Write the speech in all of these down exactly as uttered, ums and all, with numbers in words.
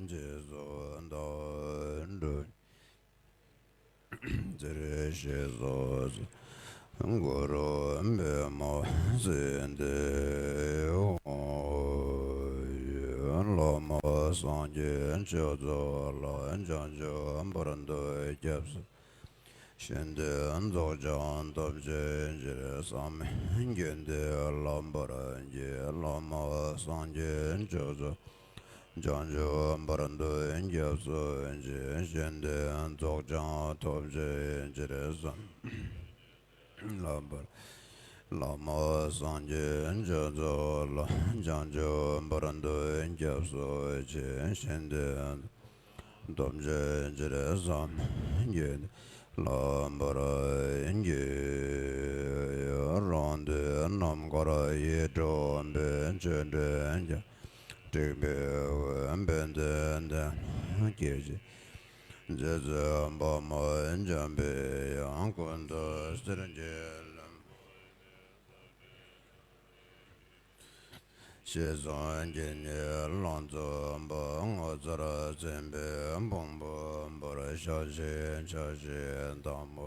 རྗེས་སུ་བདག་འགྲོ། ཚེ་རིང་ཞེས་སོགས་སུ། གུ་རུ་པདྨ་སིདྡྷི་ཧཱུྃ། བླ་མ་སངས་རྒྱས་ཆོས་ཚོགས་ལ། བྱང་ཆུབ་བར་དུ་སྐྱབས་སུ། ཞིང་འདི་རྫོགས་བྱང་ཐམས་ཅད་ཕྱིར། བསམ་མི་ཁྱབ་འདི་ལམ་བར་བགྱི། བླ་མ་སངས་རྒྱས་ཆོས་ཚོགས། བྱང་ཆུབ་བར་དུ་སྐྱབས་སུ་མཆི། ཞིང་འདི་རྫོགས་བྱང་ཐམས་ཅད་ཕྱིར། བསམ་ལམ་བར། བླ་མ་སངས་རྒྱས་ཆོས་ཚོགས་ལ། བྱང་ཆུབ་བར་དུ་སྐྱབས་སུ་མཆི། ཞིང་འདི་ཐམས་ཅད་ཕྱིར། བསམ་མི་ཁྱབ་འདི་ལམ་བར་བགྱི། རང་འདོད་རྣམ་དཀར་ཡིད་འཕྲོག་པའི། ཆོས་འདྲེན་རྒྱ་དྲེགས་པའི་དབུས། བན་དེ་འདི་ན་སྐྱེ་ཞིང་། རྗེ་བཙུན་པདྨ་འཇམ་པའི་དབྱངས། ཀུན་ཏུ་གསལ་གྱི་ལམ། ཞེས་གསུངས་ཀྱི་ནི་ལང་ཚོ་འབར། ངོ་མཚར་མཚན་དཔེའི་ཕུང་པོ་འབར། ཞལ་བཞི་ཕྱག་བཞི་དང་པོ།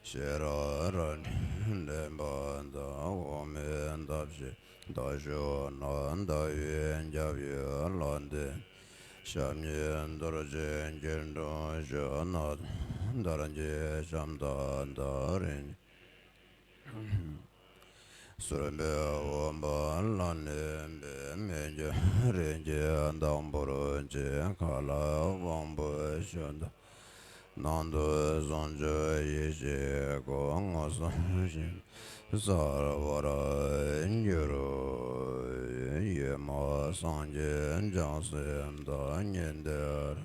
ཤེས་རབ་རལ་གྲི་འདྲེན་པ་དང་། འོག་མིན་འདབ་བཞི་ཟླ་གཞོན་ནུ། ཟླ་བའི་རྒྱབ་ཡོལ་ལ་འདི། ཞབས་གཉིས་རྡོ་རྗེ་སྐྱིལ་ཀྲུང་བཞུགས། ནགས་ཚལ་དར་གྱི་ཤམ་ཐབས་དང་། རིན་ཆེན་སུམ་པའི་འོད་འབར་ལ་གནས་པའི། མི་འགྱུར་རིགས་ཀྱི་བདག་པོར་བཅས། མཁའ་ལ་དབང་པོའི་ཞལ་མཐོང་། ནང་དུ་ཟུང་འཇུག་ཡེ་ཤེས་སྐུ། མངོན་སུམ་བཞིན་གསལ་བར་འགྱུར། ཡེ་མ་སངས་རྒྱས་བྱང་སེམས་དང་། ཉི་ཟླ་རེ་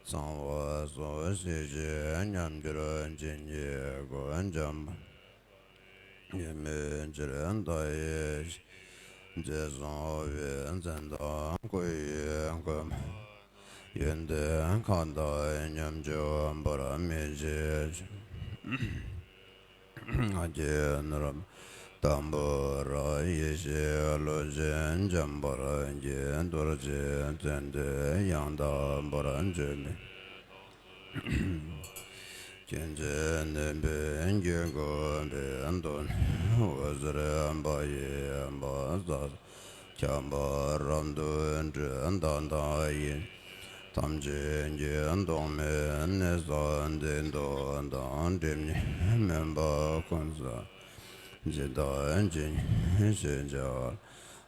ཚང་བ་སོགས། སྲིད་ཞིའི་ཉམས་འགྱུར་ཇི་སྙེད་ཀུན། འཇམ་དཔལ་ཡེ་མེད་ཕྱིར་བལྟ་ཡི་ཞིང་། རྗེས་བཟུང་བའི་མཚན་དང་སྐུ་ཡི་མགོན་པོ། ཡོན་ཏན་མཁའ་ལྟར་ཉམས་སྤྱོད་པར། མི་འཇིགས་ཆོས་ཀྱི་ནོར་བུ་དམ་པོར་རག། ཡེ་ཤེས་བློ་ཆེན་འཇམ་དཔལ་གྱི། རྡོ་རྗེ་ཙན་དན་ཡང་དག་པར། བརྗོད་མེད་མཁྱེན་བརྩེ་ལྡན་པའི་དཀྱིལ་འཁོར་པའི། གདོད་ནས་འོད་ཟེར་འབར་བའི་དབུས། ས་གསུམ་ཁྱབ་པར་རབ་ཏུ་སྤྲོས། བདག་དང་ཡིད་ཐམས་ཅད་ཀྱི། ཐོག་མའི་གནས་སུ་བདེ་འགྲོ་དང་། སྒྲིབ་གཉིས་མུན་པ་ཀུན་སེལ། ཇི་ལྟ་ཇི་སྙེད་ཞེས་བྱ་བ།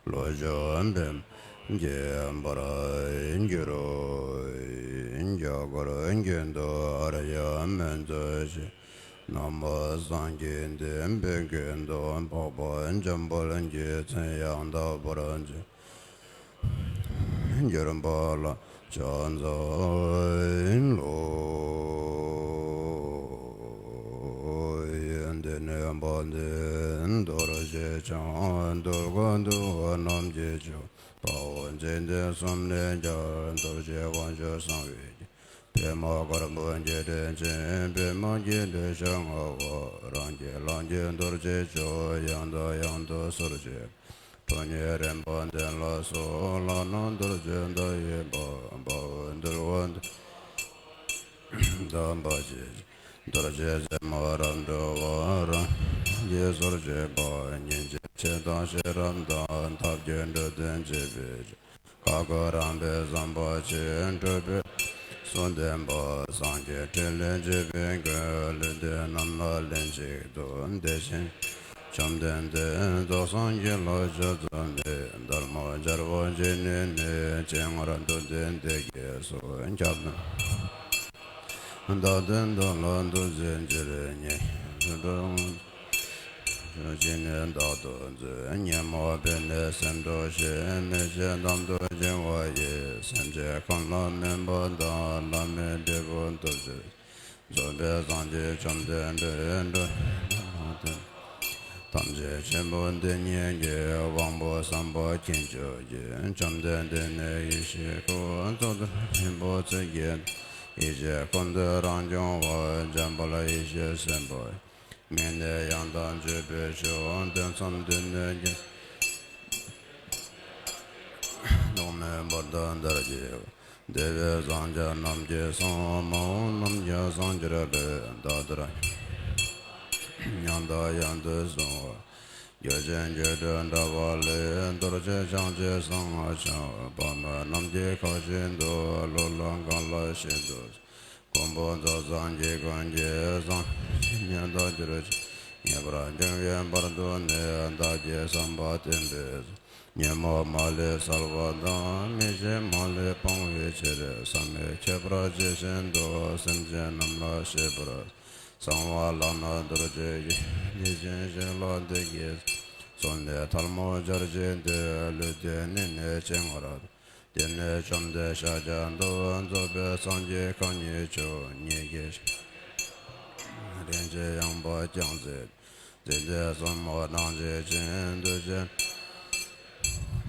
བློ་མཆོག་པདྨ་རྒྱས་པར་འགྱུར་རོ། རྒྱ་གར་དགོན་དུ་ཨཱརྱ་མན་ཚོགས་ཞེས། ནང་པ་སངས་རྒྱས་བསྟན་པའི་དགོན་དུ། འཕགས་པ་འཇམ་དཔལ་གྱི་མཚན་ཡང་དག་པར་བརྗོད། འགྱུར་བ་ལ་ཕྱག་འཚལ་ལོ། འདི་ནི་དཔལ་ལྡན་རྡོ་རྗེ་འཆང་། གདོལ་དཀར་འདུལ་བ་རྣམས་ཀྱི་མཆོག། དཔའ་བོ་མཛེས་ལྡན་གསུམ་ལས་ཀྱང་། རྡོ་རྗེ་དབང་ཕྱུག་གསང་བའི་རྒྱལ། པདྨ་དཀར་པོ་འགྱེད་པའི་སྤྱན། པདྨ་རྒྱས་འདེབས་ཞལ་མངའ་བ། རང་རྒྱལ་ལམ་གྱི་རྡོ་རྗེ་མཆོག། ཡང་དང་ཡང་དུ་གསོལ་ཞིང་། ཁྲོ་གཉེར་རིམ་པ་བདུན་ལ་སོགས། ལག་ན་རྡོ་རྗེ་འདི་ཡིས་འབུལ། དཔའ་བོས་འདུལ་བ་འདི་དམ་པ་ཇི་བཞིན། རྡོ་རྗེ་རྩེ་མོ་རབ་འགྲོ་བ། རང་རྒྱལ་སོར་ཆུད་པ། ཉིན་བྱེད་ཆེ་དང་ཤེས་རབ་དང་། ཐབས་མཁས་འགྲོ་དོན་བྱེད་པའི་ཕྱིར། བཀའ་བསྒོ་རམ་པའི་བསམ་པ་ཆེ། འཕྲོས་པའི་གསུང་བདེན་པ། སངས་རྒྱས་ཕྲིན་ལས་འཇུག་པའི་མགོན། ལུས་ལྡན་རྣམས་ལ་ལན་གཅིག་ཏུ། དེ་བཞིན་བཅོམ་ལྡན་འདས་རྫོགས་སངས་རྒྱས་ལ་ཕྱག་འཚལ་ནས། སྡེར་མོ་སྦྱར་བ་བཞི་ནི་ནི། སྤྱན་སྔར་རྡོར་གདན་འདི་སྐྱེས་སོ། ཁྱབ་བདག་དོན་དག་ལ་འདུ་བྱེད་ཕྱིར། ཉེ་ཞི་འགྲོ་ཞི་ནས་བདག་ཏུ་མཛོད། ཉོན་མོངས་པས་ནི་སེམས་འགྲོ་ཞིང་། མི་ཤེས་གཏམ་དུ་བྱིང་བ་ཡིས། སེམས་ཅན་ཁམས་ལ་སྨན་པ་དང་། ལམ་མེད་འབྲས་བུ་ཐོབ་ཕྱིར། རྫོགས་པའི་སངས་རྒྱས་བཅོམ་ལྡན་འདས། འགྲོ་བའི་སྡུག་བསྔལ་ཐམས་ཅད་ཆེན་པོ་འདི་ཉིད་ཀྱི། དབང་པོ་བསམ་པ་མཁྱེན་བརྗོད་ཀྱིས། བཅོམ་ལྡན་འདས་ནི་ཡེ་ཤེས་སྐུ། གཙུག་ཏོར་རིན་པོ་ཆེ་བརྒྱན། ཡེ་ཤེས་ཀུན་ཏུ་རང་བྱུང་བ། འཇམ་དཔལ་ཡེ་ཤེས་སེམས་དཔའ། མིང་ནི་ཡང་དག་བརྗོད་པའི་མཆོག། དོན་གསུམ་འདི་ནི་རྒྱུད། ཐོག་མའི་བར་དུ་འདིར་སྐྱེས། འདས་པའི་སངས་རྒྱས་རྣམས་ཀྱི་གསུང་། མ་འོངས་རྣམས་ཀྱི་སངས་རྒྱས་ལུས། ད་ལྟར་ཉམས་དང་ཡུན་དུ་བཟུང་བ། རྒྱུ་ཆེན་སྒྱུ་འཕྲུལ་དྲ་བ་ལས། རྡོ་རྗེ་འཆང་ཆེན་གསང་སྔགས་འཆང་། དཔག་མེད་རྣམས་ཀྱི་ཁ་བཞིན་དུ། གླུ་ལེན་གང་ལ་ཤིན་ཏུ། མགོན་པོ་རྫོགས་སངས་རྒྱས་ཀུན་གྱི། སངས་རྒྱས་ཉིད་དུ་གྱུར་ཅིང་། ངེས་པར་འབྱུང་བའི་བར་དུ་ནི། བདག་གིས་བསམ་པ་བསྟན་པའི། ཉོན་མོངས་མ་ལུས་བསལ་བ་དང་། མི་ཤེས་མ་ལུས་སྤང་བའི་ཕྱིར། བསམ་མི་ཁྱབ་པར་ཇི་བཞིན་དུ། སེམས་ཅན་རྣམས་ལ་ཤེས་པར། གསང་བ་ལག་ན་རྡོ་རྗེ་ཡིས། དེ་བཞིན་གཤེགས་ལ་བདག་གིས། གསོལ་ནས་ཐལ་མོ་སྦྱར་བྱས་ཏེ། ལུས་རྟེན་ནི་ནི་ཇི་སྙེད་དུ། དེ་ནས་བཅོམ་ལྡན་ཤཱཀྱ་ཐུབ། རྫོགས་པའི་སངས་རྒྱས་གང་ཉིད་མཆོག་ཉིད་ཀྱི་ཞལ་ནས། རིན་ཆེན་ཡངས་པ་བརྐྱང་མཛད། འཇིག་རྟེན་གསུམ་མ་གྲངས་ཀྱིས་བཅིངས། འདུ་བྱེད་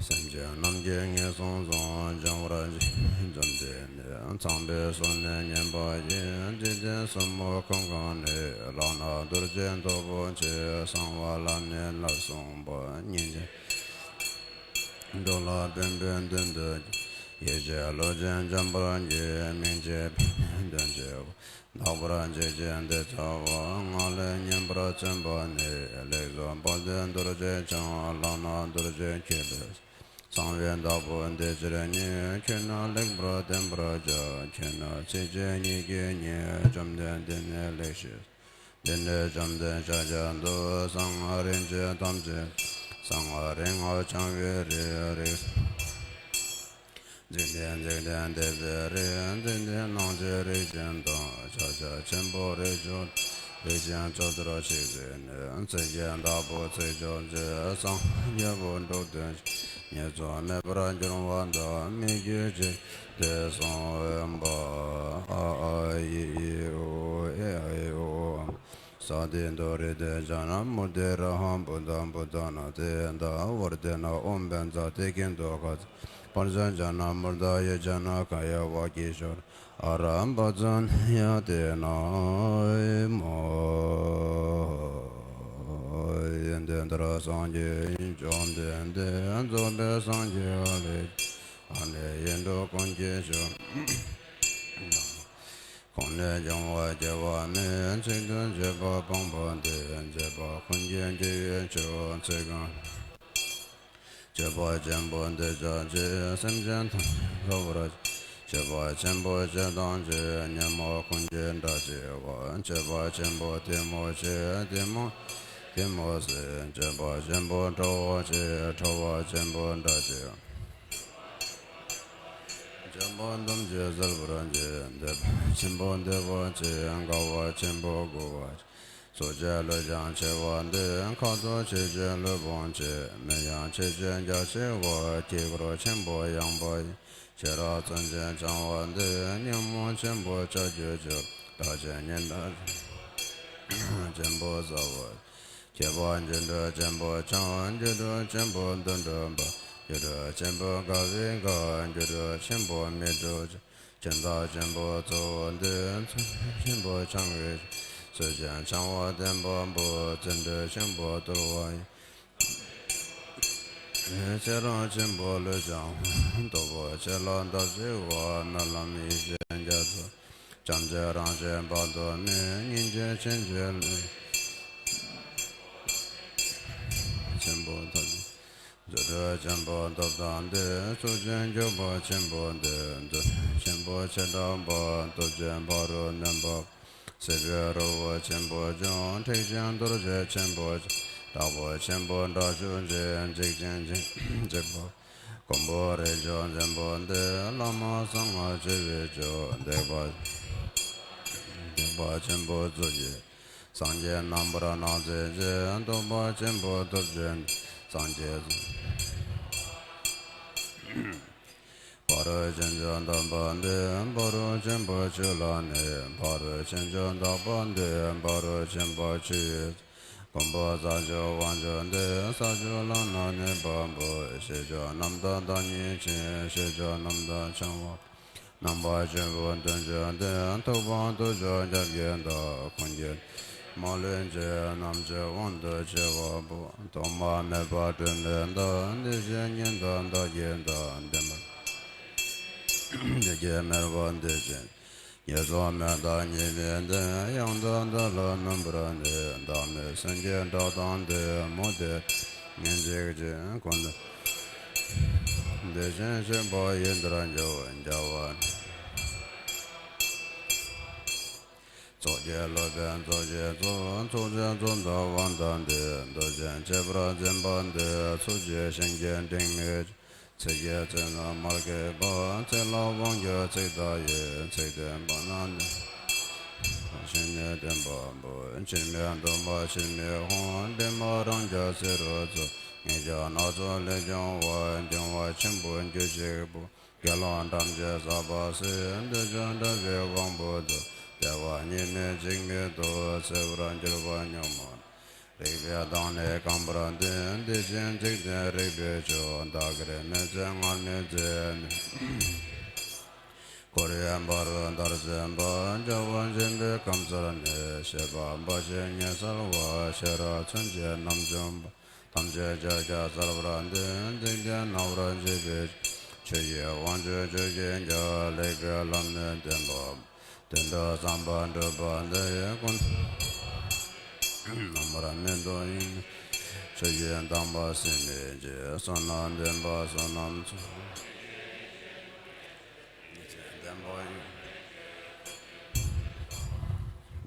སེམས་ཅན་རྣམས་ཀྱི་ངན་སོང་གསུམ། སྦྱང་བར་བགྱི། བཅོམ་ལྡན་འདས་ཚངས་པའི་གསོལ་ནས་ཉན་པ་ཡིས། འཇིག་རྟེན་གསུམ་མ་ཁམས་གང་ནས། ལག་ན་རྡོ་རྗེ་ཐོབ་པའི་ཕྱིར། གསང་བ་ལམ་ནས་ནར་སོན་པ། སྙིང་རྗེ་འགྲོ་ལ་ཕན་པའི་དོན་དུ། ཡེ་ཤེས་ལུས་ཅན་འཇོམས་པར་བགྱི། སྨིན་བྱེད་ཕན་ཡོན་དོན་བྱེད་པ། དག་པར་འཇིག་རྟེན་འདི་ཚོགས་པ། ངག་ལས་ཉན་པར་བརྩོན་པ་ནི། ལེགས་སོ་དཔལ་ལྡན་རྡོ་རྗེ་འཆང་། ལག་ན་རྡོ་རྗེ་ཁྱོད་ལས། གསང་བའི་བདག་པོ་འདི་ཕྱིར་ཉོན། ཁྱོད་ནི་ལེགས་པར་བསྟན་པར་བྱ། ཁྱོད་ནི་ཚིག་བཅད་ཉིད་ཀྱིས་ཉོན། བཅོམ་ལྡན་འདས་ནི་ལེགས་ཤེས། དེ་ནས་བཅོམ་ལྡན་ཤཱཀྱ་ཐུབ། གསང་སྔགས་རིན་ཆེན་ཐམས་ཅད། གསང་སྔགས་རིག་སྔགས་འཆང་བའི་རིགས། འཇིག་རྟེན་འཇིག་རྟེན་འདས་པའི་རིགས། འཇིག་རྟེན་སྣང་མཆེད་རིགས་ཅན་དང་། ཕྱག་རྒྱ་ཆེན་པོ་རིགས་བཅུ། རིགས་ཆེན་བཅུ་གཏོར་ཆིག་བརྩེགས་ནི། ཚིག་གི་བདག་པོ་ཚིག་བཅུ་གཅིག་གསང་སྔགས་རྒྱལ་པོ་འབྲུག་སྟོང་ཞིང་། ཉེས་ཚོགས་མེད་པར་སྦྱོར་བ་དང་། སྨིག་རྒྱུའི་ཆུ་དེ་གསང་བའི་བུམ་པ། ཨ་ཨཱ་ཨི་ཨི་ཨུ་ཨེ་ཨའི་ཨོ། ས་ཏྭེ་དྷཱུ་རེ་ཏེ་ཛྙཱ་ན་མུ་ཏེ་ར་ཧཾ་བུདྡྷཾ་བུདྡྷ་ན་ཏེ་ད་བར་ཏེ་ན། ཨོཾ་བཛྲ་ཏེ་ཀེ་ཏུ་ཁ་ཙ་པཉྩ་ཛྙཱ་ན་མུདྡྷ་ཡེ་ཛྙཱ་ན་ཁ་ཡ་ཝཱ་ཀི་ཤྭ་ར་ཨ་ར་བཛྲ་ནི་ཡ་ཏེ་ན་མོ། ཡོན་ཏན་དར་སངས་རྒྱས་ཡིན། བཅོམ་ལྡན་འདས་རྫོགས་པའི་སངས་རྒྱས་ཨ་ལས་ཨ་ལས་ཡིན་འགྲོ་ཀུན་གྱི་མཆོག་ཁོང་ནས་སྐྱོང་བ་སྐྱེ་བ་མེད། ཚིག་ཏུ་བརྗོད་པ་སྤངས་པ་འདི། བརྗོད་པ་ཀུན་གྱི་དགེ་བའི་མཆོག་ཚིག་གང་སྤྱོད་པ་ཆེན་པོ་འདི་ཕྱག་བྱེད། སེམས་ཅན་ཐམས་ཅད་ཐོབ་པར་བྱེད། སྤྱོད་པ་ཆེན་པོ་སྤྱད་དང་བྱེད། ཉོན་མོངས་ཀུན་གྱི་དགྲ་བྱེད་པ། སྤྱོད་པ་ཆེན་པོ་གཏི་མུག་ཆེ། གཏི་མུག་གཏི་མུག་སེལ། སྤྱོད་པ་ཆེན་པོ་ཁྲོ་བོ་ཆེ། ཁྲོ་བོ་ཆེན་པོ་དགྲ་བྱེད་པ། ཆེན་པོ་ཐམས་ཅད་སེལ་བར་བྱེད། བདེ་བ་ཆེན་པོ་བདེ་བ་ཆེ། དགའ་བ་ཆེན་པོ་མགུ་བ་ཆེ། སོ་སྐྱེ་ལུས་ཀྱང་ཆེ་བ་འདི། ཁ་དོག་ཆེ་ཆུང་ལུས་ཕུང་ཆེ། མིག་ཡང་ཆེ་ཆུང་རྒྱ་ཆེ་བ། དཀྱིལ་འཁོར་ཆེན་པོ་ཡངས་པ་ཡིན། ཤེས་རབ་མཚོན་ཆེན་འཆང་བ་འདི། ཉོན་མོངས་ཆེན་པོ་ལྕགས་ཀྱུ་ཆེ། བདག་གཞན་གཉིས་འདྲེས་ཆེན་པོ་ཟ་བ། ཁྱད་པར་སྒྱུ་འཕྲུལ་ཆེན་པོ་འཆང་། སྒྱུ་འཕྲུལ་ཆེན་པོ་དོན་གྲུབ་པ། སྒྱུ་འཕྲུལ་ཆེན་པོ་དགའ་བའི་དགའ། སྒྱུ་འཕྲུལ་ཆེན་པོ་མི་འཁྲུགས་ཆེ། ཁྱིམ་བདག་ཆེན་པོ་གཙོ་བོ་འདི། ཚུལ་ཁྲིམས་ཆེན་པོ་འཆང་བའི་ཚུལ་ཁྲིམས་འཆང་བ་བསྟན་པ་པོ། བརྩོན་འགྲུས་ཆེན་པོ་དོར་བ་ཡི། ཚེ་རབས་ཆེན་པོ་ལུས་འཆང་བ། སྟོབས་པོ་ཆེ་ལ་འདག་ཅིང་བ། སྨོན་ལམ་ཡེ་ཤེས་རྒྱ་མཚོ། བྱམས་བརྩེ་རང་བཞིན་དཔག་ཏུ་མེད། སྙིང་རྗེ་ཆེན་པོ་ལུས་ཆེན་པོ་ཐོབ། རྫུ་འཕྲུལ་ཆེན་པོ་སྟོབས་དང་ལྡན། གཙུག་ཆེན་སྐྱོབ་པ་ཆེན་པོ་འདི། རྫུ་འཕྲུལ་ཆེན་པོ་བྱེ་བྲག་པ། སྟོབས་ཆེན་ཕ་རོལ་གནོན་པ། སྲིད་པའི་རི་བོ་ཆེན་པོ་ཆུང་། ཁྲེགས་ཆེན་རྡོ་རྗེ་ཆེན་པོ་ཆེ། དྲག་པོ་ཆེན་པོ་དྲག་ཤུལ་འབྱེད། འཇིགས་ཆེན་འཇིགས་འཇིགས་པ། མགོན་པོ་རིགས་བཅུ་འཛིན་པོ་འདི། བླ་མ་གསང་སྔགས་ཆེ་བའི་མཆོག་འདེགས་པ་འདེགས་པ་ཆེན་པོ་གཙུག་གི། སངས་རྒྱས་རྣམ་པར་སྣང་མཛད་ཅིང་། སྟོབས་པ་ཆེན་པོ་སྟོབས་ཆེན་སངས་རྒྱས། ཕ་རོལ་ཕྱིན་བཅུ་འདག་པ་འདི། ཕ་རོལ་ཆེན་པོ་ཆུ་ལ་གནས། ཕ་རོལ་ཕྱིན་བཅུ་འདག་པ་འདི། ཕ་རོལ་ཆེན་པོ་ཆུ་ཡི། མགོན་པོ་ས་བཅུ་དབང་ཕྱུག་འདི། ས་བཅུ་ལམ་སྣ་གནས་པ་པོ། ཤེས་བཅུ་རྣམ་དག་བདག་ཉིད་ཆེ། ཤེས་བཅུ་རྣམ་དག་འཆང་བ། རྣམ་པ་བཅུ་པོ་དོན་བཅུ་འདི། ཐུབ་པ་སྟོབས་བཅུ་རྒྱབ་ཀྱིས་བདག་ཀུན་གྱི། མ་ལུས་ཆེ། རྣམ་དཔྱོད་དབང་དུ་བྱེད་པ་པོ། ཐོག་མ་མེད་པ་སྤྲོས་མེད་བདག་དེ་བཞིན་ཉིད་བདག་བདག་གིས་བདག་འདི་མ། བདེ་སྐྱིད་མེར་པ་འདི་བཞིན། ཉེས་སོགས་མེད་དང་ཉེས་མེད་དེ། ཡང་དག་འདི་ལ་སྨིན་པར་འདོད། བདག་མེད་སེམས་ཀྱི་བཀྲག་མདངས་དེ། མུ་སྟེགས་ངན་འཇིགས་ཀྱི་ཀུན། དེ་བཞིན་གཤེགས་པ་ཡི་དར་འཇོག་རྒྱལ་བ། ཚོགས་ཀྱི་སློབ་དཔོན་ཚོགས་ཀྱི་གཙོ། ཚོགས་ཀྱི་གཙོ་བདག་དབང་ཐང་འདས། འདུལ་ཞིང་གཅེས་པར་འཛིན་པ་འདི། ཚོགས་ཀྱི་ཞིང་གི་འབྲིང་མི། ཚིག་གི་ཚིག་ནི་མ་སྐྱེས་པ། ཚིག་ལ་དབང་གྱུར་ཚིག་བདག་ཡིན། ཚིག་དོན་པ་ན་ནི། ཞིང་ནི་སྟོན་པ་པོ། འཆི་མེད་སྟོན་པ་འཆི་མེད་དབང་། པདྨ་རང་རྒྱལ་སྲས་རུ་གཙོ། ངེས་འབྱུང་སྣ་ཚོགས་ལས་བྱུང་བ། འབྱུང་བ་ཆེན་པོ་རྒྱུད་གཅིག་པུ། དགེ་སློང་ཐམས་ཅད་ཟབ་པར་གསོལ། འདོད་ཆུང་འགྲོ་བའི་དབང་པོ་རྫོགས། བདེ་བ་གཉིས་མེད་འཇིགས་མེད་དུ། གསལ་བར་གྱུར་པ་ཉོན་མོངས། རིག་པའི་གདངས་ནི་རྐང་པར་འདོན། དེ་བཞིན་འཇིག་རྟེན་རིག་པའི་ཆོས། བདག་གིར་མི་འཛིན་ངར་མི་འཛིན། འཁོར་བའི་འབར་བའི་འདར་འཛིན་པ། རྒྱལ་བ་འཇིགས་པའི་སྐམ་སར་གནས། གཤེད་པ་འབའ་ཞིག་ཉལ་སར་བ། ཤེས་རབ་མཚོན་ཆས་རྣམ་འཇོམས་པ། ཐམས་ཅད་ཕྱག་རྒྱ་གསར་པར་འདོན། འཇིག་རྟེན་སྣང་བར་བྱེད་པའི་ཆོས་ཀྱི་དབང་ཕྱུག་ཆོས་ཀྱི་རྒྱལ། ལེགས་པའི་ལམ་ནི་སྟོན་པ། དོན་དུ་བསམ་པ་འགྲུབ་པ་འདི། ཀུན་རྣམ་པར་མེད་དོ་ཡིན། ཆོས་ཀྱི་དམ་པ་སྲིད་མེད་ཀྱི། བསོད་ནམས་ལྡན་པ་བསོད་ནམས་ཚོགས། ལྡན་པ་ཡིན།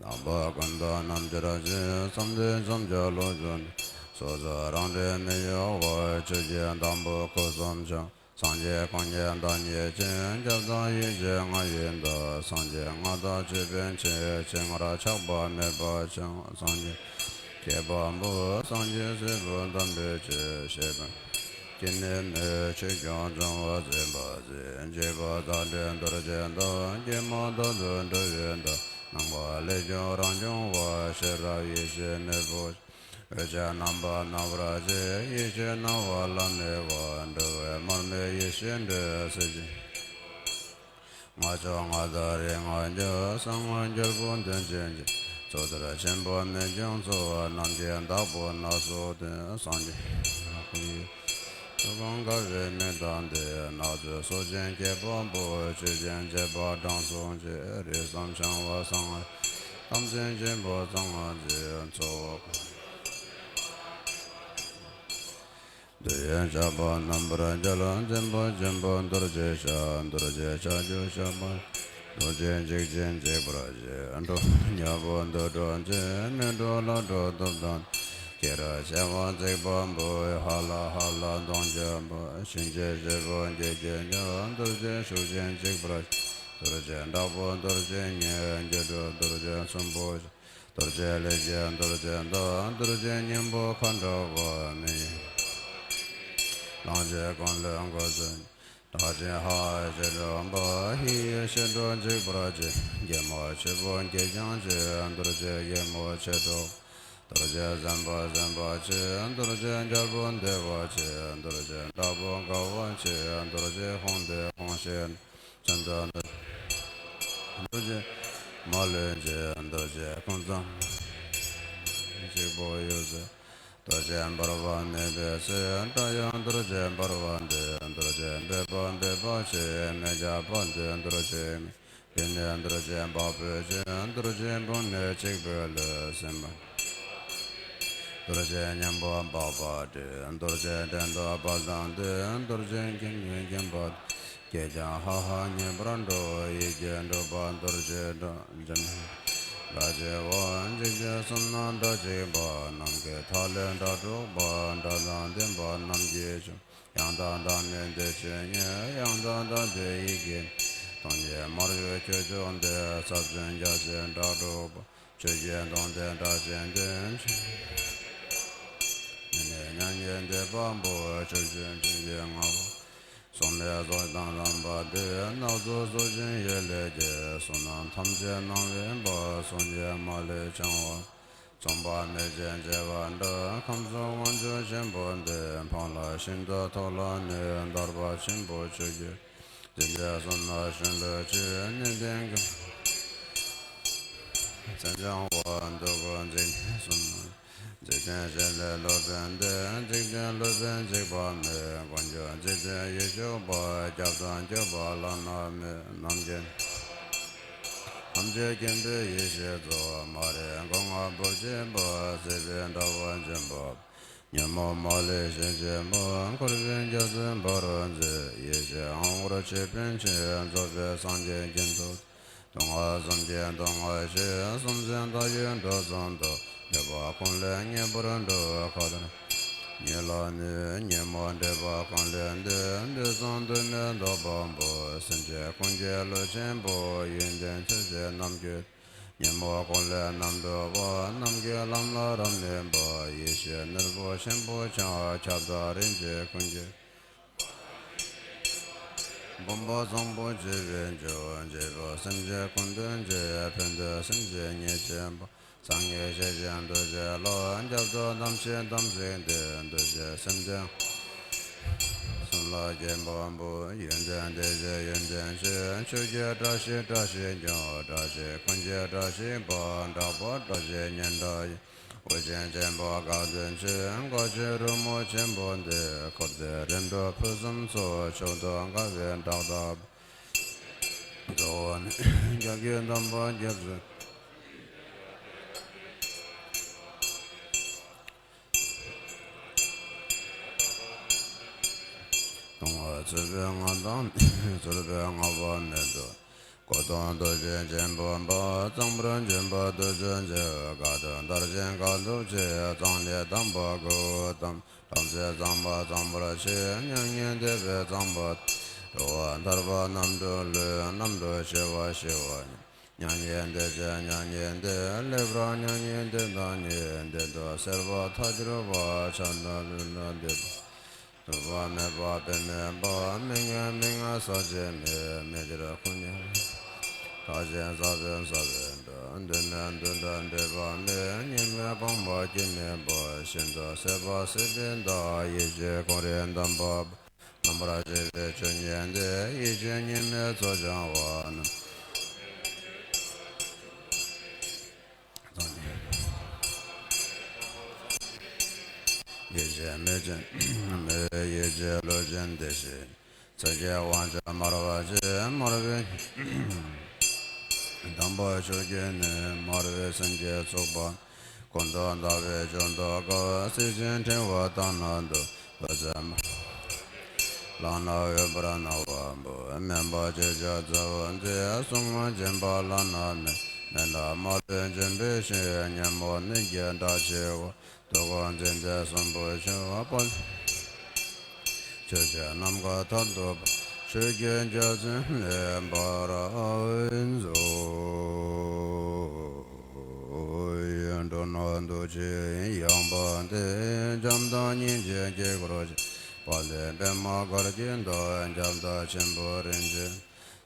རྣམ་པ་ཀུན་ཏུ་རྣམ་འབྱོར་ཅན། བསམ་གཏན་བསམ་བྱ་ལོངས་སྤྱོད་ནི། སོ་སོ་རང་གྲོལ་མི་གཡོ་བར། ཆོས་ཀྱི་དམ་པ་སྐུ་གསུམ་འཆང་། སངས་རྒྱས་ཀུན་གྱི་བདག་ཉིད་ཅན། སྐྱབས་དང་ཡེ་ཤེས་ལྔ་ཡི་བདག་སངས་རྒྱས་ལྔ་དང་ཅོད་པན་ཆེ། ཆེ་ལྔར་ཆགས་པ་མེད་པར་འཆང་། སངས་རྒྱས་ཀྱི་བྱེད་པ་པོ། སངས་རྒྱས་སྲས་པོ་དམ་པའི་ཆོས། བཤད་པ་སྐྱེ་གནས་མེད། ཆོས་སྐྱོང་སྦྱོང་བ་མཛད་པ་མཛད། འཇིགས་པ་དང་བྲལ་རྡོ་རྗེ་བདག་སྐྱེས་མ་རྟག་ཏུ་འགྲོ་བའི་བདག་རྣམ་པ་ལས་བྱུང་རང་བྱུང་བ། ཤེས་རབ་ཡེ་ཤེས་མེ་བོ། འོད་ཆེན་རྣམ་པར་སྣང་བར་བྱེད། ཡེ་ཤེས་སྣང་བ་ལམ་མེ་བ། འགྲོ་བའི་མར་མེ་ཡེ་ཤེས་འདྲེ། སྲིད་ཞིའི་ལྔ་མཆོག་ལྔ་དང་རིགས་ལྔ་རྒྱལ། གསང་སྔགས་རྒྱལ་པོ་དོན་ཆེན་གྱི། ཚོགས་གསེར་ཆེན་པོ་མི་འབྱུང་ཚོགས། རྣམ་མཁྱེན་བདག་པོ་སྣ་ཚོགས་ལྡན། སངས་རྒྱས་ཀུན་གྱི་ཐུགས་དགོངས་དགའ་བའི་མིག་དང་ལྡན། སྣ་ཚོགས་ཚོགས་ཆེན་བསྐྱེད་པ་པོ། ཆོས་ཀྱི་འབྱེད་པ་དྲང་སྲོང་ཆེ། རིགས་གསུམ་འཆང་བ་གསང་སྔགས། དམ་ཅན་ཆེན་པོ་གཙང་བ་མཛད། ཚོགས་འདུལ་བའི་ཞགས་པ་རྣམ་པར་རྒྱལ། འཛིན་པ་ཆེན་པོ་རྡོ་རྗེ་ཞགས། རྡོ་རྗེ་ལྕགས་ཀྱུ་ཞགས་པ། རྡོ་རྗེ་འཇིགས་བྱེད་འཇིགས་པར་བྱེད། འགྲོ་བའི་ཉེན་པོ་འདུལ་འགྲོ་མཛད། མི་འགྲོ་ལྷ་འགྲོ་གདུག་དང་། སྐྱེ་རབས་བྱེ་བ་འཇིག་པ་པོ། ཧ་ལ་ཧ་ལ་གདོང་བརྒྱད་པོ། གཤིན་རྗེ་བཞི་པོ་བགེགས་ཀྱི་ཉོན། རྡོ་རྗེ་ཤུགས་ཅན་འཇིགས་པར་བྱེད། རྡོ་རྗེ་དྲག་པོ་རྡོ་རྗེ་གཉན། སྒྱུ་འཕྲུལ་རྡོ་རྗེ་གསུམ་པོ། རྡོ་རྗེ་ལས་ཀྱི་རྡོ་རྗེ་བདག་རྡོ་རྗེ་སྙིང་པོ་མཁའ་འགྲོ་མ། མི་ཡི་ལོངས་སྤྱོད་ཀུན་ལས་འགོ་བཙུགས། དྲག་ཅན་ཧ་ཡི་ཞི་ཁྲོ་བ། ཧི་ཡི་ཞི་ཁྲོ་འཇིགས་པར་བྱེད། གེགས་མ་ཆེན་པོ་གེགས་ཀྱང་ཆེ། རྡོ་རྗེ་གེགས་མ་ཆེ་ཁྲོ། རྡོ་རྗེ་སེམས་དཔའ་སེམས་དཔའ་ཆེ། རྡོ་རྗེ་རྒྱལ་པོ་བདེ་བ་ཆེ། རྡོ་རྗེ་དྲག་པོ་དགའ་བ་ཆེ། རྡོ་རྗེ་ཧཱུྃ་ཏེ་ཧཱུྃ་ཤེས། ཙནྡྲ། རྡོ་རྗེ་མ་ལུས་འཇིགས། རྡོ་རྗེ་ཀུན་བཟང་གཅིག་པུ་ཡོད་ཟེར། རྡོ་རྗེ་འབར་བ་མེད་པའི་ཚེ། སྒྲ་དབྱངས་རྡོ་རྗེ་འབར་བ་འདི། རྡོ་རྗེ་འབེབས་པ་འབེབས་པ་ཆེ། མི་རྒྱག་པ་འདི་རྡོ་རྗེ་མེ། བི་ནི་རྡོ་རྗེ་འབབ་པའི་ཆེ། རྡོ་རྗེ་འབུམ་ནི་གཅིག་པུ་ལུས། སེམས་དཔའ་རྡོ་རྗེ་སྙིང་པོ་འབབ་པ་འདི། རྡོ་རྗེ་འགྲན་ཟླ་བ་དང་ལྡན། རྡོ་རྗེ་འགྱིང་བའི་འགྱིང་བ། གེགས་ཀྱང་ཧ་ཧ་ངེས་པར་འགྲོ། ཡིད་ཀྱིས་སྒྲུབ་པ་རྡོ་རྗེ་སྒྲ། འཇམ་དཔལ་དགྲ་བཅོམ་པ། འཇིགས་བྱེད་གསུམ་རྣམས་དགྲ་བཅོམ་པ། ནམ་མཁའི་མཐའ་ཀླས་སྒྲ་སྒྲོགས་པ། སྒྲ་དང་ལྡན་པ་རྣམས་ཀྱི་མཆོག་ཡང་དག་བདག་མེད་བདེ་ཆེན་ཉིད། ཡང་དག་བདག་བདེ་ཡིད་ཀྱི། སྟོང་ཉིད་མ་ལུས་ཁྱུ་མཆོག་འདི། ཟབ་ཅིང་རྒྱ་ཆེན་སྒྲ་སྒྲོགས་པ། ཆོས་ཀྱི་སྟོང་ཐུན་སྒྲ་ཆེན་ལྡན། མི་གནས་མྱ་ངན་འདས་པ་པོ། ཆོས་ཀྱི་འབྱུང་གནས་ལྔ་པོ། སྲུང་མའི་ཚོགས་དང་ལྡན་པ་འདི། སྣ་ཚོགས་ཚོགས་ཆེན་ཡེ་ལས་ཀྱི། གསུང་རྣམས་ཐམས་ཅད་སྣང་བའི་བར། གསུང་གི་མ་ལུས་འཆང་བ། མཚུངས་པ་མེད་ཅིང་བརྗེ་བ་འདྲ། ཁམས་གསུམ་དབང་ཕྱུག་ཆེན་པོ་འདི། འཕགས་ལམ་ཤིན་ཏུ་མཐོ་ལ་གནས། ཐར་པ་ཆེན་པོ་ཆོས་ཀྱི། འཇིག་རྟེན་གསུམ་ན་ཤིན་ཏུ་ཆེ། གནས་བརྟན་ཀུན། མཚན་འཆང་བ། འདོད་དགུ་འཇིག་རྟེན་གསུམ་ན། འཇིག་རྟེན་གཞན་ལས་སློབ་དཔོན་ཏེ། འཇིག་རྟེན་སློབ་དཔོན་གཅིག་པ་མེད། མགོན་ཁྱོད་འཇིག་རྟེན་ཡིད་གཅུགས་པ། སྐྱབས་དང་སྐྱོབ་པ་བླ་ན་མེད། ནམ་མཁའི་ཐམས་ཅད་མཁྱེན་པའི་ཡེ་ཤེས་གཙོ། མ་རིག་སྒོ་ལྔ་སྦུབས་ཕྱེད་པ། སྲིད་པའི་དགྲ་བོ་འཇོམས་པ། ཉོན་མོངས་མ་ལུས་ཞི་བྱེད་པ། འཁོར་བའི་རྒྱ་མཚོའི་ཕ་རོལ་འཛེགས། ཡེ་ཤེས་དབང་པོར་ཆོས་དཔལ་ཆེ། རྫོགས་པའི་སངས་རྒྱས་ཀྱི་མཐུ། སྟོང་པ་གསུམ་གྱི་སྟོང་པ་ཞེས། གསུམ་ཆེན་མཐའ་ཡས་འགྲོ་གསུམ་དུ། འདུས་པ་ཀུན་ལས་ངེས་པར་འགྲོ། མཁའ་ལྟར་ཉིད་ལ་གནས། ཉོན་མོངས་སྒྲིབ་པ་ཀུན་ལས་འདས། དུས་གསུམ་དུ་མི་ལྡོག་དཔང་པོ། སེམས་ཅན་ཀུན་གྱི་བློ་ཆེན་པོ། ཡོན་ཏན་ཆེ་ཞེས་རྣམ་བསྐྱེད། ཉོན་མོངས་ཀུན་ལས་རྣམ་གྲོལ་བ། ནམ་མཁའི་ལམ་ལ་རབ་གནས་པ། ཡེ་ཤེས་ནོར་བུ་ཆེན་པོ་ཆགས། ཁྱབ་བདག་རིན་ཆེན་ཀུན་གྱི་བུམ་པ་བཟང་པོ་བྱེ་བའི་མཆོག། འཇིགས་པ་སེམས་ཅན་ཀུན་འདུལ་བྱེད། ཕན་བདེ་སེམས་ཅན་ཉེར་གཅིག་པ། སངས་རྒྱས་ཞེས་བྱ་འདུ་བྱེད་ལ། སྐྱབས་སུ་དམ་ཆོས་དམ་ཚིག་ལྡན། འདུ་བྱེད་སེམས་ཅན་གསུམ་ལ་སྐྱེས་པ་པོ། ཡོན་ཏན་དེ་བཞིན་ཡོན་ཏན་ཆེ། ཆོས་ཀྱི་བཀྲ་ཤིས་བཀྲ་ཤིས་ཀྱང་། བཀྲ་ཤིས་ཀུན་གྱི་བཀྲ་ཤིས་པ། གྲགས་པ་བཀྲ་ཤིས་སྙན་གྲགས་ཡིན། དབུ་ཅན་ཆེན་པོ་དགའ་སྟོན་ཆེ། དགའ་སྟོན་རོལ་མོ་ཆེན་པོ་འདི། འཁོར་འདས་རིམ་གྲོ་ཕུན་སུམ་ཚོགས། མཆོག་ཏུ་དགའ་བའི་གྲགས་བདག་པོ། གཙོ་བོ་ནི་རྒྱ་གར་གདམས་པ་རྒྱ་མཚོའི། སྟོང་པ་ཚོལ་བའི་སྔགས་དང་། ཚོལ་བའི་སྔགས་པ་མེད་དོ། གཽ་ཏམ་རྡོ་རྗེ་འཆང་བུམ་པ། གཙང་པར་བྱོན་པ་དུས་གསུམ་གྱི། དགའ་སྟོན་དར་ཞིང་དགའ་སྟོན་ཆེ། གཙང་ལས་དམ་པ་གཽ་ཏམ། བྲམ་ཟེ་གཙང་པ་གཙང་པོར་བྱེད། མྱ་ངན་འདས་པའི་གཙང་པོ། འགྲོ་བ་ཐར་པ་རྣམ་གྲོལ་ལུས། རྣམ་གྲོལ་ཞི་བ་ཞི་བ་ཉིད། མྱ་ངན་འདས་ཀྱི་མྱ་ངན་འདས། ལེགས་པར་མྱ་ངན་འདས་དང་ཉེ། འདི་དག་སེལ་བ་ཐལ་འགྱུར་བ། ཕྱག་ན་ལུས་ན་འདས་པ། ཐུབ་པ་མེད་པ་དཔེ་མེད་པ། མི་མངའ་མི་མངའ་ཟག་བཅས་མེད། མི་འགྱུར་ཁོ་ན་རྟག་ཅན་ཟག་པའི་ཟག་པའི་དགྲ། འདུས་མེད་འདུ་འདྲ་འདུས་པ་མེད། སྙིགས་མའི་སྤངས་པ་སྐྱེ་མེད་པ། ཤིན་ཏུ་ཟད་པ་ཟད་པའི་མཐའ། ཡེ་ཤེས་ཀུན་རིག་དམ་པ་རྣམ་པར་འབྱེད་པའི་ཆོས་ཉིད་དེ། ཡེ་ཤེས་གཉིས་མེད་ཚོགས་འཆང་བ། ཡེ་ཤེས་མེ་ཆེན་མེ། ཡེ་ཤེས་ཀླུ་ཆེན་བདེ་གཤེགས། ཚེ་གེ་དབང་ཕྱུག་མར་པ་ཆེ། མར་པའི་དམ་པ་ཆོས་ཀྱི་གནས། མར་པའི་སེང་གེ་ཚོགས་པ། ཀུན་ཏུ་བདག་པོས་མཆོག་ཏུ་དགའ། གཟི་བྱིན་ཕྲེང་བ་དག་ན་འདུ། བདུད་རྩི་མར་ལག་ན་འོད་འབར་སྣང་བ་པོ། སྨན་པ་ཆོས་ཀྱི་རྩ་བོ་མཛེས། གསུང་ངག་འབྱིན་པ་བླ་ན་མེད། མི་ལ་མ་ལུས་འབྱིན་པའི་ཞིང་། ཉོན་མོངས་གནོད་བགྱིའི་དགྲ་ཆེ་བ། དུག་ལྔ་འཛིན་ཏེ་སྲིན་པོའི་ཆུ། དཔའ་ཆོས་ཀྱི་ནམ་མཁའ་མཐར་ཐུག་པ། ཆོས་ཀྱི་རྒྱལ་མཚན་ལེགས་པར་རྫོགས། འགྲོ་ན་འདུ་བྱེད་ཡངས་པ་སྟེ། བྱམས་དང་སྙིང་རྗེ་དཀྱིལ་འཁོར་ཆེ། དཔའ་ལས་པདྨ་གར་གྱི་མདོག་ཁྱབ་བདག་ཆེན་པོ་རིན་ཆེན།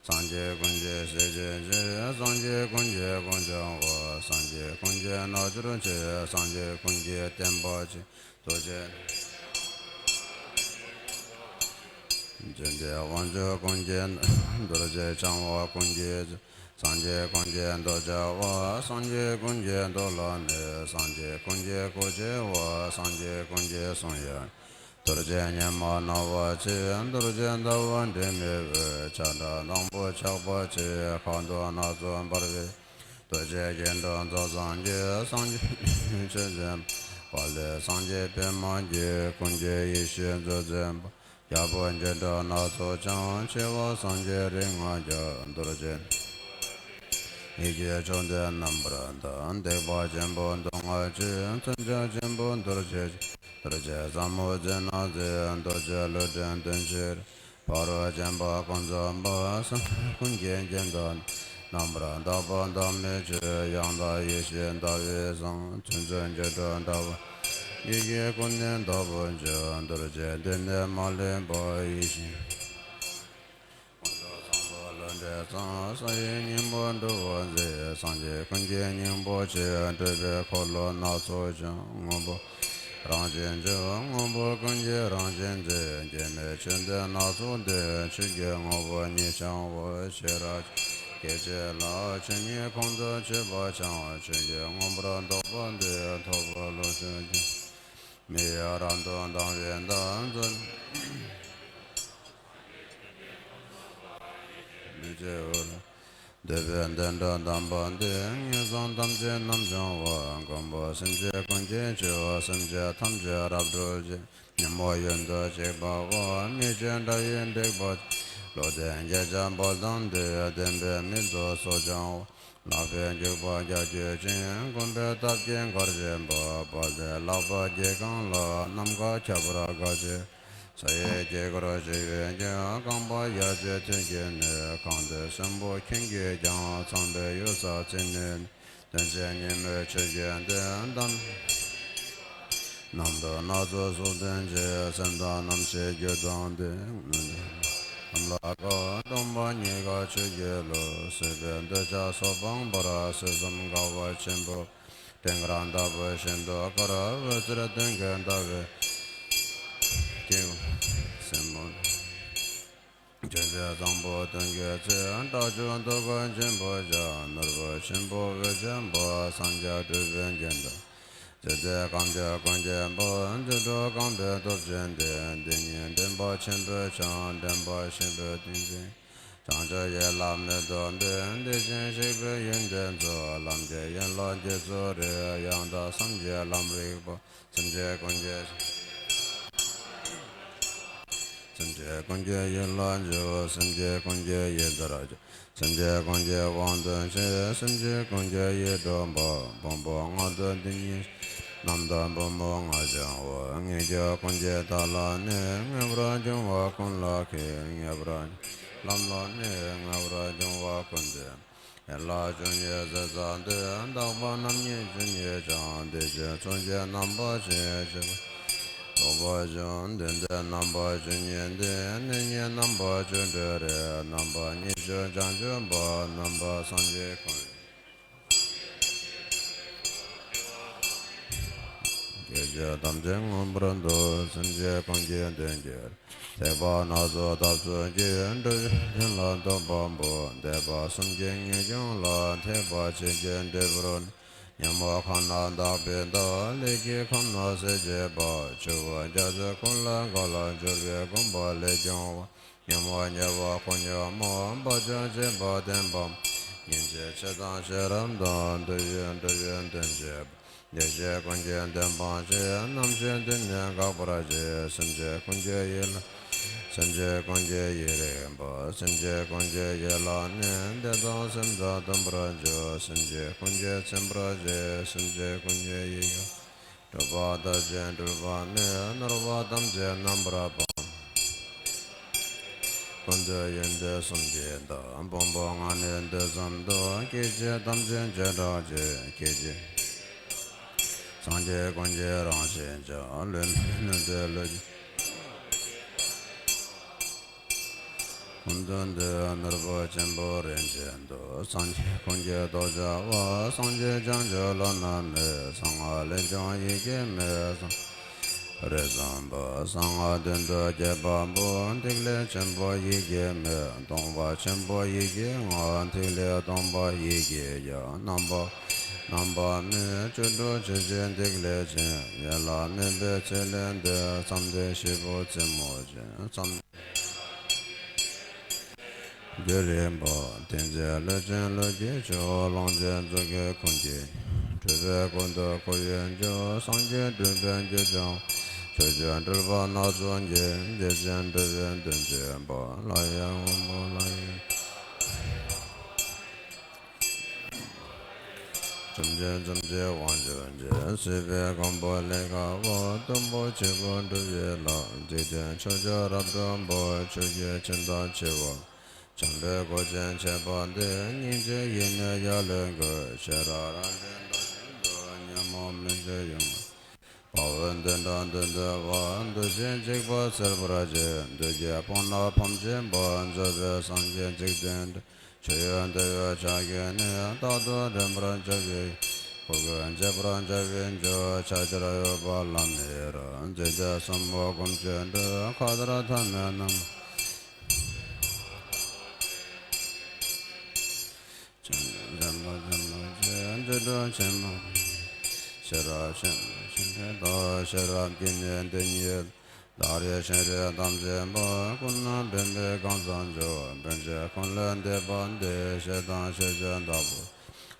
སངས་རྒྱས་ཀུན་གྱི་སྲས་ཆེན་ཆེ། སངས་རྒྱས་ཀུན་གྱི་ཀུན་འཆང་བ། སངས་རྒྱས་ཀུན་གྱི་རྣལ་འབྱོར་ཆེ། སངས་རྒྱས་ཀུན་གྱི་བསྟན་པ་ཆེ། རྡོ་རྗེ་འཇིག་རྟེན་དབང་ཕྱུག་ཀུན་གྱི། རྡོ་རྗེ་འཆང་བ་ཀུན་གྱི། སངས་རྒྱས་ཀུན་གྱི་མདོ་རྒྱལ་བ། སངས་རྒྱས་ཀུན་གྱི་མདོ་ལ་གནས། སངས་རྒྱས་ཀུན་གྱི་སྐུ་ཆེ་བ། སངས་རྒྱས་ཀུན་གྱི་གསུང་ཡང་། རྡོ་རྗེ་ཉི་མ་སྣང་བ་ཆེ། རྡོ་རྗེ་ཟླ་བ་འབྲལ་མེད་འོད། ཆ་འདྲ་སྣམ་བུ་ཆགས་པ་ཆེ། ཁ་དོག་སྣ་ཚོགས་འབར་བའི། རྡོ་རྗེ་སྐྱེ་འགྲོ་མཛོག་བཟང་གི། སངས་རྒྱས་ཆོས་འཛིན་པ། དཔའ་ལས་སངས་རྒྱས་པདྨ་གི། ཀུན་གྱི་ཡེ་ཤེས་མཛོད་འཛིན་པ། རྒྱལ་པོ་འགྱུར་འགྲོ་སྣ་ཚོགས་འཆང་། ཆེ་བ་སངས་རྒྱས་རིགས་ལྔ་རྒྱལ། རྡོ་རྗེ་ཡི་གེ་མཆོག་འདི་རྣམ་པར་དག། སྡིག་པ་ཆེན་པོ་མདོ་སྔགས་ཀྱི། མཚོན་ཆ་ཆེན་པོ་རྡོ་རྗེ་ཆེ། རྡོ་རྗེ་ཟབ་མོ་རྩལ་སྣ་མཛེས། རྡོ་རྗེ་ལུས་རྟེན་དོན་ཆེ། ཕ་རོལ་ཕྱིན་པ་ཀུན་རྫོགས་པ། སངས་རྒྱས་ཀུན་གྱི་མགོན་དང་། རྣམ་པར་དག་པ་བདག་མེད་ཆོས། ཡང་དག་ཡེ་ཤེས་ཟླ་བའི་གཟིངས། ཚུལ་འཛིན་འགྱུར་འགྲོ་འདྲ་བ། ཡི་གེ་ཀུན་ནས་བདག་པོ་འཇོག། རྡོ་རྗེ་གདན་ནས་མ་ལུས་པ། ཡེ་ཤེས་ཀུན་ཏུ་བཟང་པོ་ལུས་འབྲས་གཙང་། ས་ཡི་སྙིང་པོ་འབྲུ་བོ་མཛེས། སངས་རྒྱས་ཀུན་གྱི་སྙིང་པོ་ཆེ། སྤྲུལ་པའི་འཁོར་ལོ་སྣ་ཚོགས་འཆང་། དངོས་པོ་རང་བཞིན་བྱོན། དངོས་པོ་ཀུན་གྱི་རང་བཞིན་མཛེས། སྐྱེ་མེད་ཆོས་འདི་སྣ་ཚོགས་འདུས། ཆོས་ཀྱི་དངོས་པོ་ཉིད་འཆང་བ། ཤེས་རབ་ སྐད་ཅིག་ལ་ཆོས་ཉིད་ཁོང་དུ་ཆུད་པ་ཆང་བ་ཆོས་ཀྱི་མངོན་པར་རྟོགས་པ་འདི་ཐོབ་པ་ལོ་ཆོས་ཀྱི་མི་ཡི་རབ་ཏུ་དང་བའི་འདམ་རྫོང་མི་བྱེད་འོར། འདོད་པའི་བདེ་འགྲོ་གདམས་པ་འདི། ངན་སོང་ཐམས་ཅད་རྣམ་སྦྱོང་བ། མགོན་པོ་སེམས་ཅན་ཀུན་གྱི་མཆེ་བ། སེམས་ཅན་ཐམས་ཅད་རབ་སྒྲོལ་བྱེད། ཉོན་མོངས་ཡུན་དུ་གཅིག་པ་བོ། མི་ཆོས་དགྲ་ཡི་འགྲིག་པ། བློ་ལྡན་བརྒྱད་ཅུ་འབུམ་དང་འདུས། བདེན་པའི་མིག་ཏུ་སོ་བྱང་བ། ལག་པས་འཇུག་པ་རྒྱ་ཆོས་ཅན། མགོན་པོའི་སྟབས་ཀྱིས་མགར་བཞིན་པ། དཔལ་ལྡན་ལག་པ་བརྒྱད་གང་ལ། ནམ་མཁའ་ཁྱབ་པར་དགའ་བྱེད། ས་ཡི་དཀྱིལ་འཁོར་བྱེ་བའི་རྒྱ། རྐང་པ་ཡ་གཅིག་མཐིལ་གྱིས་མནན། གང་དེ་གསོན་པོ་ཁྱོད་ཀྱིས་ཀྱང་། ཚངས་པའི་ཡུལ་ས་ཚིག་ནི། དོན་ཆེན་ཉིན་མོའི་ཆོས་བརྒྱད་འདི། གདམས་ནམ་དུ་སྣ་ཚོགས་གཟུགས་ལྡན་བྱེད། སེམས་དང་རྣམ་ཤེས་རྒྱུད་དང་ལྡན། ནམ་ལ་དགའ་སྟོང་པ་ཉིད་དགའ་ཆོས་ཀྱི་ལུས། སྲིད་པའི་འདོད་ཆགས་སོགས་སྤངས་པར། སྲིད་གསུམ་དགའ་བ་ཆེན་པོ། སྤྲིན་དཀར་ལྟ་བུ་ཤིན་ཏུ་དཀར། འོད་ཟེར་སྟོན་ཀའི་ཟླ་བའི་སྐྱེ་བོ་སེམས་པོ། ཆོས་པའི་བཟང་པོ་སྟོན་ཀའི་ཚེ། སྐྲག་ཆུ་འདོད་དགུ་ཆེན་པོ་བཞག་ནོར་བུ་ཆེན་པོ་འོད་ཆེན་པོ། སངས་རྒྱས་སྤྲུལ་པའི་རྒྱན་དུ། ཇི་སྲིད་གང་འདུལ་ཀུན་མཁྱེན་པ། རྫུ་འཕྲུལ་རྐང་པའི་སྟོབས་ཅན་ཏེ། འདི་ཉིད་འདྲེན་པ་ཆེན་པོའི་ཕྱག་འདྲེན་པ་ཞིག་པོའི་ཏིང་འཛིན། བྱང་ཆུབ་ཡན་ལག་མེ་ཏོག་འབེབས། དེ་བཞིན་གཤེགས་པའི་ཡོན་ཏན་ཚོགས། ལམ་གྱི་ཡན་ལག་བརྒྱད་ཚོགས་རིག་ཡང་དག་བསམ་གྱིས་ལམ་རིག་པ། སེམས་ཅན་ཀུན་གྱི། སེམས་ཅན་ཀུན་གྱི་ཡིད་ལ་འཇུག་སེམས་ཅན་ཀུན་གྱི་ཡིད་ལྟར་འཇུག་སེམས་ཅན་ཀུན་གྱི་དབང་དུ་བྱེད། སེམས་ཅན་ཀུན་གྱི་ཡིད་སྒྲོལ་བ། ཕུང་པོ་ལྔ་དང་དེ་ཉིད་རྣམ་དག་བུ་མོ་ལྔ་འཆང་བ། ངེད་ཅག་ཀུན་གྱི་བདག་ལ་ནི། ངེས་པར་འབྱུང་བ་ཀུན་ལ་མཁས། ངེས་པར་ལམ་ལ་ནི། ངེས་པར་འབྱུང་བ་ཀུན་ལྡན། ཡན་ལག་བཅུ་གཉིས་ཟེར་ས་འདི། དག་པ་རྣམ་གཉིས་བཅུ་གཉིས་ཀྱང་། དེ་བཞིན་མཚོན་བྱེད་རྣམ་པ་བཞི་ཞེས་པ། རྟོགས་པ་བཞི་འདི་འདྲའི་རྣམ་པ་བཅུ་གཉིས་འདི། གནས་གཉིས་རྣམ་པ་བཅུ་དྲུག་རེད། རྣམ་པ་གཉིས་བཅུ་བྱང་ཆུབ་པ། རྣམ་པ་སངས་རྒྱས་ཀུན། སྐྱེ་མཆེད་ཐམས་ཅད་མངོན་པར་འདུ། སེམས་ཅན་ཀུན་གྱི་དོན་གྱི། ཐེག་པ་སྣ་ཚོགས་ཐབས་སུ་བསྐྱེད། འགྲོ་བའི་དོན་ལ་འདོད་པ་པོ། འདོད་པ་གསུམ་གྱི་ངེས་འབྱུང་ལ། ཐེག་པ་ཆོས་ཀྱི་འབྲས་བུར། ཉོན་མོངས་ཁམས་ན་དག་པའི་བདག་ལས་ཀྱི་ཁམས་ན་སྲས་བཅས་པ། ཆུ་བོ་རྒྱ་མཚོའི་ཀུན་ལས་འགགས་ལ་གྱུར་པའི་དགོངས་པ་ལས་བྱུང་བ། ཉོན་མོངས་ཉེ་བ་ཁོ་ཉོན་མོངས་པ་ཆོས་བྱེད་པ་བསྟན་པ། སྙིང་རྗེ་ཆེ་དང་ཤེས་རབ་དང་། འདོད་ཡོན་འགྲོ་བའི་དོན་བྱེད་པ། བདེ་གཤེགས་ཀུན་གྱི་བདེན་པ་ཆེ། རྣམ་ཤེས་འདི་ནི་འགག་པར་བྱེད། སེམས་ཅན་ཀུན་གྱི་ཡིད་ལ། སེམས་ཅན་ཀུན་གྱི་ཡིད་རིག་པ། སེམས་ཅན་ཀུན་གྱི་ཡིད་ལ་ནི། བདེ་དང་སེམས་དང་མཐུན་པར་འཇུག་སེམས་ཅན་ཀུན་གྱི་ཚིམ་པར་བྱེད། སེམས་ཅན་ཀུན་གྱི་ཡིད་ཀྱི། སྒྲུབ་པ་མཐར་ཕྱིན་སྒྲུབ་པ་མེད། ནོར་བ་ཐམས་ཅད་རྣམ་པར་སྤངས། ཀུན་ཏུ་ཡོན་ཏན་གསུམ་གྱི་བདག་ཕུང་པོ་ལྔ་ནི་དུས་གསུམ་དུ། སྐྱེ་མཆེད་ཐམས་ཅད་བྱེ་བྲག་ཕྱེད། སྐྱེ་མཆེད་སངས་རྒྱས་ཀུན་གྱི་རང་བཞིན་ཀྱང་། ལུས་མེད་ལུས་ཏེ་ལུས་ཀྱི། ཀུན་ཏུ་འདུས་ནོར་བུ་ཆེན་པོ་རིན་ཆེན་དུ། སངས་རྒྱས་ཀུན་གྱི་ཐོབ་བྱ་བ། སངས་རྒྱས་བྱང་ཆུབ་ལམ་སྣ་མེད། གསང་སྔགས་ལས་བྱུང་ཡི་གེ་མེད། རིགས་གསུམ་པ། གསང་སྔགས་དོན་དུ་གྱུར་པ་པོ། ཐིག་ལེ་ཆེན་པོ་ཡི་གེ་མེད། སྟོང་པ་ཆེན་པོ་ཡི་གེ་ལྔ། ཐིག་ལེ་སྟོང་པ་ཡི་གེ་བརྒྱ། རྣམ་པ་རྣམ་པ་མེད། བཅུ་དྲུག་ཆུ་ཆེན་ཐིག་ལེ་ཆེན། ཡན་ལག་མེད་པའི་ཚིག་ལེན་ཏེ། བསམ་གཏན་བཞི་པོ་རྩེ་མོ་ཅན། བསམ། རྒྱུ་རིམ་པ། ཏིང་འཛིན་ལུས་ཅན་ལུས་ཀྱི་མཆོག་ལོངས་སྤྱོད་རྫོགས་སྐུ་ཀུན་གྱི། སྤྲུལ་པའི་ཀུན་ཏུ་བཀོད་པའི་མཆོག་སངས་རྒྱས་སྤྲུལ་པའི་རྒྱུ་ཀྱང་། ཕྱོགས་བཅུའི་སྤྲུལ་པ་སྣ་ཚོགས་ཀྱི། རྒྱས་བྱེད་སྤྲུལ་པའི་དོན་བྱེད་པ། ལྷ་ཡི་དབང་པོ་ལྷ་ཡི། བཅོམ་ལྡན་ཐམས་ཅད་དབང་ཕྱུག་རྗེ། སྲིད་པའི་མགོན་པོ་ལས་དགའ་བ། སྟོབས་པོ་ཆེ་བོ་སྒྲུབ་པའི་ལྷ། འཇིག་རྟེན་ཕྱོགས་བཅུ་རབ་སྒྲོལ་མ། ཆོས་ཀྱི་མཆོག་དང་ཆེ་བ། བྱམས་པའི་སྒོ་ཅན་ཁྱད་པར་ལྡན། སྙིང་རྗེ་ཡིས་ནི་ཡར་ལེན་དགོས། ཤེས་རབ་རང་འདྲེན་མདོ་ཆེན་དུ། ཉོན་མོངས་མི་འཇིགས་ཡོངས། དཔའ་བོ་འདི་འདྲ་འདི་འདུལ་བ། འདུ་ཤེས་འཇིགས་པ་སེལ་བར་བྱེད། བདུད་ཀྱི་དཔུང་ནག་ཕམ་བྱེད་པ། མཛད་པའི་སངས་རྒྱས་འཇིག་རྟེན་འདྲེན། མཆོད་ཡོན་དེ་ཡི་ཕྱག་རྒྱས་ནི། རྟག་ཏུ་འདྲེན་པར་བྱ་བའི། ཕུང་པོ་འཇིག་པར་བྱ་བའི་མཆོག་ཕྱག་རྒྱར་གཡོ་བ་ལམ་མེ་རུ། འཇིག་རྟེན་གསུམ་པོ་སྒོམ་ཆེན་འདྲ། མཁའ་ལྟར་ཐ་མལ་རྣམས། ཚུལ་ཁྲིམས་ཆེན་པོ། ཤེས་རབ་ཆེན་པོ་ཆེན་པོའི་ཐོག་ཤེས་རབ་ཀྱི་གནས་དེ་ཉིད། བདག་རིག་ཤེས་རིག་ཐམས་ཅད་པ། ཀུན་ནས་བདེན་པའི་གང་ཟག་འཇོག་པཎ་ཆེན་ཀུན་ལས་འདས་པ་འདི། ཤེས་དང་ཤེས་བྱ་ལྟ་བུ།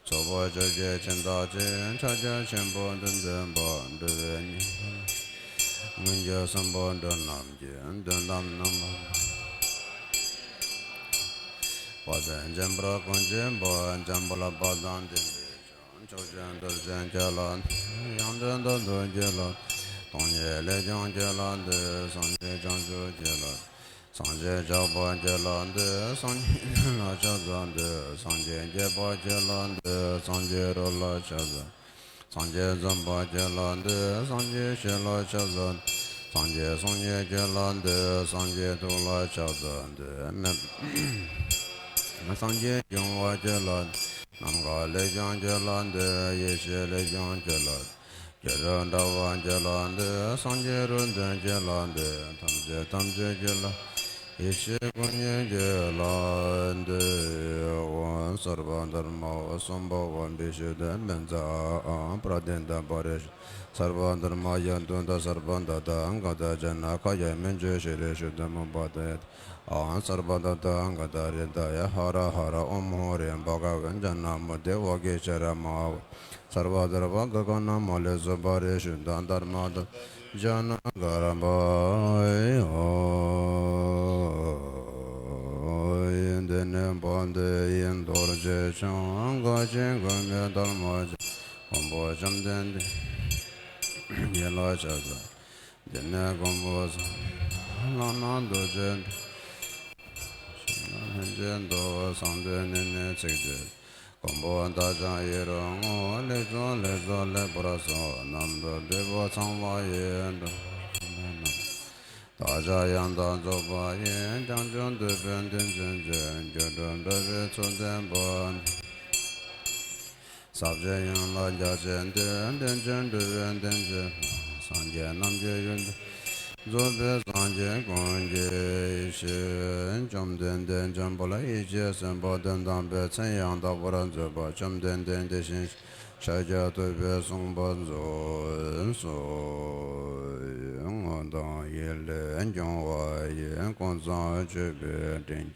ཚོགས་པ་བཅོ་བརྒྱད་ཕྱིན་བདག་ཅེས། ཕྱག་རྒྱ་ཆེན་པོ་དོན་ལྡན་པ། འགྲོ་བའི་སྙིང་པོ། མངོན་གྱུར་གསུམ་པོ་འགྲོ་རྣམས་ཀྱི། དོན་དམ་རྣམ་པར་དཔལ་ལྡན་འཇམ་དཔལ་ཀུན་གྱི་དཔལ། འཇམ་དཔལ་དཔལ་དང་ལྡན་པའི་ཕྱོགས། མཆོག་སྦྱིན་རྡོ་རྗེ་རྒྱལ་ལ་འདུད། ཡང་དག་ཐབས་རྡོ་རྗེ་ལ། སྟོང་ཉིད་ལས་བྱུང་རྒྱལ་ལ་འདུད། སངས་རྒྱས་བྱང་ཆུབ་རྒྱལ་ལ། སངས་རྒྱས་ཆགས་པ་རྒྱལ་ལ་འདུད། སངས་རྒྱས་ཉིད་ལ་ཕྱག་འཚལ་འདུད། སངས་རྒྱས་རྒྱས་པ་རྒྱལ་ལ་འདུད། སངས་རྒྱས་རོ་ལ་ཕྱག་འཚལ། སངས་རྒྱས་འཛིན་པ་རྒྱལ་ལ་འདུད། སངས་རྒྱས་ཞི་ལ་ཕྱག་འཚལ། སངས་རྒྱས་གསུང་ཉིད་རྒྱལ་ལ་འདུད། སངས་རྒྱས་ཐུགས་ལ་ཕྱག་འཚལ་འདུད། མེད། སངས་རྒྱས་འབྱུང་བ་རྒྱལ་ལ། ནམ་མཁའ་ལས་བྱུང་རྒྱལ་ལ་འདུད། ཡེ་ཤེས་ལས་བྱུང་རྒྱལ་ལ། རྒྱལ་སྲས་འདྲ་བ་རྒྱལ་ལ་འདུད། སངས་རྒྱས་རོ་འདོན་རྒྱལ་ལ་འདུད། ཐམས་ཅད་ཐམས་ཅད་རྒྱལ་ལ། ཡེ་ཤེས་སྐུ་གཉིས་རྒྱལ་ལ་འདུད། ཨོཾ་སརྦ་དྷརྨ་ཨོཾ་སྭ་བྷཱ་ཝ་བི་ཤུདྡྷ་མཉྫ་ཨ་ཨཱཿཧཱུྃ་པྲ་ཏཱིཿ་ཏ་པ་རི་ཤུདྡྷ། སརྦ་དྷརྨ་ཡ་དུ་ཏ་སརྦ་དྷ་ཏ་ག་ཏ་ཇ་ན་ཀ་ཡ་མཉྫུ་ཤྲཱི་ཤུདྡྷ་མུ་པ་ཏ་ཡ་ཏ། ཨཱཿཧཱུྃ་སརྦ་དྷ་ཏ་ག་ཏ་རི་ཏ་ཡ་ཧ་ར་ཧ་ར་ཨོཾ་ཧོ་རེ་བྷ་ག་ཝེ་ཛྙཱ་ན་མུ་ཏེ་ཝ་གི་ཤ་ར་མ་ཧཱ་ཝ། སརྦ་དྷརྨ་ག་ག་ན་མ་ལེ་སུ་པ་རི་ཤུདྡྷ་དྷརྨ་ཏ་ཇ་ན་གརྦྷ་ཨོ། འདི་ནི་བ་དན་ཡི་རྡོ་རྗེ་འཆང་། དགའ་ཞིང་མགོན་པོའི་དར་མ་ཅན། མགོན་པོ་བཅོམ་ལྡན་འདས་ཉིད་ལ་ཕྱག་འཚལ། འདི་ནི་མགོན་པོ་བསམ་ཡས་ལྷ་ནང་རྡོ་རྗེ་འདྲ། ལྷན་ཅིག་ཏུ་བསམ་དོན་ནི་ནི་ཚིག་བརྗོད། མགོན་པོ་མཐའ་བཞག་ཡེ་རོ་ངོ་། ལེགས་སོ་ལེགས་སོ་ལེགས་པར་གསོལ། རྣམ་གྲོལ་འབྲས་བུ་ཚང་བ་ཡི། མཐའ་བཞག་ཡང་དག་རྫོགས་པ་ཡི། བྱང་ཆུབ་འདོད་པའི་དོན་ཆེན་ཅན། སྒྱུ་འཕྲུལ་དྲྭ་བའི་ཚུལ་ལྡན་པ། ཟབ་ཆོས་དབྱིངས་ལ་རྒྱ་ཆེན་ཏེ། རྟེན་ཅིང་འབྲེལ་བའི་རྟེན་ཅིང་འབྲེལ། སངས་རྒྱས་རྣམས་ཀྱི་ཡོན་ཏན་རྫོགས་པའི་སངས་རྒྱས་ཀུན་གྱི་ཞལ། བཅོམ་ལྡན་འདས་འཇམ་དཔལ་ཡེ་ཤེས་སེམས་དཔའ། དོན་དམ་པའི་མཚན་ཡང་དག་པར་མཛད་པ། བཅོམ་ལྡན་འདས་དེ་བཞིན་ཤཱཀྱ་ཐུབ་པས་གསུངས་པ་རྫོགས་སོ། ངོ་དང་ཡིད་ལས་སྐྱོང་བ་ཡི། ཀུན་བཟང་མཆོད་པའི་སྤྲིན།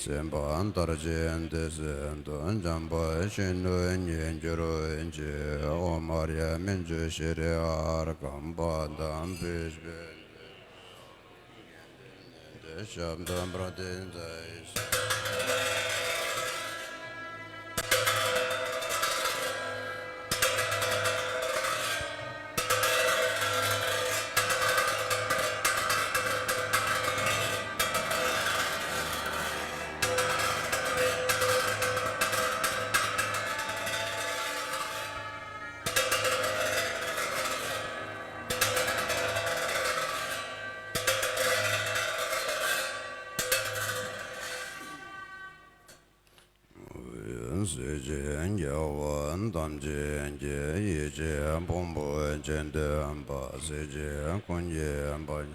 སེམས་དཔའ་ལྟར་བྱེད་དེ་སྲིད་དུ། འཇམ་དཔལ་གཞོན་ནུར་བརྙེས་གྱུར་ཅིག། ཨོཾ་ཨཱརྱ་མཉྫུ་ཤྲཱི་ཨརྒྷཾ་པཱདམ་པུཥྤེ་ཏི། ཞབས་ཏོག་པྲ་ཏཱིཿ་ཏ་ཡེ། གཟི་བརྗིད་རྒྱལ་བ་ཐམས་ཅད་ཀྱི། ཡེ་ཤེས་ཕུང་པོ་ཅན་ལྡན་པ། གཟི་བརྗིད་ཀུན་གྱི་དཔལ།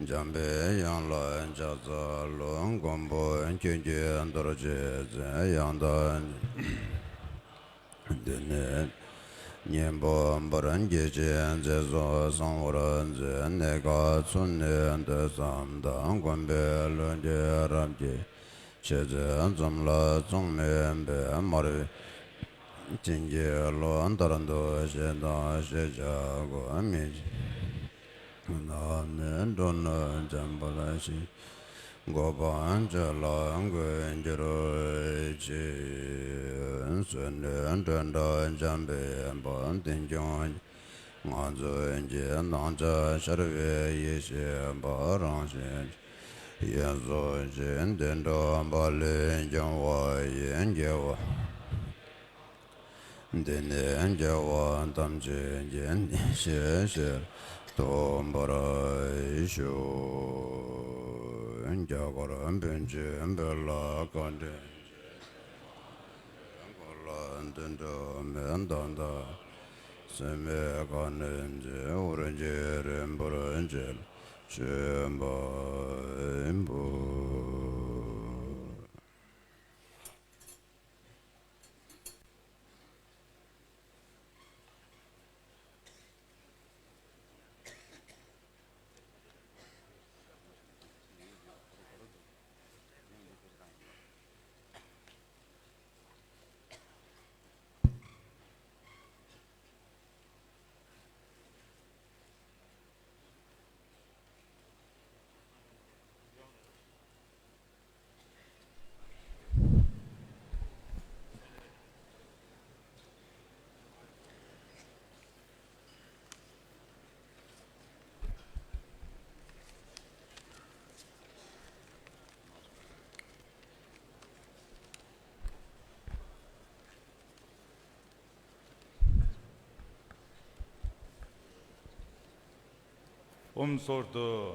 འཇམ་པའི་དབྱངས་ལ་ཕྱག་འཚལ་ལོ། མགོན་པོ་ཁྱོད་ཀྱི་རྡོ་རྗེ་འཛིན། ཡང་དག་འདི་ནི་སྙིང་པོ་འབར། སྐྱེ་འཆི་མཛེས་སུ་སོང་བར་མཛད། གནས་སྐབས་ཚུལ་གནས་ཐོས་བསམ་དང་། མགོན་པོའི་ལུས་འདི་རབ་བསྐྱེད། མཆེ་གཙིགས་འཛུམ་ལ་མཚུངས་མེད་པའི། དམར་བའི་བྱིན་གྱིས་རློབས། མཐར་ཐུག་ཞེ་སྡང་ཞེས་བྱ་དགུ། མི་བརྗེད་རྣམ་སྨིན་འགྲོ་ནས་འཇོམས་པར་ཤོག། གོ་འཕང་མཆོག་ལ་འགོད་གྱུར་ཅིག། གསོལ་ནས་འགྲོ་འདྲ་འཇམ་པའི་དཔལ། བདེ་སྐྱོང་ང་མཛོད་ཀྱི། སྣང་ཆ་ཤར་བའི་ཡེ་ཤེས་དཔལ། རང་བཞིན་ཡོངས་སུ་ཞི། བདེ་འགྲོ་དཔལ་ལས་སྐྱོང་བ་ཡི། དགེ་བ་འདི་ནི་དགེ་བ་ཐམས་ཅད་ཀྱི། ནད་གཞི་ཞི་ཐོབ་པར་ཤོག། རྒྱ་གར་བོན་ཆོས་བོད་ལ་བཀའ་དྲིན་ཆེ། འཁོར་ལ་འདི་འདྲ་མེད། ད་ལྟ་སྲིད་མེད་དཀའ་གནད་མཛད། འུར་འཇིགས་རིམ་པར་བྱེད། ཆོས་འབའ་འབུལ། ཨོཾ་སོར་དུ།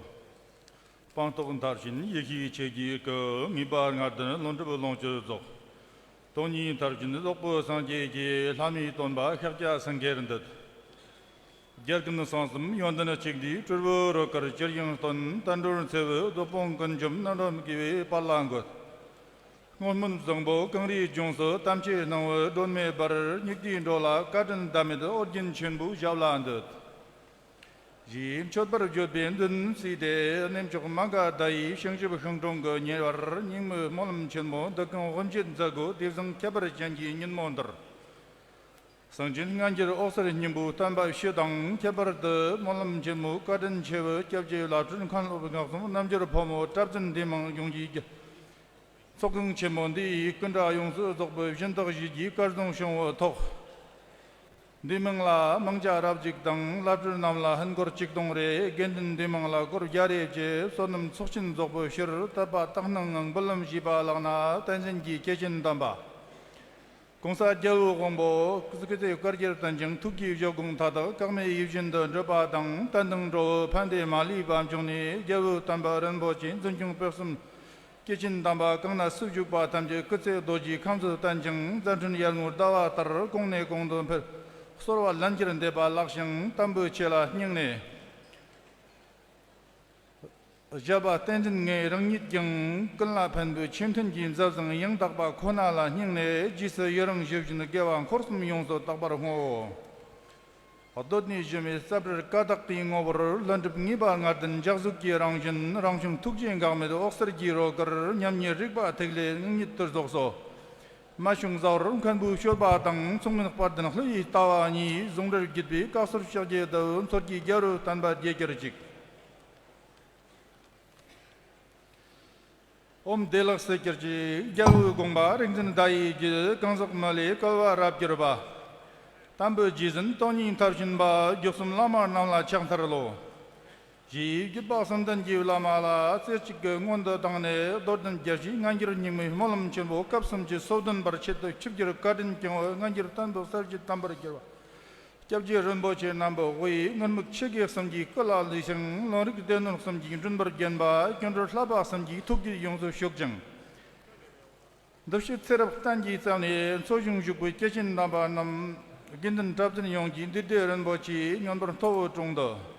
སྤངས་རྟོགས་མཐར་ཕྱིན་ཡེ་ཤེས་ཆོས་ཀྱི་སྐུ། ངེས་པ་ལྔ་ལྡན་ཀློང་གྲུབ་ལོངས་སྤྱོད་རྫོགས། སྟོང་ཉིད་མཐར་ཕྱིན་རྫོགས་པའི་སངས་རྒྱས་ཀྱི། ལྷ་མིའི་སྟོན་པ་ཤཱཀྱ་སེང་གེར་འདུད། རྒྱལ་ཀུན་གསང་གསུམ་ཡོན་ཏན་གཅིག་འདུས་སྤྲུལ་པའི་རོལ་གར་ཅིར་ཡང་སྟོན། བསྟན་འགྲོར་འཚེ་བའི་རྡོ་སྤུངས་ཀུན་འཇོམས་རྣམ་གྲངས་བརྒྱད་པའི་དཔལ་ལ་འགོད། སྔོན་སྨོན་བཟང་པོ་གངས་རིའི་ལྗོངས་སུ་དམ་ཆོས་སྣང་བའི་སྒྲོན་མེ་འབར། སྙིགས་དུས་འགྲོ་ལ་བཀའ་དྲིན་ཟླ་མེད་ཨོ་རྒྱན་ཆེན་པོའི་ཞབས་ལ་འདུད། ཞེས་མཆོད་པར་བརྗོད་པའི་མདུན་བསུས་ཏེ། གནས་མཆོག་མ་ག་དྷ་ཡི་བྱང་ཆུབ་ཤིང་དྲུང་གི་ཉེ་བར་སྙིང་མའི་སྨོན་ལམ་ཆེན་མོ་འདི་ཀུན་དབུ་འབྱེད་མཛད་སྒོ་དེ་བཟང་ཁྱད་པར་ཅན་གྱི་ཉིན་མོ་འདིར། གསང་ཆེན་སྔ་འགྱུར་འོད་གསལ་སྙིང་པོའི་བསྟན་པ་སྤྱི་དང་ཁྱད་པར་དུ་སྨོན་ལམ་ཆེན་མོའི་བཀའ་དྲིན་ཆེ་བའི་སྐྱབས་རྗེ་བླ་སྤྲུལ་མཁན་སློབ་སྔགས་གསུམ་རྣལ་འབྱོར་ཕོ་མོ་གྲྭ་བཙུན་འདུས་མང་ཡོངས་ཀྱི་རྒྱུད། ཚོགས་ཁང་ཆེན་མོ་འདི་ཡི་སྐུ་འདྲ་ཡོངས་སུ་རྫོགས་པའི་སྦྱིན་བདག་ཞིག་གིས་སྐལ་བཟང་བྱུང་བའི་ཐོག་འདུས་མང་ལ་མང་ཇ་རབ་གཅིག་དང་བླ་སྤྲུལ་རྣམས་ལ་ཧིན་སྒོར་ཆིག་སྟོང་རེ། དགེ་འདུན་འདུས་མང་ལ་སྒོར་བརྒྱ་རེ་བཅས་བསོད་ནམས་ཚོགས་ཆེན་རྫོགས་པའི་ཕྱིར་དད་པ་དག་སྣང་ངང་འབུལ་ལམ་ཞུས་པ་ལགས་ན། བསྟན་འཛིན་གྱི་སྐྱེས་ཆེན་དམ་པ་གོང་ས་རྒྱལ་བའི་དབང་པོ་སྐུ་ཚེ་བསྐལ་བརྒྱར་བརྟན་ཅིང་ཐུགས་ཀྱི་བཞེད་དགོངས་མཐའ་དག་ཀ་མད་ཡིད་བཞིན་དུ་འགྲུབ་པ་དང་། བསྟན་དང་འགྲོ་བའི་ཕན་བདེ་མ་ལུས་པ་འབྱུང་ནས། རྒྱལ་བའི་བསྟན་པ་རིན་པོ་ཆེ་འཛིན་སྐྱོང་སྤེལ་གསུམ། སྐྱེས་ཆེན་དམ་པ་གང་ན་སུ་བཞུགས་པ་ཐམས་ཅད་སྐུ་ཚེ་རྡོ་རྗེའི་ཁམས་སུ་བརྟན་ཅིང་། མཛད་འཕྲིན་ཡར་ངོའི་ཟླ་བ་ལྟར་གོང་ནས་གོང་དུ་འཕེལ། གསོལ་བ་ལན་བརྒྱར་འདེབས་པ་ལགས་ཤིང་། དམ་པའི་ཆོས་ལ་སྙིང་ནས་བཞད་པ་བསྟན་འཛིན་ངས་རང་ཉིད་ཀྱང་ཀུན་ལ་ཕན་པའི་ཆོས་མཐུན་གྱི་མཛད་བཟང་ཡང་དག་པ་ཁོ་ན་ལ་སྙིང་ནས་རྗེས་སུ་ཡི་རང་ཞུ་བཞིན། དགེ་བ་འཁོར་གསུམ་ཡོངས་སུ་དག་པར་བསྔོའོ། གདོད་ནས་གཞོམ་མེད་རྩལ་བྲལ་ཀ་དག་གི་ངོ་བོར་ལྷུན་གྲུབ་ངེས་པ་ལྔ་ལྡན་འཇའ་ཟུག་གི་རང་བཞིན། རང་བྱུང་ཐུགས་རྗེ་འགག་མེད་འོད་གསལ་གྱི་རོལ་གར་མཉམ་ཉིད་རིག་པ་ཐིག་ལེ་དངོས་ཉིད་དུ་རྫོགས་སོ། མ་བྱུང་ཟ་བར་མཁན་པོའི་སྤྱོད་པ་དང་། མཚུངས་མེད་དཔལ་ལྡན་ཀླུ་ཡི་ལྟ་བ་གཉིས། ཟུང་འབྲེལ་བརྒྱུད་པའི་བཀའ་སྲོལ་ཕྱག་རྒྱའི་ཟླ་བོའི་མཚོ་སྐྱེས་རྒྱལ་བའི་བསྟན་པ་རྒྱས་གྱུར་ཅིག་ཨོཾ་བདེ་ལེགས་སྲས་ཀྱི་རྗེ། རྒྱལ་བའི་དགོངས་པ་རིག་འཛིན་ཟླ་ཡི་རྒྱུད། གང་ཟག་མི་ལས་བསྐལ་པ་རབ་གྱུར་པ། དམ་པའི་རྗེས་ཟིན་སྟོང་ཉིད་མཐར་ཕྱིན་པ། མགྱོགས་གསུམ་བླ་མ་རྣམས་ལ་ཕྱག་འཚལ་ལོ། ཞེས་བརྒྱུད་པ་གསུམ་ལྡན་གྱི་བླ་མ་ལ་རྩེ་གཅིག་གི་སྔོན་དུ་བཏང་ནས། རྡོར་གདན་རྒྱལ་སྲས་སྔ་འགྱུར་རྙིང་མའི་སྨོན་ལམ་ཆེན་པོ་སྐབས་སུམ་ཅུ་སོ་བདུན་པར་ཆེད་དུ་ཆིབས་བསྒྱུར་བཀའ་དྲིན་སྐྱོང་བའི་སྔ་འགྱུར་བསྟན་པའི་གསལ་བྱེད་དམ་པར་གྱུར་པ། སྐྱབས་རྗེ་རིན་པོ་ཆེ་རྣམ་པའི་དབུས་ངུར་སྨྲིག་ཆུ་གེ་གསུམ་གྱི་སྐུ་ལ་ལུས་ཤིང་། ལུང་རིགས་སྡེ་སྣོད་གསུམ་གྱི་མགྲིན་པར་བརྒྱན་པ། སྐྱེ་འགྲོ་བསླབ་པ་གསུམ་གྱི་ཐུགས་རྒྱུད་ཡོངས་སུ་ཞུགས་ཅིང་། འདི་ཕྱི་ཚེ་རབས་གཏན་གྱི་རྩ་ནས་འཚོ་ཞིང་བཞུགས་པའི་སྐྱེས་ཆེན་དམ་པ་རྣམས་དགེ་འདུན་གྲྭ་བཙུན་ཡོངས་ཀྱི་འདུས་སྡེ་རིན་པོ་ཆེའི་མངོན་པར་མཐོ་བོའི་དྲུང་དུ།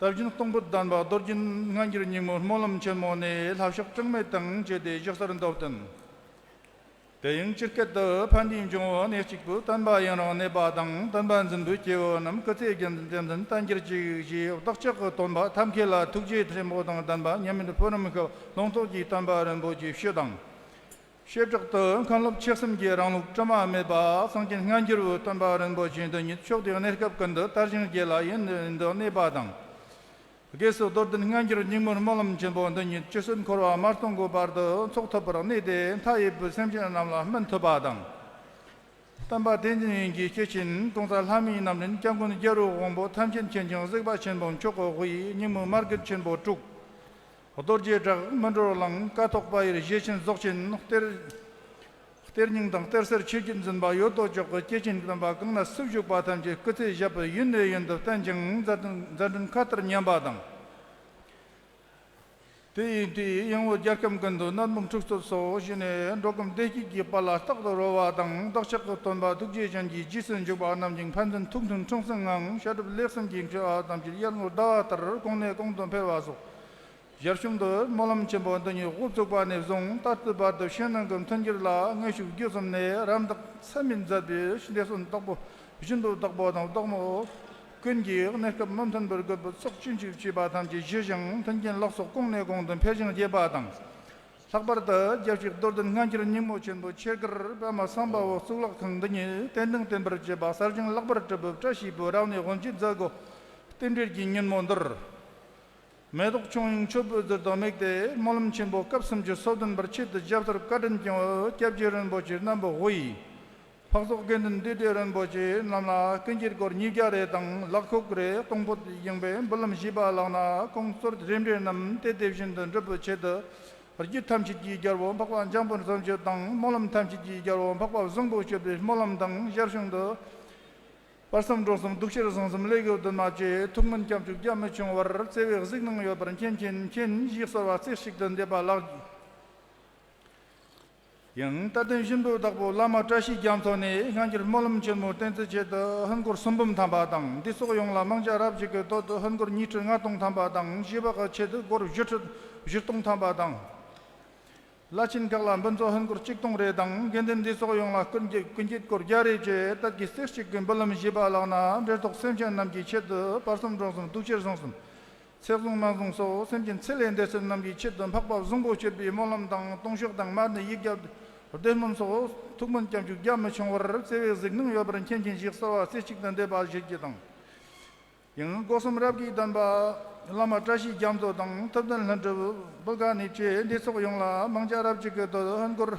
དལ་བརྒྱུད་སྟོང་པོ་ལྡན་པ་རྡོ་རྗེ་སྔ་འགྱུར་རྙིང་མའི་སྨོན་ལམ་ཆེན་མོ་ནས་ལྷ་ཕྱག་གྲངས་མེད་དང་བཅས་ཏེ་བཞུགས་སར་འདུ་བསྟན། དེ་ཡང་ཇི་སྐད་དུ། ཕན་བདེའི་འབྱུང་བོ་གནས་གཅིག་པུ། བསྟན་པ་ཡུན་རིང་གནས་པ་དང་། བསྟན་པ་འཛིན་པའི་སྐྱེ་བོ་རྣམས། སྐུ་ཚེ་རྒྱུན་དུ་བརྟན་ལྡན་བརྟན་གྱུར་ཅིག་ཞེས་བདག་ཅག་གི་སྟོན་པ་ཐབས་མཁས་ལ་ཐུགས་རྗེ་ཆེན་པོ་དང་ལྡན་པ་མཉམ་མེད་བུ་རམ་ཤ་ལུང་རྟོགས་ཀྱི་བསྟན་པ་རིན་པོ་ཆེ་སྤྱི་དང་། བྱེ་བྲག་ཏུ་མཁན་སློབ་ཆེ་གསུམ་གྱི་རིང་ལུགས་དྲི་མ་མེད་པ། གསང་ཆེན་སྔ་འགྱུར་བའི་བསྟན་པ་རིན་པོ་ཆེ་འདི་ཉིད་ཕྱོགས་དེའི་གནས་སྐབས་ཀུན་ཏུ་དར་ཞིང་རྒྱས་ལ་ཡུན་རིང་དུ་གནས་པ་དང་། སྒོས་སུ་རྡོར་གདན་སྔ་འགྱུར་རྙིང་མའི་སྨོན་ལམ་ཆེན་པོ་འདི་ཉིད་ཇི་སྲིད་འཁོར་བ་མ་སྟོངས་གོང་བར་དུ་འཚོགས་ཐུབ་པར་གནས་ཏེ། མཐའ་ཡས་པའི་སེམས་ཅན་རྣམས་ལ་སྨིན་ཐུབ་པ་དང་། བསྟན་པ་དེ་འཛིན་ཡོན་གྱི་སྐྱེས་ཆེན་གོང་ས་ལྷ་མིའི་རྣམ་འདྲེན་སྐྱབས་མགོན་རྒྱལ་བའི་དབང་པོ་ཐམས་ཅད་མཁྱེན་ཅིང་གཟིགས་པ་ཆེན་པོ་མཆོག་གི་དབུས་རྙིང་མའི་མ་རྒན་ཆེན་པོ་དྲུག་རྡོ་རྗེ་བྲག་སྨིན་གྲོལ་གླིང་། ཀཿཐོག་དཔལ་ཡུལ། བཞེས་ཆེན་རྫོགས་ཆེན། གཏེར། གཏེར་རྙིང་དང་གཏེར་གསར་ཆོས་བརྒྱུད་འཛིན་པ་ཡོད་དོ་ཅོག་གི་སྐྱེས་ཆེན་དམ་པ་གང་ན་སུ་བཞུགས་པ་ཐམས་ཅད་སྐུ་ཚེ་ཞབས་པད་ཡུན་ནས་ཡུན་དུ་བརྟན་ཅིང་། མཛད་འཕྲིན་མཛད་འཕྲིན་མཁའ་ལྟར་ཉམས་པ་དང་། དེ་ཡི་དུས་ཡང་བོད་རྒྱལ་ཁམས་ཀུན་ཏུ་ནད་མུག་འཁྲུག་རྩོད་སོགས་ཞི་ནས། འགྲོ་ཀུན་བདེ་སྐྱིད་ཀྱི་དཔལ་ལ་རྟག་ཏུ་རོལ་བ་དང་། བདག་ཅག་གི་སྟོན་པ་ཐུགས་རྗེ་ཅན་གྱི་རྗེས་སུ་འཇུག་པ་རྣམས་ཀྱང་ཕན་ཚུན་ཐུགས་མཐུན་འཁྲུངས་གསུམ་ངང་བཤད་སྒྲུབ་ལེགས་གསུམ་གྱི་འབྲེལ་བ་ཐམས་ཅད་ཡར་ངོའི་ཟླ་བ་ལྟར་གོང་ནས་གོང་དུ་འཕེལ་བ་སོགས། ཞར་བྱུང་དུ་སྨོན་ལམ་ཆེན་པོ་འདི་ཉིད་དབུ་བཙུགས་པ་ནས་བཟུང་། ད་ལྟའི་བར་དུ་ཕྱི་ནང་གི་མཐུན་འགྱུར་ལ་དངོས་ཤུགས་བརྒྱུད་གསུམ་ནས་རམ་འདེགས་ཚད་མེད་མཛད་པའི་འདས་གསོན་བདག་པོ་བཞིན་དུ་བདག་པོ་དང་བདག་མོ་ཀུན་གྱིས་གནས་སྐབས་མི་མཐུན་པར་དགོས་པའི་ཚོགས་ཅི་མཆིས་བྱས་པ་ཐམས་ཅད་ཞི་ཞིང་། མཐུན་རྐྱེན་ལག་སོགས་གོང་ནས་གོང་དུ་འཕེལ་ཞིང་རྒྱས་པ་དང་། ལྷག་པར་དུ་རྒྱལ་སྤྱིའི་རྡོར་གདན་སྔ་འགྱུར་རྙིང་མའི་ཆེན་པོ་ཆོས་སྒར་པདྨ་སམ་བྷ་བའི་གཙུག་ལག་ཁང་འདི་ཉིད་བརྟན་དང་བརྟན་པར་བཅས་པ་གསར་བཞེངས་ལེགས་པར་གྲུབ་པའི་བཀྲ་ཤིས་པའི་རབ་གནས་དབུ་འབྱེད་མཛད་སྒོ་རྟེན་འབྲེལ་གྱི་ཉིན་མོ་འདིར། མེ་ཏོག་ཆུང་ཡང་མཆོད་པའི་རྫས་དང་དམིགས་ཏེ། སྨོན་ལམ་ཆེན་པོ་སྐབས་སུམ་ཅུ་སོ་བདུན་པར་ཆེད་དུ་བརྒྱབ་སར་བཀའ་དྲིན་སྐྱོང་བའི་སྐྱབས་རྗེ་རིན་པོ་ཆེ་རྣམ་པའི་དབུས། ལྷག་ཚོགས་དགེ་འདུན་འདུས་སྡེ་རིན་པོ་ཆེ་རྣམས་ལ་ཀུན་གྱིས་སྒོར་ཉིས་བརྒྱ་རེ་དང་ལག་ཁོག་རེ་གཏོང་ཕོད་ཡངས་པའི་འབུལ་ལམ་ཞུས་པ་ལགས་ན། གོང་གསོལ་རིམ་གྲོ་རྣམས་དེ་དེ་བཞིན་དུ་འགྲུབ་པའི་ཆེད་དུ། རྒྱུད་ཐམས་ཅད་ཀྱི་རྒྱལ་པོ་འཕགས་པ་འཇམ་དཔལ་བྱང་ཆུབ་དང་། སྨོན་ལམ་ཐམས་ཅད་ཀྱི་རྒྱལ་པོ་འཕགས་པ་བཟང་པོ་སྤྱོད་པའི་སྨོན་ལམ་དང་། ཞར་བྱུང་དུ། དཔལ་གསུམ་འབྲོག་གསུམ་གདུགས་ཁྱེར་ཟུང་གསུམ་ལས་གཡོ་བདུན་མ་བཅས། ཐུགས་སྨོན་སྐྱབས་འཇུག་རྒྱ་མི་ཆུང་བར། བརྩེ་བས་གཟིགས་གནང་ཡོད་པར་མཁྱེན་མཁྱེན་མཁྱེན། ཞེས་གསོལ་བ་རྩེ་གཅིག་ཏུ་འདེབས་པ་ལགས། ཡང་དད་ལྡན་གཞོན་པའི་བདག་པོ་བླ་མ་བཀྲ་ཤིས་རྒྱ་མཚོ་ནས་སྔ་འགྱུར་སྨོན་ལམ་ཆེན་མོའི་བསྟན་འཛིན་ཆེད་དུ་ཧིན་སྒོར་སུམ་འབུམ་ཐམ་པ་དང་། འདུས་ཚོགས་ཡོངས་ལ་མང་ཇ་རབ་རྒྱས་ཀྱི་དོད་དུ་ཧིན་སྒོར་ཉིས་ཁྲི་ལྔ་སྟོང་ཐམ་པ་དང་། བཞེས་པ་གི་ཆེད་དུ་སྒོར་བཞི་ཁྲི་བཞི་སྟོང་ཐམ་པ་དང་། བླ་ཆེན་ཁག་ལ་འབུལ་ཚོགས་ཧིན་སྒོར་གཅིག་སྟོང་རེ་དང་། དགེ་འདུན་འདུས་ཚོགས་ཡོངས་ལ་སྐུ་འགྱེད་སྐུ་འགྱེད་སྒོར་བརྒྱ་རེ་བཅས་དད་ཀྱི་རྩེ་གཅིག་གི་འབུལ་ལམ་བཞེས་པ་ལགས་ན། འབྲེལ་ཐོགས་སེམས་ཅན་རྣམས་ཀྱི་ཆེད་དུ་དཔལ་གསུམ་འབྲོག་གསུམ་གདུགས་ཁྱེར་ཟུང་གསུམ། ཚེ་བཟུང་མ་བཟུང་སོགས་སེམས་ཅན་ཚེ་ལས་འདས་ཚུལ་རྣམས་ཀྱི་ཆེད་དུ་འཕགས་པ་བཟང་པོ་སྤྱོད་པའི་སྨོན་ལམ་དང་། ལྟུང་བཤགས་དང་མར་ནི་ཡིག་བརྒྱ་བཟླས་སྨོན་སོགས་ཐུགས་སྨོན་སྐྱབས་འཇུག་རྒྱ་མི་ཆུང་བར་བརྩེ་བས་གཟིགས་གནང་ཡོད་པར་མཁྱེན་མཁྱེན། ཞེས་གསོལ་བ་རྩེ་གཅིག་ཏུ་འདེབས་པ་ཞུ་རྒྱུ་དང་། ཡང་སྒོ་གསུམ་རབ་ཀྱི་བསྟན་པ་བླ་མ་བཀྲ་ཤིས་རྒྱ་མཚོ་དང་ཐུབ་བསྟན་ལྷུན་གྲུབ་བུ་ག་ནས་བཅས་འདུས་ཚོགས་ཡོངས་ལ་མང་ཇ་རབ་རྒྱས་ཀྱི་དོད་ཧིན་སྒོར་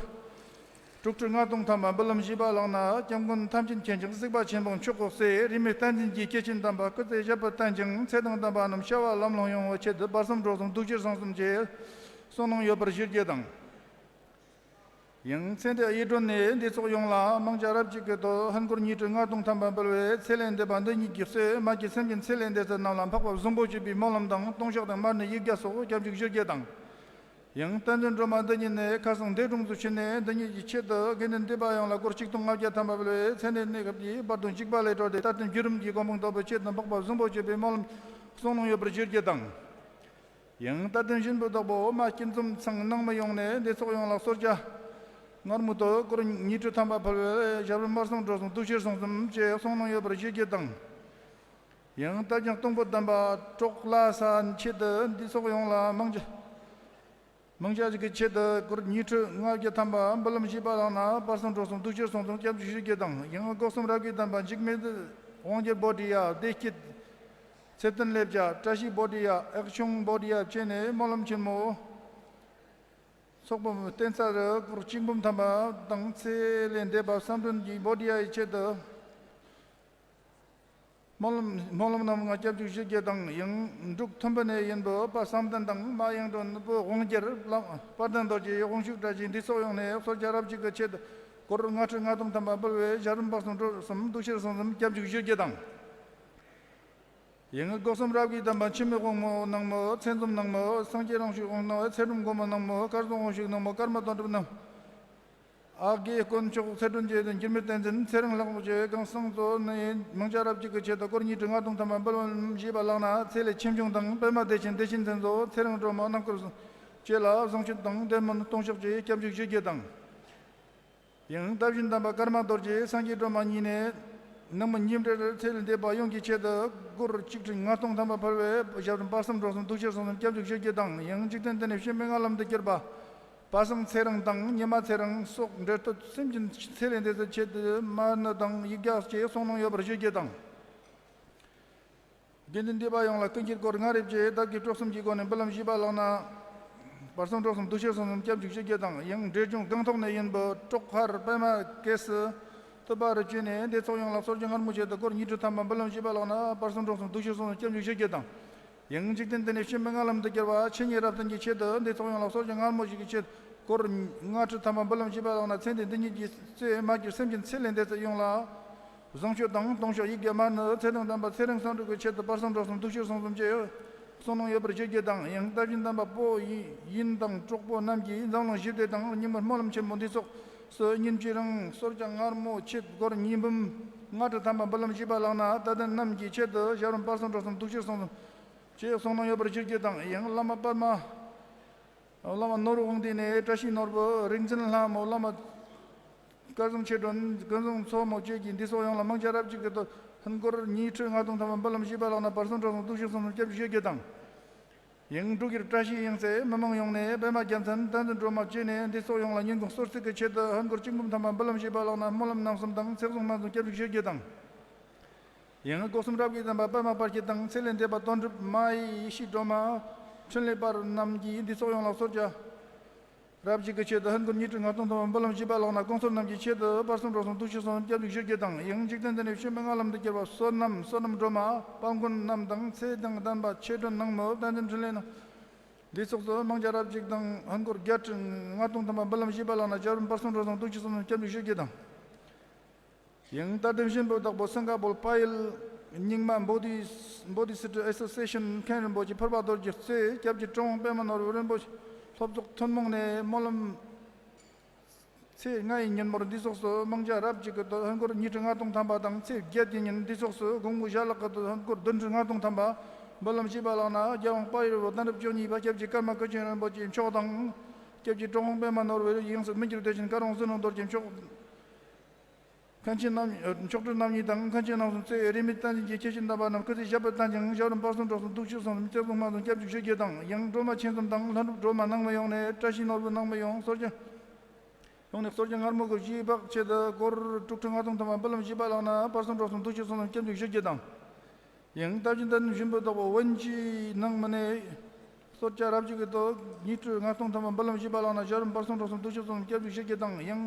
དྲུག་ཁྲི་ལྔ་སྟོང་ཐམ་པ་འབུལ་ལམ་བཞེས་པ་ལགས་ན། སྐྱབས་མགོན་ཐམས་ཅད་མཁྱེན་ཅིང་གཟིགས་པ་ཆེན་པོ་མཆོག་གི་སྲས་རིས་མེད་བསྟན་འཛིན་གྱི་སྐྱེས་ཆེན་དམ་པ་སྐུ་ཚེ་ཞབས་པད་བརྟན་ཅིང་ཚེ་དང་ལྡན་པ་རྣམས་བྱ་བ་ལམ་ལྷོང་ཡོང་བའི་ཆེད་དུ་དཔལ་གསུམ་འབྲོག་གསུམ་གདུགས་ཁྱེར་ཟུང་གསུམ་གྱིས་གསུང་གནང་ཡོད་པར་ཞུ་རྒྱུ་དང་། ཡང་ཚེ་འདས་གཡུ་སྒྲོན་ནས་འདུས་ཚོགས་ཡོངས་ལ་མང་ཇ་རབ་རྒྱས་ཀྱི་དོད་ཧིན་སྒོར་ཉིས་ཁྲི་ལྔ་སྟོང་ཐམ་པ་འབུལ་བས། ཚེ་ལས་འདས་པ་འདི་ཉིད་ཀྱི་སྲས་མ་གི་སེམས་ཅན་ཚེ་ལས་འདས་ཚུལ་རྣམས་ལ་འཕགས་པ་བཟང་པོ་སྤྱོད་པའི་སྨོན་ལམ་དང་། ལྟུང་བཤགས་དང་མར་ནི་ཡིག་བརྒྱ་སོགས་སྐྱབས་འཇུག་ཞུ་རྒྱུ་དང་། ཡང་བསྟན་འཛིན་སྒྲོལ་མ་འདི་ཉིད་ནས་ཁ་སང་འདས་གྲོངས་སུ་ཕྱིན་ནས། འདི་ཉིད་ཀྱི་ཆེད་དུ་དགེ་འདུན་འདུས་པ་ཡོངས་ལ་སྒོར་ཆིག་སྟོང་ལྔ་བརྒྱ་ཐམ་པ་འབུལ་བས། ཚེ་འདས་གནས་སྐབས་ཀྱི་བར་དོ་འཇིགས་པ་ལས་གྲོལ་ཏེ་དད་ལྡན་བརྒྱུད་རིམ་གྱི་གོ་འཕང་ཐོབ་པའི་ཆེད་དུ་འཕགས་པ་བཟང་པོ་སྤྱོད་པའི་སྨོན་ལམ་གསུང་གནང་ཡོད་པར་ཞུ་རྒྱུ་དང་། ཡང་དད་ལྡན་གཞོན་པའི་བདག་པོ་མ་སྐྱིད་འཛོམས་ཚང་ནང་མི་ཡོངས་ནས་འདུས་ཚོགས་ཡོངས་ལ་གསོལ་ཇ་མངར་མོའི་དོད་སྒོར་ཉིས་ཁྲི་ཐམ་པ་ཕུལ་བས། ཞབས་རིམ་དཔལ་གསུམ་འབྲོག་གསུམ་གདུགས་ཁྱེར་ཟུང་གསུམ་བཅས་གསུང་གནང་ཡོད་པར་ཞུ་རྒྱུ་དང་། ཡང་རྟ་རྒྱུག་སྟོང་པོ་བསྡམས་པ་ཀྲོག་ལ་ས་ཆེད་དུ་འདུས་ཚོགས་ཡོངས་ལ་མང་ཇ་མང་ཇ་ཞིག་གི་ཆེད་དུ་སྒོར་ཉིས་ཁྲི་ལྔ་བརྒྱ་ཐམ་པ་འབུལ་ལམ་བཞེས་པ་ལགས་ན། དཔལ་གསུམ་འབྲོག་གསུམ་གདུགས་ཁྱེར་ཟུང་གསུམ་སྐྱབས་འཇུག་ཞུ་རྒྱུ་དང་། ཡང་སྒོ་གསུམ་རབ་ཀྱི་བསྟན་པ་འཇིགས་མེད་དབང་རྒྱལ་བོ་དྷི་ཡ། བདེ་སྐྱིད་ཚེ་བརྟན་ལེབ་ཇ། བཀྲ་ཤིས་བོ་དྷི་ཡ། ཨེག་ཆུང་བོ་དྷི་ཡ་བཅས་ནས་སྨོན་ལམ་ཆེན་མོ་ཚོགས་པ་བསྟན་ས་རུ་སྒོར་གཅིག་འབུམ་ཐམ་པ་དང་། ཚེ་ལས་འདས་པ་བསམ་གཏན་གྱི་བོ་དྷི་ཡ་ཡི་ཆེད་དུ་སྨོན་ལམ་སྨོན་ལམ་རྣམས་ང་སྐྱབས་འཇུག་ཞུ་རྒྱུ་དང་། ཡང་འབྲུག་ཐུམ་པ་ནས་ཡིན་པའི་དཔལ་བསམ་གཏན་དང་མ་གཡུང་དྲུང་ནོར་བུ་དབང་རྒྱལ། བླ་དཔལ་ལྡན་རྡོ་རྗེ་དབང་ཕྱུག་བཀྲ་ཤིས་འདུས་ཚོགས་ཡོངས་ནས་གསོལ་ཇ་རབ་རྒྱས་ཀྱི་ཆེད་དུ་སྒོར་ལྔ་ཁྲི་ལྔ་སྟོང་ཐམ་པ་འབུལ་བས། ཞབས་རིམ་དཔལ་གསུམ་འབྲོག་གསུམ་གདུགས་ཁྱེར་ཟུང་གསུམ་སྐྱབས་འཇུག་ཞུ་རྒྱུ་དང་། ཡང་སྒོ་གསུམ་རབ་ཀྱི་བསྟན་པ་འཆི་མེད་དབང་མོ་ནང་མོ། ཚེ་འཛོམས་ནང་མོ། སངས་རྒྱས་རང་བཞུགས་དབང་ནང་། ཚེ་སྒྲོན་མགོན་པོ་ནང་མོ། སྐལ་བཟང་དབང་ཕྱུག་ནང་མོ། ཀརྨ་དོན་གྲུབ་ནང་། ཨ་དགེ་དཀོན་མཆོག། ཚེ་སྒྲོན་རྗེ་དང་འགྱུར་མེད་བསྟན་འཛིན། ཚེ་རིང་ལྷག་མོ་བཅས་གང་གསུང་ཚོགས་ནས་མང་ཇ་རབ་རྒྱས་ཀྱི་ཆེད་དུ་སྒོར་ཉིས་ཁྲི་ལྔ་སྟོང་ཐམ་པ་འབུལ་བ་བཞེས་པ་ལགས་ན། ཚེ་ལས་ཆེ་ཆུང་དང་པདྨ་བདེ་ཆེན་བདེ་ཆེན་མཚན་གཙོ། ཚེ་རིང་སྒྲོལ་མ་རྣམ་དཀར་བཅས་ལ་བཟང་སྤྱོད་དང་བདེ་སྨོན་ལྟུང་བཤགས་ཀྱི་སྐྱབས་འཇུག་ཞུ་རྒྱུ་དང་། ཡང་དཔལ་གཞུང་བསྟན་པ་ཀརྨ་རྡོ་རྗེ་སངས་རྒྱས་སྒྲོལ་མ་གཉིས་ནས་ནང་མི་ཉིན་རེར་ཚེ་ལས་འདས་པ་ཡོངས་ཀྱི་ཆེད་དུ་སྒོར་ཆིག་ཁྲི་ལྔ་སྟོང་ཐམ་པ་ཕུལ་བས། ཞབས་རིམ་དཔལ་གསུམ་འབྲོག་གསུམ་གདུགས་ཁྱེར་ཟུང་གསུམ་སྐྱབས་འཇུག་ཞུ་རྒྱུ་དང་། ཡང་འཇིག་རྟེན་འདི་ནས་སྐྱེ་མེད་ལྔ་ལམ་དུ་གྱུར་པ་པ་སངས་ཚེ་རིང་དང་ཉི་མ་ཚེ་རིང་སོགས་འབྲེལ་ཐོགས་སེམས་ཅན་ཚེ་ལས་འདས་ཚུལ་ཆེད་དུ་མར་ནི་དང་ཡིག་བརྒྱ་བཅས་གསུང་གནང་ཡོད་པར་ཞུ་རྒྱུ་དང་། དགེ་འདུན་འདུས་པ་ཡོངས་ལ་སྐུ་འགྱེད་སྒོར་ལྔ་རེ་བཅས་དད་ཀྱི་སྤྲོ་གསུམ་གྱི་སྒོ་ནས་འབུལ་ལམ་བཞེས་པ་ལགས་ན། དཔལ་གསུམ་འབྲོག་གསུམ་གདུགས་ཁྱེར་ཟུང་གསུམ་སྐྱབས་འཇུག་ཞུ་རྒྱུ་དང་། ཡང་འབྲས་ལྗོངས་སྒང་ཐོག་ནས་ཡིན་པའི་ཀྲོག་ཧར་པདྨ་སྐྱེས་སུ་ཐུབ་པ་རུ་བཅས་ནས་འདུས་ཚོགས་ཡོངས་ལ་གསོལ་ཇ་མངར་མོའི་ཆེད་དུ་སྒོར་ཉིས་ཁྲི་ཐམ་པ་འབུལ་ལམ་བཞེས་པ་ལགས་ན། དཔལ་གསུམ་འབྲོག་གསུམ་གདུགས་ཁྱེར་ཟུང་གསུམ་སྐྱབས་འཇུག་ཞུ་རྒྱུ་དང་། ཡང་འཇིག་རྟེན་འདི་ནས་སྐྱེ་མེད་ལྔ་ལམ་དུ་གྱུར་པ་ཆོས་ཉིད་རབ་བརྟན་གྱི་ཆེད་དུ་འདུས་ཚོགས་ཡོངས་ལ་གསོལ་ཇ་མངར་མོ་ཞིག་གི་ཆེད་སྒོར་ལྔ་ཁྲི་ཐམ་པ་འབུལ་ལམ་བཞེས་པ་ལགས་ན། ཚེ་འདས་འདི་ཉིད་ཀྱི་སྲས་མ་གྱུར་སེམས་ཅན་ཚེ་ལས་འདས་ཚུལ་ཡོངས་ལ་བཟང་སྤྱོད་དང་ལྟུང་བཤགས་ཡིག་བརྒྱ་མར་ནི་ཚེ་དང་ལྡན་པ་ཚེ་རིང་བསམ་གྲུབ་ཀྱི་ཆེད་དུ་དཔལ་གསུམ་འབྲོག་གསུམ་གདུགས་ཁྱེར་ཟུང་གསུམ་བཅས་གསུང་གནང་ཡོད་པར་ཞུ་རྒྱུ་དང་། ཡང་དཔལ་གཞུང་བསྟན་པ་པོ་ཡིན་དང་གྲོགས་པོ་རྣམས་ཀྱིས་འཛམ་གླིང་ཞི་བདེ་དང་སྙིགས་མའི་སྨོན་ལམ་ཆེན་མོ་འདུས་ཚོགས་སུ་ཉིན་གཅིག་རིང་གསོལ་ཇ་མངར་མོ་ཆེད་སྒོར་ཉིས་འབུམ་ལྔ་ཁྲི་ཐམ་པ་འབུལ་ལམ་བཞེས་པ་ལགས་ན། དད་ལྡན་རྣམས་ཀྱི་ཆེད་དུ་ཞབས་རིམ་དཔལ་གསུམ་འབྲོག་གསུམ་གདུགས་ཁྱེར་ཟུང་གསུམ་བཅས་གསུང་གནང་ཡོད་པར་ཞུ་རྒྱུ་དང་། ཡང་བླ་མ་པདྨ་བླ་མ་ནོར་བུ་དབང་འདུས་ནས་བཀྲ་ཤིས་ནོར་བུ། རིག་འཛིན་ལྷ་མོ། བླ་མ་སྐལ་བཟང་ཆོས་སྒྲོན། ཀུན་བཟང་མཚོ་མོ་བཅས་ཀྱིས་འདུས་ཚོགས་ཡོངས་ལ་མང་ཇ་རབ་རྒྱས་ཀྱི་དོད་ཧིན་སྒོར་ཉིས་ཁྲི་ལྔ་སྟོང་ཐམ་པ་འབུལ་ལམ་བཞེས་པ་ལགས་ན། དཔལ་གསུམ་འབྲོག་གསུམ་གདུགས་ཁྱེར་ཟུང་གསུམ་སྐྱབས་འཇུག་ཞུ་རྒྱུ་དང་། ཡང་འབྲུག་ཡུལ་བཀྲ་ཤིས་དབྱིངས་སའི་མི་མང་ཡོངས་ནས་པདྨ་རྒྱལ་མཚན། བསྟན་འཛིན་སྒྲོལ་མ་བཅས་ནས་འདུས་ཚོགས་ཡོངས་ལ་ཉིན་གུང་གསོལ་ཚིགས་ཀྱི་ཆེད་དུ་ཧིན་སྒོར་གཅིག་འབུམ་ཐམ་པ་འབུལ་ལམ་བཞེས་པ་ལགས་ན། སྨོན་ལམ་རྣམ་གསུམ་དང་ཚེ་བཟང་མ་བཟང་སྐྱབས་འཇུག་ཞུ་རྒྱུ་དང་། ཡང་སྒོ་གསུམ་རབ་ཀྱི་བསྟན་པ་པདྨ་དཔལ་སྐྱེས་དང་ཚེ་ལས་འདས་པ་དོན་གྲུབ་མ་ཡི་ཡེ་ཤེས་སྒྲོལ་མ། འཕྲིན་ལས་པ་རྣམས་ཀྱིས་འདུས་ཚོགས་ཡོངས་ལ་གསོལ་ཇ་རབ་རྒྱས་ཀྱི་ཆེད་དུ་ཧིན་སྒོར་ཉིས་ཁྲི་ལྔ་སྟོང་ཐམ་པ་འབུལ་ལམ་བཞེས་པ་ལགས་ན། གོང་ཚོར་རྣམས་ཀྱི་ཆེད་དུ་དཔལ་གསུམ་འབྲོག་གསུམ་གདུགས་ཁྱེར་ཟུང་གསུམ་སྐྱབས་འཇུག་ཞུ་རྒྱུ་དང་། ཡང་འཇིག་རྟེན་འདི་ནས་སྐྱེ་མེད་ལྔ་ལམ་དུ་གྱུར་པ་བསོད་ནམས་བསོད་ནམས་སྒྲོལ་མ། དཔལ་མགོན་རྣམས་དང་ཚེ་དང་ལྡན་པ་ཆོས་སྒྲོན་ནང་མི། བསྟན་འཛིན་འཕྲིན་ལས་རྣམས་འདུས་ཚོགས་སུ་མང་ཇ་རབ་རྒྱས་དང་ཧིན་སྒོར་བརྒྱད་ཁྲི་ལྔ་སྟོང་ཐམ་པ་འབུལ་ལམ་བཞེས་པ་ལགས་ན། ཞབས་རིམ་དཔལ་གསུམ་འབྲོག་གསུམ་གདུགས་ཁྱེར་ཟུང་གསུམ་སྐྱབས་འཇུག་ཞུ་རྒྱུ་དང་། ཡང་རྟ་དམ་སྦྱིན་པོ་བདག་པོ་སིང་ག་པོར་པ་ཡུལ་རྙིང་མ་བོ་དྷི་བོ་དྷི་སི་ཏྲ་ཨེ་སོ་སི་ཨེ་ཤན་མཁན་རིན་པོ་ཆེ་ཕུར་པ་རྡོ་རྗེ་རྩེ་སྐྱབས་རྗེ་ཀྲུང་དབྱང་པད་མ་ནོར་བུ་རིན་པོ་ཆེ་སློབ་ཚོགས་ཐུན་མོང་ནས་སྨོན་ལམ། ཚེས་ལྔ་ཡི་ཉིན་མོར་འདི་ཚོགས་སུ་མང་ཇ་རབ་ཅིག་གི་དོད་ཧན་སྒོར་ཉིས་ཁྲི་ལྔ་སྟོང་ཐམ་པ་དང་། ཚེས་བརྒྱད་ཀྱི་ཉིན་འདི་ཚོགས་སུ་དགོང་མོ་ཞལ་ལག་གི་དོད་ཧན་སྒོར་བདུན་ཁྲི་ལྔ་སྟོང་ཐམ་པ་འབུལ་ལམ་བྱས་པ་ལགས་ན། རྒྱལ་དབང་དཔལ་ཡུལ་བོད་དོན་རབ་བཅུ་གཉིས་པ་སྐྱབས་རྗེ་ཀརྨ་སྐུ་ཆེན་རིན་པོ་ཆེ་མཆོག་དང་། སྐྱབས་རྗེ་ཀྲུང་དབྱང་པད་མ་ནོར་བུའི་ཡང་སྲིད་མི་འགྱུར་བདེ་ཆེན་བཀའ་དྲུང་བསོད་ནམས་རྡོ་རྗེ་མཆོག། མཁན་ཆེན་རྣམ་མཆོག་སྤྲུལ་རྣམ་གཉིས་དང་། མཁན་ཆེན་རྣམ་གསུམ་རྩེ་རིས་མེད་བསྟན་འཛིན་གྱི་ཁྱད་ཆོས་ལྡན་པ་རྣམས་སྐུ་ཚེ་ཞབས་པད་བརྟན་ཅིང་། ཞབས་རིམ་བར་གསུམ་འགྲོ་གསུམ་འདུག་ཕྱིར་སོང་སྐྱབས་འཇུག་ཞུ་རྒྱུ་དང་། ཡང་སྒྲོལ་མ་ཆེན་གསུམ་དང་ལྷ་སྒྲུབ་སྒྲོལ་མ་ནང་མི་ཡོང་ནས། བཀྲ་ཤིས་ནོར་བུ་ནང་མི་ཡོང་གསོལ་ཇ། ཡོང་ནས་གསོལ་ཇ་མངར་མོ་གི་བཞེས་པ་ཆེད་དུ་སྒོར་དྲུག་ཁྲི་ལྔ་སྟོང་ཐམ་པ་འབུལ་ལམ་བྱས་པ་ལགས་ན། བར་གསུམ་འགྲོ་གསུམ་འདུག་ཕྱིར་སོང་སྐྱབས་འཇུག་ཞུ་རྒྱུ་དང་། ཡང་རྟ་མགྲིན་རྟ་མགྲིན་སྦྱིན་པོ་བདག་པོ་དབོན་སྤྱིའི་ནང་མི་ནས་གསོལ་ཇ་རབ་ཅིག་གི་དོད་ཉིས་ཁྲི་ལྔ་སྟོང་ཐམ་པ་འབུལ་ལམ་བྱས་པ་ལགས་ན། ཞབས་རིམ་བར་གསུམ་འགྲོ་གསུམ་འདུག་ཕྱིར་སོང་སྐྱབས་འཇུག་ཞུ་རྒྱུ་དང་། ཡང་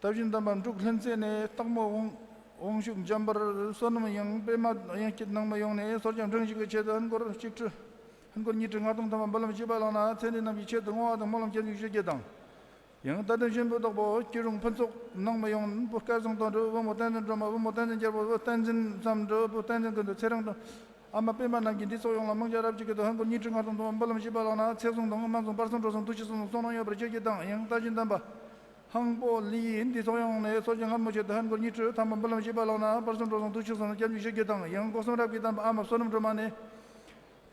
རྟ་མགྲིན་དམ་པ་འབྲུག་ལྷུན་རྩེ་ནས་སྟག་མོ་དབང་དབང་ཕྱུག་འཇམ་དཔལ་བསོད་ནམས་དབྱངས་པད་མ་དབྱངས་སྐྱིད་ནང་མི་ཡོང་ནས་གསོལ་ཇ་འབྲིང་ཞིག་གི་ཆེད་དུ་ཧན་སྒོར་གཅིག་ཁྲི་ཧན་སྒོར་ཉིས་ཁྲི་ལྔ་སྟོང་ཐམ་པ་འབུལ་ལམ་བྱས་པ་ལགས་ན། ཚེ་འདི་རྣམས་ཀྱི་ཆེད་དུ་བསྔོ་བ་དང་སྨོན་ལམ་སྐྱབས་འཇུག་ཞུ་རྒྱུ་དང་། ཡང་རྟ་དམ་སྦྱིན་པོ་བདག་པོ་སྐྱིད་རུང་ཕུན་ཚོགས་ནང་མི་ཡོང་། བུ་སྐལ་བཟང་དོན་གྲུབ། བུ་མོ་བསྟན་འཛིན་སྒྲོལ་མ། བུ་མོ་བསྟན་འཛིན་རྒྱལ་པོ། བུ་བསྟན་འཛིན་གི་འདུ་ཚེ་རིང་དང་། ཨ་མ་པད་མ་རྣམས་ཀྱིས་འདི་ཚོགས་ཡོངས་ལ་མང་ཇ་རབ་ཅིག་གི་དོད་ཧན་སྒོར་ཉིས་ཁྲི་ལྔ་སྟོང་ཐམ་པ་འབུལ་ལམ་བྱས་པ་ལགས་ན། ཚེ་བཟང་དང་དམངས་བཟང་བར་གསུམ་འགྲོ་གསུམ་འདུག་ཕྱིར་སོང་གསོལ་གནང་ཡོད་པར་ཞུ་རྒྱུ་དང་། ཡང་རྟ་མགྲིན་དམ་པ་ཧང་པོ་ལི་ཡིས་འདི་ཚོགས་ཡོངས་ནས་གསོལ་ཇ་མངར་མོ་ཆེད་དུ་ཧན་སྒོར་ཉིས་ཁྲི་ཐམ་པ་འབུལ་ལམ་བྱས་པ་ལགས་ན། བར་གསུམ་འགྲོ་གསུམ་འདུག་ཕྱིར་སོང་སྐྱབས་འཇུག་ཞུ་རྒྱུ་དང་། ཡང་སྒོ་གསུམ་རབ་ཀྱི་དམ་པ་ཨ་མ་བསོད་ནམས་སྒྲོལ་མ་ནས།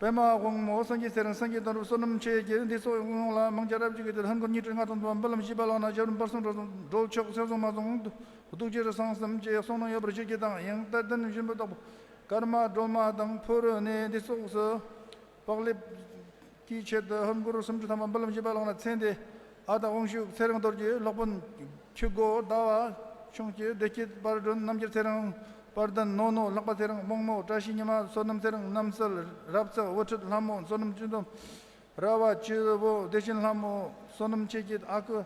པད་མ་དབང་མོ། སངས་རྒྱས་ཚེ་རིང་། སངས་རྒྱས་དོན་གྲུབ། བསོད་ནམས་ཆོས་རྒྱལ། འདི་ཚོ་ཡོངས་ལ་མང་ཇ་རབ་ཅིག་གི་དོད་ཧན་སྒོར་ཉིས་ཁྲི་ལྔ་སྟོང་ཐམ་པ་འབུལ་ལམ་བྱས་པ་ལགས་ན། ཞབས་རིམ་བར་གསུམ་འགྲོ་གསུམ་འགྲོ་ཆོག་ཚེ་བཟང་དམངས་བཟང་སྡུག་ཅེས་སང་གསུམ་ཅེས་གསུང་གནང་ཡོད་པར་ཞུ་རྒྱུ་དང་། ཡང་རྟ་མགྲིན་སྦྱིན་པོ་བདག་པོ་ཀརྨ་སྒྲོལ་མ་དང་ཕུ་རུ་ནས་འདི་ཚོགས་སུ་བག་ལེབ་ཀྱི་ཆེད་དུ་ཧན་སྒོར་སུམ་ཁྲི་ཐམ་པ་འབུལ་ལམ་བྱས་པ་ལགས་ན། ཚེ་འདི་ཨ་སྟག་དབང་ཕྱུག་ཚེ་རིང་རྡོ་རྗེ། སློབ་དཔོན་ཆོས་སྒོ་ཟླ་བ་ཆུང་སྐྱེས། བདེ་སྐྱིད་དཔལ་སྒྲོན། རྣམ་རྒྱལ་ཚེ་རིང་། དཔལ་ལྡན་ནོ་ནོ། ལྷག་པ་ཚེ་རིང་། རྨོངས་མོ། བཀྲ་ཤིས་ཉི་མ། བསོད་ནམས་ཚེ་རིང་། རྣམ་གསལ། རབ་ཚག་དབུ་ཁྲིད་ལྷ་མོ། བསོད་ནམས་སྤྱི་སྡོམ། ར་བ་སྤྱི་བོ། བདེ་ཆེན་ལྷ་མོ། བསོད་ནམས་ཆོས་སྐྱིད། ཨ་ཁུ་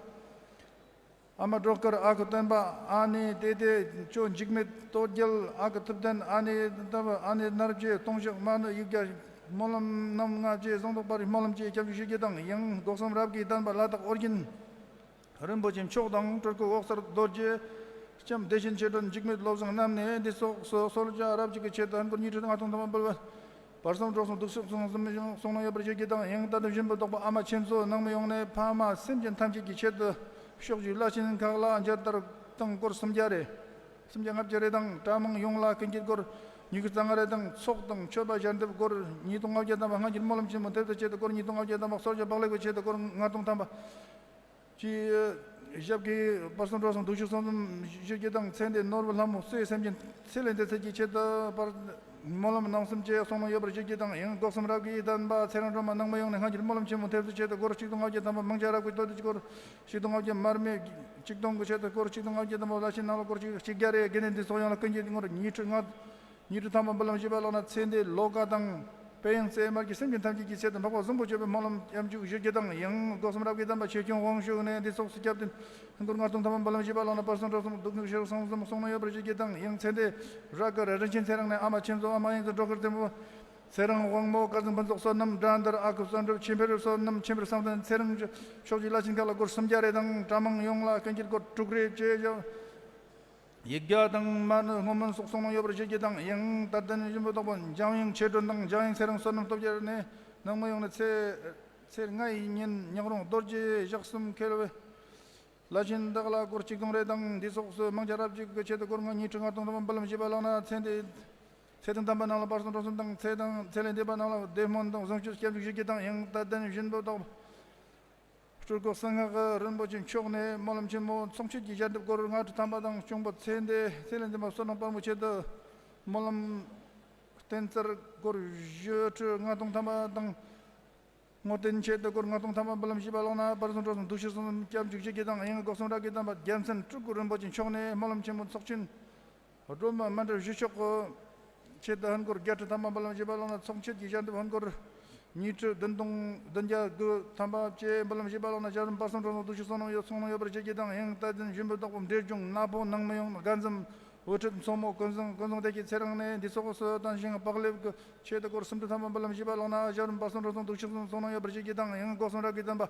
ཨ་མ་སྒྲོལ་དཀར། ཨ་ཁུ་སྟོན་པ། ཨ་ནེ་ཏེ་ཏེ། ཇོ་འཇིགས་མེད། སྟོད་རྒྱལ། ཨ་ཁུ་ཐུབ་བསྟན། ཨ་ནེ་ལྟ་བུ། ཨ་ནེ་ནར་བྱེད། སྟོང་ཕྱག་མ་ཎི་ཡིག་བརྒྱ། སྨོན་ལམ་རྣམ་ལྔ་བཅས་ཟུང་དུ་སྤར་བའི་སྨོན་ལམ་བཅས་སྐྱབས་འཇུག་ཞུ་རྒྱུ་དང་། ཡང་སྒོ་གསུམ་རབ་ཀྱི་དམ་པ་ལ་དྭགས་ཨོ་རྒྱན་རིན་པོ་ཆེ་མཆོག་དང་སྤྲུལ་སྐུ་འོད་གསལ་རྡོ་རྗེ། ལྕམ་བདེ་ཆེན་ཆོས་སྒྲོན། འཇིགས་མེད་བློ་བཟང་རྣམས་ནས་འདི་ཚོགས་སུ་གསོལ་ཇ་རབ་ཅིག་གི་ཆེད་དུ་ཧན་སྒོར་ཉིས་ཁྲི་ལྔ་སྟོང་ཐམ་པ་འབུལ་བ། བར་གསུམ་འགྲོ་གསུམ་འདུག་ཕྱིར་སོང་གསུམ་གསུང་གནང་ཡོད་པར་ཞུ་རྒྱུ་དང་། ཡང་རྟ་དམ་སྦྱིན་པོ་བདག་པོ་ཨ་མ་ཆེན་མཚོ་ནང་མི་ཡོང་ནས་ཕ་མ་སེམས་ཅན་ཐམས་ཅད་ཀྱི་ཆེད་དུ་ཕྱོགས་བཞུགས་བླ་ཆེན་ཁག་ལ་མཇལ་དར་དང་སྒོར་སུམ་བརྒྱ་རེ། སུམ་བརྒྱ་ལྔ་བརྒྱ་རེ་དང་། གྲྭ་མང་ཡོངས་ལ་ཀུན་སྐྱིད་སྒོར་ཉི་ཤུ་རྩ་ལྔ་རེ་དང་། ཚོགས་དང་མཆོད་པ་ཞལ་འདེབས་སྒོར་ཉིས་སྟོང་ལྔ་བརྒྱ་ཐམ་པ། སྔ་འགྱུར་སྨོན་ལམ་ཆེན་མོ་ཐེབས་རྩ་ཆེད་དུ་སྒོར་ཉིས་སྟོང་ལྔ་བརྒྱ་ཐམ་པ། གསོལ་ཇ་བག་ལེབ་ཀྱི་ཆེད་དུ་སྒོར་ལྔ་སྟོང་ཐམ་པ། ཅེས་ཞབས་ཀྱིས་བར་གསུམ་འགྲོ་གསུམ་འདུག་ཕྱིར་སོང་གསུམ་ཞུ་རྒྱུ་དང་། ཚེ་འདིའི་ནོར་བུ་ལྷ་མོ་སྲས་སེམས་ཅན་ཚེ་ལས་འདས་ཚད་ཀྱི་ཆེད་དུ་པར་སྨོན་ལམ་རྣམ་གསུམ་བཅས་གསུང་གནང་ཡོད་པར་ཞུ་རྒྱུ་དང་། ཡང་སྒོ་གསུམ་རབ་ཀྱི་དམ་པ་ཚེ་རིང་སྒྲོལ་མ་ནང་མི་ཡོང་ནས་སྔ་འགྱུར་སྨོན་ལམ་ཆེན་མོ་ཐེབས་རྩ་ཆེད་དུ་སྒོར་གཅིག་སྟོང་ལྔ་བརྒྱ་ཐམ་པ། མང་ཇ་རབ་ཀྱི་དོད་དུ་སྒོར་གཅིག་སྟོང་ལྔ་བརྒྱ། མར་མེ་ཆིག་སྟོང་གི་ཆེད་དུ་སྒོར་གཅིག་སྟོང་ལྔ་བརྒྱ་ཐམ་པ། བླ་ཆེན་ནང་ལ་སྒོར་གཅིག་གཅིག་བརྒྱ་རེ། དགེ་འདུན་འདུས་ཚོགས་ཡོངས་ལ་ཀུན་གྱིས་སྒོར་ཉིས་ཁྲི་ལྔ་ཉིས་ཁྲི་ཐམ་པ་འབུལ་ལམ་བྱས་པ་ལགས་ན། ཚེ་འདིའི་ལོ་ཀ་དང་དཔལ་ཡང་རྩེ་དམར་གྱི་སེམས་ཅན་ཐམས་ཅད་ཀྱི་ཆེད་དུ་འཕགས་པ་བཟང་པོ་སྤྱོད་པའི་སྨོན་ལམ་སྐྱབས་འཇུག་ཞུ་རྒྱུ་དང་། ཡང་སྒོ་གསུམ་རབ་ཀྱི་དམ་པ་ཆོས་སྐྱོང་དབང་ཕྱུག་ནས་འདི་ཚོགས་སུ་སྐྱབས་བསྟན་སྒོར་ལྔ་སྟོང་ཐམ་པ་འབུལ་ལམ་བྱས་པ་ལགས་ན། བར་གསུམ་འགྲོ་གསུམ་སྡུག་ནུས་ཤོར་སོང་གསུམ་གསུང་གནང་ཡོད་པར་ཞུ་རྒྱུ་དང་། ཡང་ཚེ་འདིའི་རབ་དཀར་རིན་ཆེན་ཚེ་རིང་ནས་ཨ་མ་ཆེན་མཚོ། ཨ་མ་ཡང་ཚེ་སྒྲོལ་དཀར་བཙུན་མོ། ཚེ་རིང་དབང་མོ། སྐལ་བཟང་ཕུན་ཚོགས། བསོད་ནམས་དགྲ་འདུལ། ཨ་ཁུ་བསོད་སྒྲོལ། ཆོས་འཕེལ་བསོད་ནམས། ཆོས་འཕེལ་བསམ་གཏན། ཚེ་རིང་ཕྱོགས་བཞུགས་བླ་ཆེན་ཁག་ལ་སྒོར་སུམ་བརྒྱ་རེ་དང་། གྲྭ་མང་ཡོངས་ལ་ཀུན་སྐྱིད་སྒོར་དྲུག་རེ་བཅས་ཡོད། ཡིག་བརྒྱ་དང་མ་ཎི་སྔོན་སྨོན་སོགས་གསུང་གནང་ཡོད་པར་ཞུ་རྒྱུ་དང་། ཡང་རྟ་དམ་སྦྱིན་པོ་བདག་པོ་འཇམ་དབྱངས་ཆོས་སྒྲོན་དང་། འཇམ་དབྱངས་ཚེ་རིང་བསོད་ནམས་སྟོབས་རྒྱལ་ནས་ནང་མི་ཡོང་ནས་ཚེས་ཚེས་ལྔ་ཡི་ཉིན་ཉག་རོང་རྡོ་རྗེ་ཞག་གསུམ་འཁེལ་བའི་བླ་ཆེན་དག་ལ་སྒོར་གཅིག་སྟོང་རེ་དང་། འདི་ཚོགས་སུ་མང་ཇ་རབ་ཅིག་གི་ཆེད་དུ་སྒོར་ལྔ་ཉིས་ཁྲི་ལྔ་སྟོང་ཐམ་པ་འབུལ་ལམ་བྱས་པ་ལགས་ན། ཚེ་འདི་ཚེ་དང་ལྡན་པ་རྣམས་ལ་བར་གསུམ་འགྲོ་གསུམ་དང་། ཚེ་དང་ཚེ་ལས་འདས་པ་རྣམས་ལ་བདེ་སྨོན་དང་བཟང་སྤྱོད་སྐྱབས་འཇུག་ཞུ་རྒྱུ་དང་། ཡང་རྟ་དམ་སྦྱིན་པོ་བདག་པོ་སྤྲུལ་སྐུ་གསང་སྔགས་རིན་པོ་ཆེ་མཆོག་ནས་སྨོན་ལམ་ཆེན་མོ་ཚོགས་མཆོད་ཀྱི་ཞལ་འདེབས་སྒོར་ལྔ་ཁྲི་ཐམ་པ་དང་། གཅུང་པོ་ཚེ་འདས་ཚེ་ལས་འདས་པ་བསོད་ནམས་དཔལ་མོའི་ཆེད་དུ་སྨོན་ལམ་བསྟན་འཚལ་སྒོར་བཞི་ཁྲི་ལྔ་སྟོང་ཐམ་པ་དང་། བསྔོ་རྟེན་ཆེད་དུ་སྒོར་ལྔ་སྟོང་ཐམ་པ་འབུལ་ལམ་བྱས་པ་ལགས་ན། བར་གསུམ་འགྲོ་གསུམ་སྡུག་ཕྱིར་སོང་གསུམ་སྐྱབས་འཇུག་ཞུ་རྒྱུ་དང་། ཡང་སྒོ་གསུམ་རབ་ཀྱི་དམ་པ་རྒྱལ་མཚན་སྤྲུལ་སྐུ་རིན་པོ་ཆེ་མཆོག་ནས་སྨོན་ལམ་ཆེན་མོ་ཚོགས་ཆེན་སྒྲོལ་མ་མཎྜལ་བཞི་ཤོག་གི་ཆེད་དུ་ཧན་སྒོར་བརྒྱད་ཁྲི་ཐམ་པ་འབུལ་ལམ་བྱས་པ་ལགས་ན། ཚོགས་མཆོད་ཀྱི་ཞལ་འདེབས་ཧན་སྒོར་ཉིས་ཁྲི་བདུན་སྟོང་བདུན་བརྒྱ་དགུ་ཐམ་པ་བཅས་འབུལ་ལམ་བྱས་པ་ལགས་ན། ཞབས་རིམ་བར་གསུམ་འགྲོ་གསུམ་སྡུག་ཕྱིར་སོང་གནང་ཡོད་གསུང་གནང་ཡོད་པར་བྱེད་རྒྱུ་དང་། ཡང་རྟ་དམ་སྦྱིན་པོ་བདག་པོ་འབྲས་ལྗོངས་ནག་ཕུག་ནང་མི་ཡོང་དགའ་འཛུམ་ དབུ་ཁྲིད་མཚོ་མོ་ཀུན་བཟང་། ཀུན་བཟང་བདེ་སྐྱིད་ཚེ་རིང་ནས་འདི་སོགས་སུ་བསྟན་ཞིང་། སྤག་ལེབ་ཀྱི་ཆེད་དུ་སྐོར་སུམ་ཁྲི་ཐམ་པ་འབུལ་ལམ་བཞི་པ་ལག་ན་ཨ་ཞབས་རིམ་པ་གསུམ་རོལ་སོང་དུག་ཆུ་གསུམ་གསུང་ནང་ཡོད་པར་བྱེད་ཀྱི་དང་། ཡང་སྒོ་གསུམ་རབ་ཀྱི་བསྟན་པ་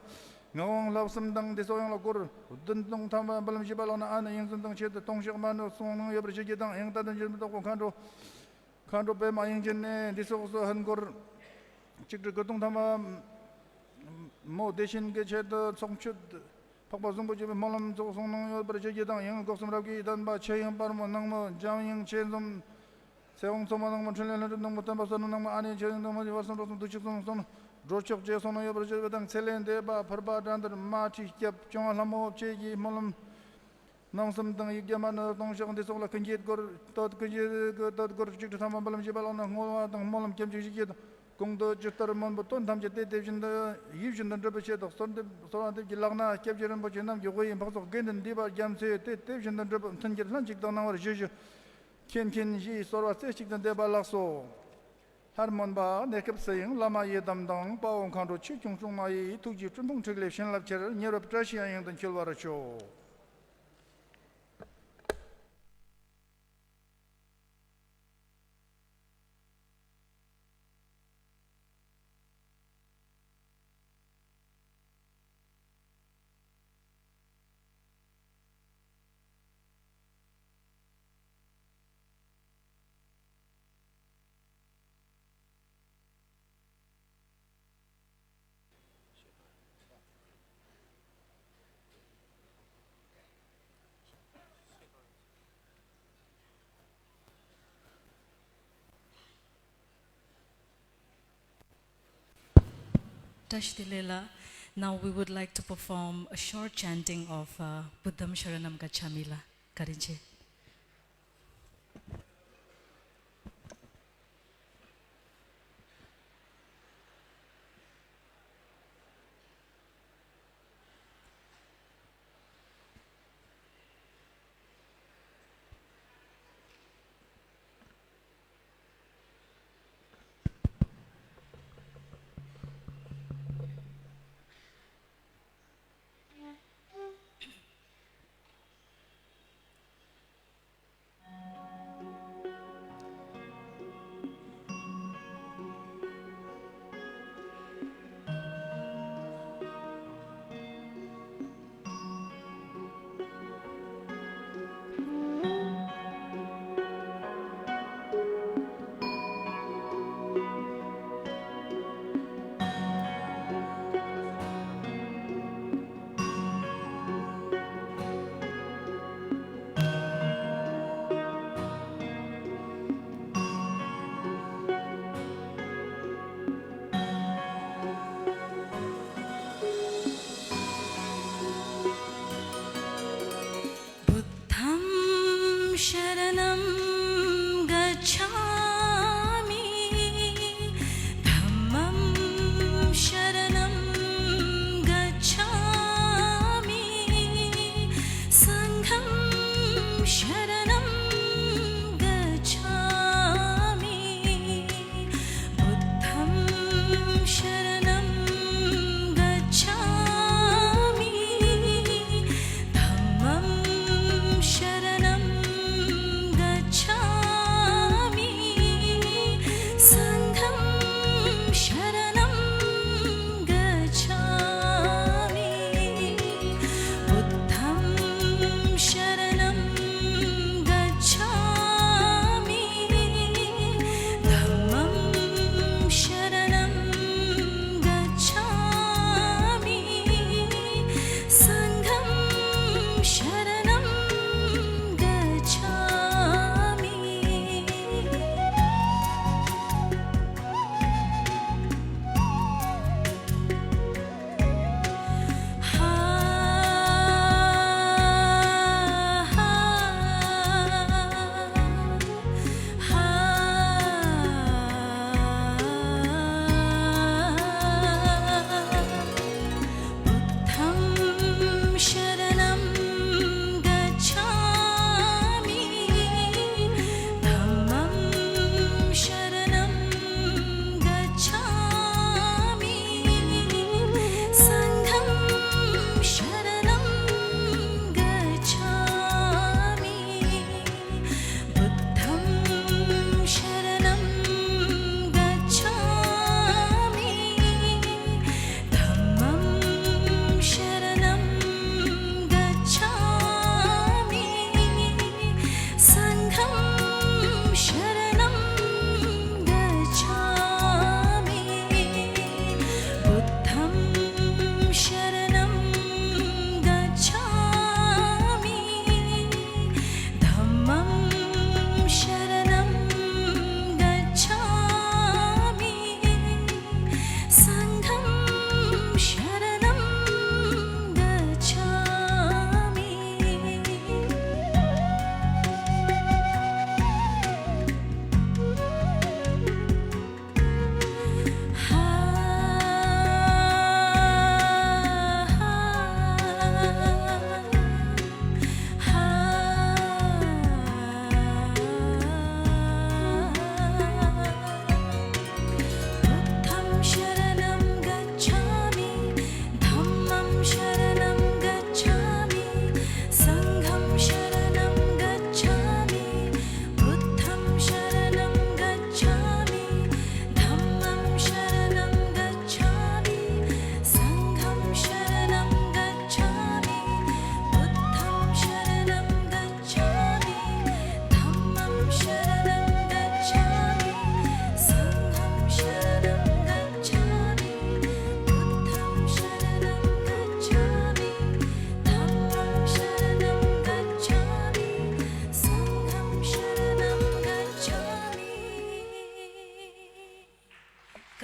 ངག་དབང་བསླབ་གསུམ་དང་འདི་སོགས་ཡང་ལ་སྐོར་བདུན་སྟོང་ཐམ་པ་འབུལ་ལམ་བཞི་པ་ལག་ན་ཨ་ནི་ཡིན་ཚུལ་དང་ཆེད་དུ་སྟོང་ཕྱག་མ་ནོར་གསུང་ནང་ཡོད་པར་བྱེད་ཀྱི་དང་། ཡང་རྟ་དོན་འཇུག་མི་རྟོག་པ་མཁའ་འགྲོ། མཁའ་འགྲོ་པདྨ་དབྱིངས་ཅན་ནས་འདི་སོགས་སུ་ཧན་སྐོར་གཅིག་ཁྲི་དགུ་སྟོང་ཐམ་པ། མོ་བདེ་ཆེན་གྱི་ཆེད་དུ་ཚོགས་མཆོད་འཕགས་པ་གཟུངས་པོ་བརྗོད་པའི་སྨོན་ལམ་ཚོགས་གསུང་གནང་ཡོད་པར་བྱེད་ཀྱི་དང་། ཡང་སྒོ་གསུམ་རབ་ཀྱི་བསྟན་པ་ཆོས་དབྱིངས་དཔལ་མོ་ནག་མོ་འཇམ་དབྱངས་ཆེ་འཛོམས། ཚེ་དབང་མཚོ་མོ་ནག་མོ་འཕྲིན་ལས་ལྷུན་གྲུབ་ནག་མོ་བསྟན་པ་གསར་ནུབ་ནག་མོ་ཨ་ནེ་ཆོས་དབྱིངས་ནག་མོ་བར་གསུམ་རོལ་སོང་དུག་ཆུ་གསུམ་གསུང་འགྲོ་ཆོག་ཅེས་གསུང་གནང་ཡོད་པར་བརྗོད་པ་དང་། ཚེ་ལས་འདས་པ་ཕུར་པ་དགྲ་འདུལ་མ་ཁྲི་སྐྱབས་སྐྱོང་བ་ལྷ་མོ་བཅས་ཀྱི་སྨོན་ལམ། རྣམ་གསུམ་དང་ཡིག་བརྒྱ་མ་ནི་སྟོང་ཕྱག་འདི་སོགས་ལ་ཀུན་གྱིས་བསྐོར། བསྟོད་ཀུན་གྱིས་བསྟོད་སྐོར་གཅིག་ཁྲི་ཐམ་པ་འབུལ་ལམ་བཞི་པ་ལག་ན་བསྔོ་བ་དང་སྨོན་ལམ་སྐྱབས་འཇུག་བཞི་བརྒྱ་དང་། གོང་དུ་ཇི་ལྟར་སྨོན་པའི་དོན་ཐམས་ཅད་དེ་དེ་བཞིན་དུ་ཡིད་བཞིན་དུ་འགྲུབ་པའི་ཆེད་དུ་གསོལ་འདེབས་གསོལ་བ་འདེབས་ཀྱི་ལག་ན་སྐྱབས་རྗེ་རིན་པོ་ཆེ་རྣམས་ཀྱི་དབུ་ཡི་འཕགས་ཚོགས་དགེ་འདུན་འདུས་པ་རྒྱ་མཚོས་དེ་དེ་བཞིན་དུ་འགྲུབ་པའི་མཐུན་རྐྱེན་ལྷན་ཅིག་ཏུ་གནང་བར་ཞུ་ཞུ། མཁྱེན་མཁྱེན་ཞེས་གསོལ་བ་རྩེ་གཅིག་ཏུ་འདེབས་པ་ལགས་སོ། ལྷར་སྨོན་པ་གནས་སྐབས་སུ་ཡང་བླ་མ་ཡི་དམ་དང་དཔའ་བོ་མཁའ་འགྲོ་ཆོས་སྐྱོང་སྲུང་མ་ཡི་ཐུགས་ཀྱི་སྤྲིན་ཕུང་འཁྲིགས་ལས་བྱིན་རླབས་ཁྱེར་ཉེ་རབས་བཀྲ་ཤིས་དབྱངས་ཡང་དུ་འཁྱིལ་བར་ཤོག། བཀྲ་ཤིས་བདེ་ལེགས་ལགས། Now we would like to perform a short chanting of uh, Buddham Sharanam Gacchami ལགས། བཀའ་དྲིན་ཆེ།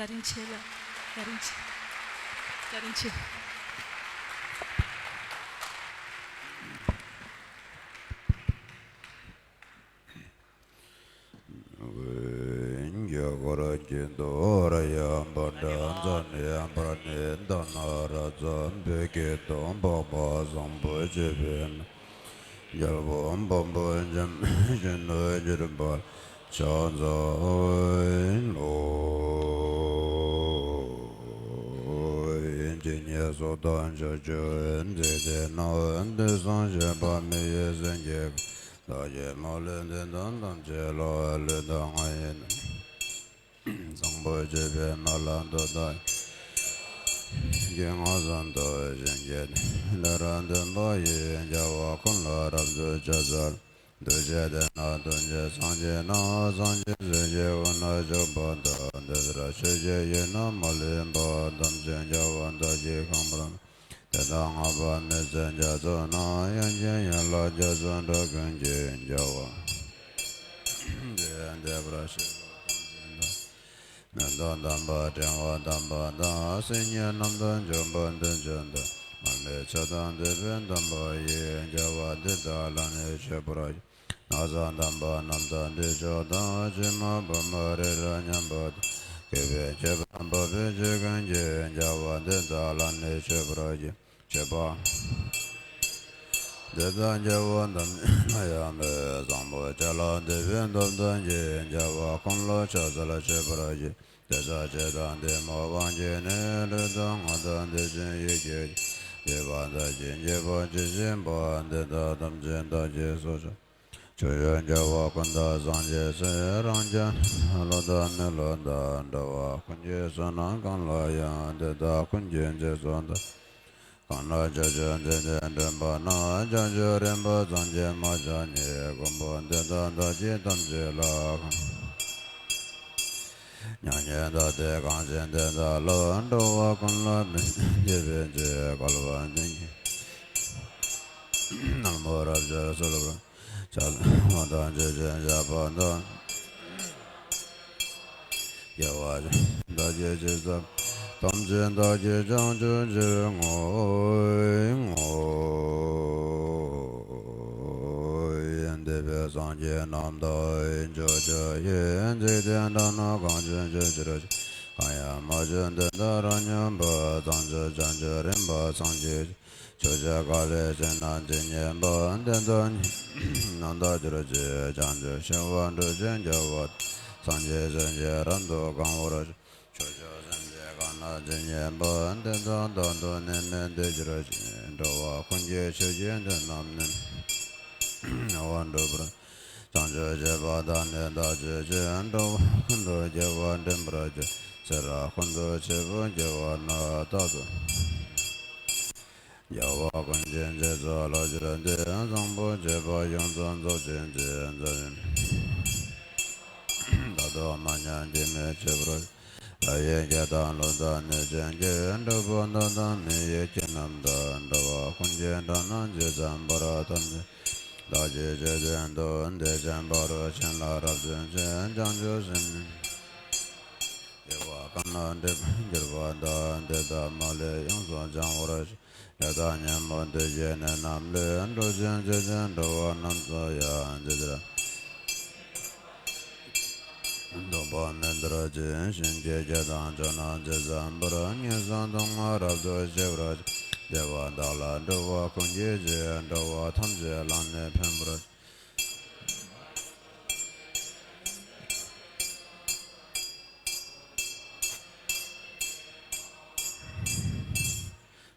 བཀའ་དྲིན་ཆེ་ལ། བཀའ་དྲིན་ཆེ། བཀའ་དྲིན་ཆེ། འོན་ཀྱང་འཁོར་གྱི་དོ་ར་ཡང་པ་འདྲ་འཛམ་ཡང་པར་ནི་ད་ན་ར་འཛམ་བུ་གི་དོན་འཕགས་པ་བཟང་པོ་སྤྱོད་པའི་རྒྱལ་པོ་འཕགས་པ་འཇམ་བཞིན་དུ་གྱུར་པ་ཕྱག་འཚལ་ལོ། ཇི་སྙེད་སུ་དང་ཕྱོགས་བཅུའི་འཇིག་རྟེན་ན་དུས་གསུམ་གཤེགས་པ་མི་ཡི་སེང་གེ། བདག་གི་མ་ལུས་འདི་དག་ཐམས་ཅད་ལ་ལུས་དང་ངག་ཡིད་བཟང་པོ་སྤྱོད་པའི་མ་ལ་འདོད་དང་། ཀྱི་ངོ་བཟང་དུ་བཞིན་གྱིས་འདི་ར་འདོན་པ་ཡི་རྒྱལ་བ་ཀུན་ལ་རབ་ཏུ་ཕྱག་འཚལ། འདུ་བྱེད་དེ་ན་སྟོན་ཅིང་སངས་རྒྱས་ན་སངས་རྒྱས་སྲས་ཀྱི་དབུས་ན་བཞུགས་པ་དང་། འདི་ལྟར་ཆོས་ཀྱི་ཡུལ་ན་མ་ལུས་པ་ཐམས་ཅད་རྒྱལ་བ་དག་གིས་གང་བར། དེ་དག་བསྔགས་པ་མི་ཟད་རྒྱ་མཚོ་རྣམས། དབྱངས་ཅན་ཡན་ལག་རྒྱ་མཚོ་འགྲོ་ཀུན་གྱི་རྒྱལ་བ། དེ་ཡང་བདེ་བར་གཤེགས་པ་ཐམས་ཅད་དང་། མེ་ཏོག་དམ་པ་ཕྲེང་བ་དམ་པ་དང་། སིལ་སྙན་རྣམས་དང་འཇམ་པ་འདོད་འཇོ་དང་། མར་མེ་མཆོག་དང་བདུད་དཔུང་དམ་པ་ཡི། རྒྱལ་བ་འདི་དག་ལ་ནི་མཆོད་པར་བགྱི། ནགས་ཚལ་དམ་པ་རྣམས་དང་འདྲེས་ཕྱོགས་དང་། ཕྱེ་མ་པདྨ་རི་རབ་མཉམ་པ་དང་། གུས་པས་མཆོད་པ་འབུལ་བའི་ཆོས་ཀུན་གྱི། རྒྱལ་བ་འདི་དག་ལ་ནི་མཆོད་པར་བགྱི། མཆོད་པ་འདི་དག་རྒྱལ་བ་ཐམས་ཅད་ལ་ཡང་འབུལ། བཟང་པོ་སྤྱོད་ལ་འདུད་པའི་སྟོབས་དང་བཅས། རྒྱལ་བ་ཀུན་ལ་ཕྱག་འཚལ་མཆོད་པར་བགྱི། དེ་ཕྱག་བྱེད་དང་བདེ་མོ་དབང་གྱུར་ནས། ལུས་དང་ངག་དང་བདེ་ཞིང་ཡིད་ཀྱི་རྒྱལ། བདེ་བ་དག་གིས་བགྱིས་པ་ཇི་བཞིན་པ། འདི་དག་ཐམས་ཅད་བདག་གིས་སུ་ཕྱག་ཕྱོགས་བཅུའི་རྒྱལ་བ་ཀུན་བདག་སངས་རྒྱས་སྲས། རང་རྒྱལ་ལོ་དང་མི་ལོ་དང་། འགྲོ་བ་ཀུན་གྱི་བསོད་ནམས་གང་ལ་ཡང་། དེ་དག་ཀུན་གྱི་རྗེས་སུ་བདག་གང་ལ་ཕྱོགས་བཅུའི་འཇིག་རྟེན་འདྲེན་པ་ན། བྱང་ཆུབ་རིམ་པ་ཐམས་ཅད་མ་ཆགས་ནས། མགོན་པོ་འདི་དག་བདག་གིས་ཐམས་ཅད་ལ། མྱ་ངན་འདའ་སྟེ་གང་ཞིག་འདི་དག་ལ། འགྲོ་བ་ཀུན་ལ་ཕན་བདེ་བའི་ཕྱིར། བསྐལ་པ་འདི་ཉིད་ནམ་མཁའ་རབ་ཕྱེ་གསོལ་བར་བྱ། ལམ་དང་ཇི་བཞིན་གཤེགས་པ་དང་། དགེ་བ་བདག་གིས་ཅི་བསགས་ཐམས་ཅད་བདག་གིས་བྱང་ཆུབ་ཕྱིར་བསྔོ། བསྔོ་བའི་འདུན་པས་སངས་རྒྱས་རྣམས་དང་། ཕྱོགས་བཅུ་ཡི་འཇིག་རྟེན་དག་ན་གང་བཞུགས་བཞུགས་ཕྱིར་བཅས། གང་ཡང་མ་བྱོན་དེ་དག་རབ་མཉན་པ། བྱང་ཆུབ་བྱང་ཆུབ་རིམ་པ་སངས་རྒྱས། ཕྱོགས་བཅུའི་བསྐལ་པའི་ཕྱིར་ན་ཇི་སྙེད་པ། དེ་དག་ཉིད་རྣམས་དག་གྱུར་ཅིག་བྱང་ཆུབ་ཤིང་དབང་འབྲུ་བཅུའི་རྒྱལ་བ། སངས་རྒྱས་སྲས་ཀྱིས་རབ་ཏུ་གང་བར་བྱས། ཕྱོགས་བཅུའི་སེམས་ཅན་གང་ན་ཇི་སྙེད་པ། དེ་དག་བདག་ཏུ་ནི་མི་འདོད་གྱུར་ཅིག་འགྲོ་བ་ཀུན་གྱི་ཆོས་ཀྱི་དོན་རྣམས་ནི། དབང་སྒྲུབ་པར། བྱང་ཆུབ་སྤྱོད་པ་དག་ནི་བདག་གིས་བྱས། འགྲོ་བ་ཀུན་ཏུ་དགེ་བ་འདྲེན་པར་བྱ། ཚེ་རབས་ཀུན་ཏུ་བྱས་པའི་དགེ་བ་རྣམས། རྟག་ཏུ་རྒྱལ་བ་ཀུན་གྱི་རྗེས་སུ་བསླབ་གྱུར་ཏེ། བཟང་པོ་སྤྱོད་པ་ཡོངས་སུ་རྫོགས་བྱེད་ཅིང་། མཛད་རྣམས་རྟག་ཏུ་མ་ཉམས་སྐྱོན་མེད་སྤྱོད་པར། ལྷ་ཡི་སྐད་དང་ཀླུ་དང་གནོད་སྦྱིན་སྐད། གྲུལ་བུམ་དག་དང་མི་ཡི་སྐད་རྣམས་དང་། འགྲོ་བ་ཀུན་གྱི་སྒྲ་རྣམས་ཇི་ཙམ་པར། ཐམས་ཅད་བདག་གིས་ཆོས་བསྟན་ཏོ། དེ་བཞིན་ཕ་རོལ་ཕྱིན་ལ་རབ་བརྩོན་ཅིང་། བྱང་ཆུབ་སེམས་ནི་སྐྱེ་བོ་གང་ལ་འདྲེན་པར་གྱུར་པ་དང་། དེ་དག་མ་ལུས་ཡོངས་སུ་བྱང་བར་ཤོག་ལས་དང་ཉོན་མོངས་དུག་གཞི་ནད་རྣམས་ལས། འགྲོ་ཞིང་འཇིག་རྟེན་འགྲོ་བ་རྣམས་སུ་ཡང་། ཇི་ལྟར་སྡུག་བསྔལ་མི་འདོར་ཅིང་། བྱིན་གྱིས་བརྒྱན་དང་ཕྱག་ན་ཅི་བསམ་པར། ངན་སོང་སྡུག་བསྔལ་རབ་ཏུ་ཞི་བར་ཤོག་བདེ་བ་དག་ལ་འགྲོ་བ་ཀུན་གྱི་རྗེ། འགྲོ་བ་ཐམས་ཅད་ལ་ནི་ཕན་པར་ཤོག་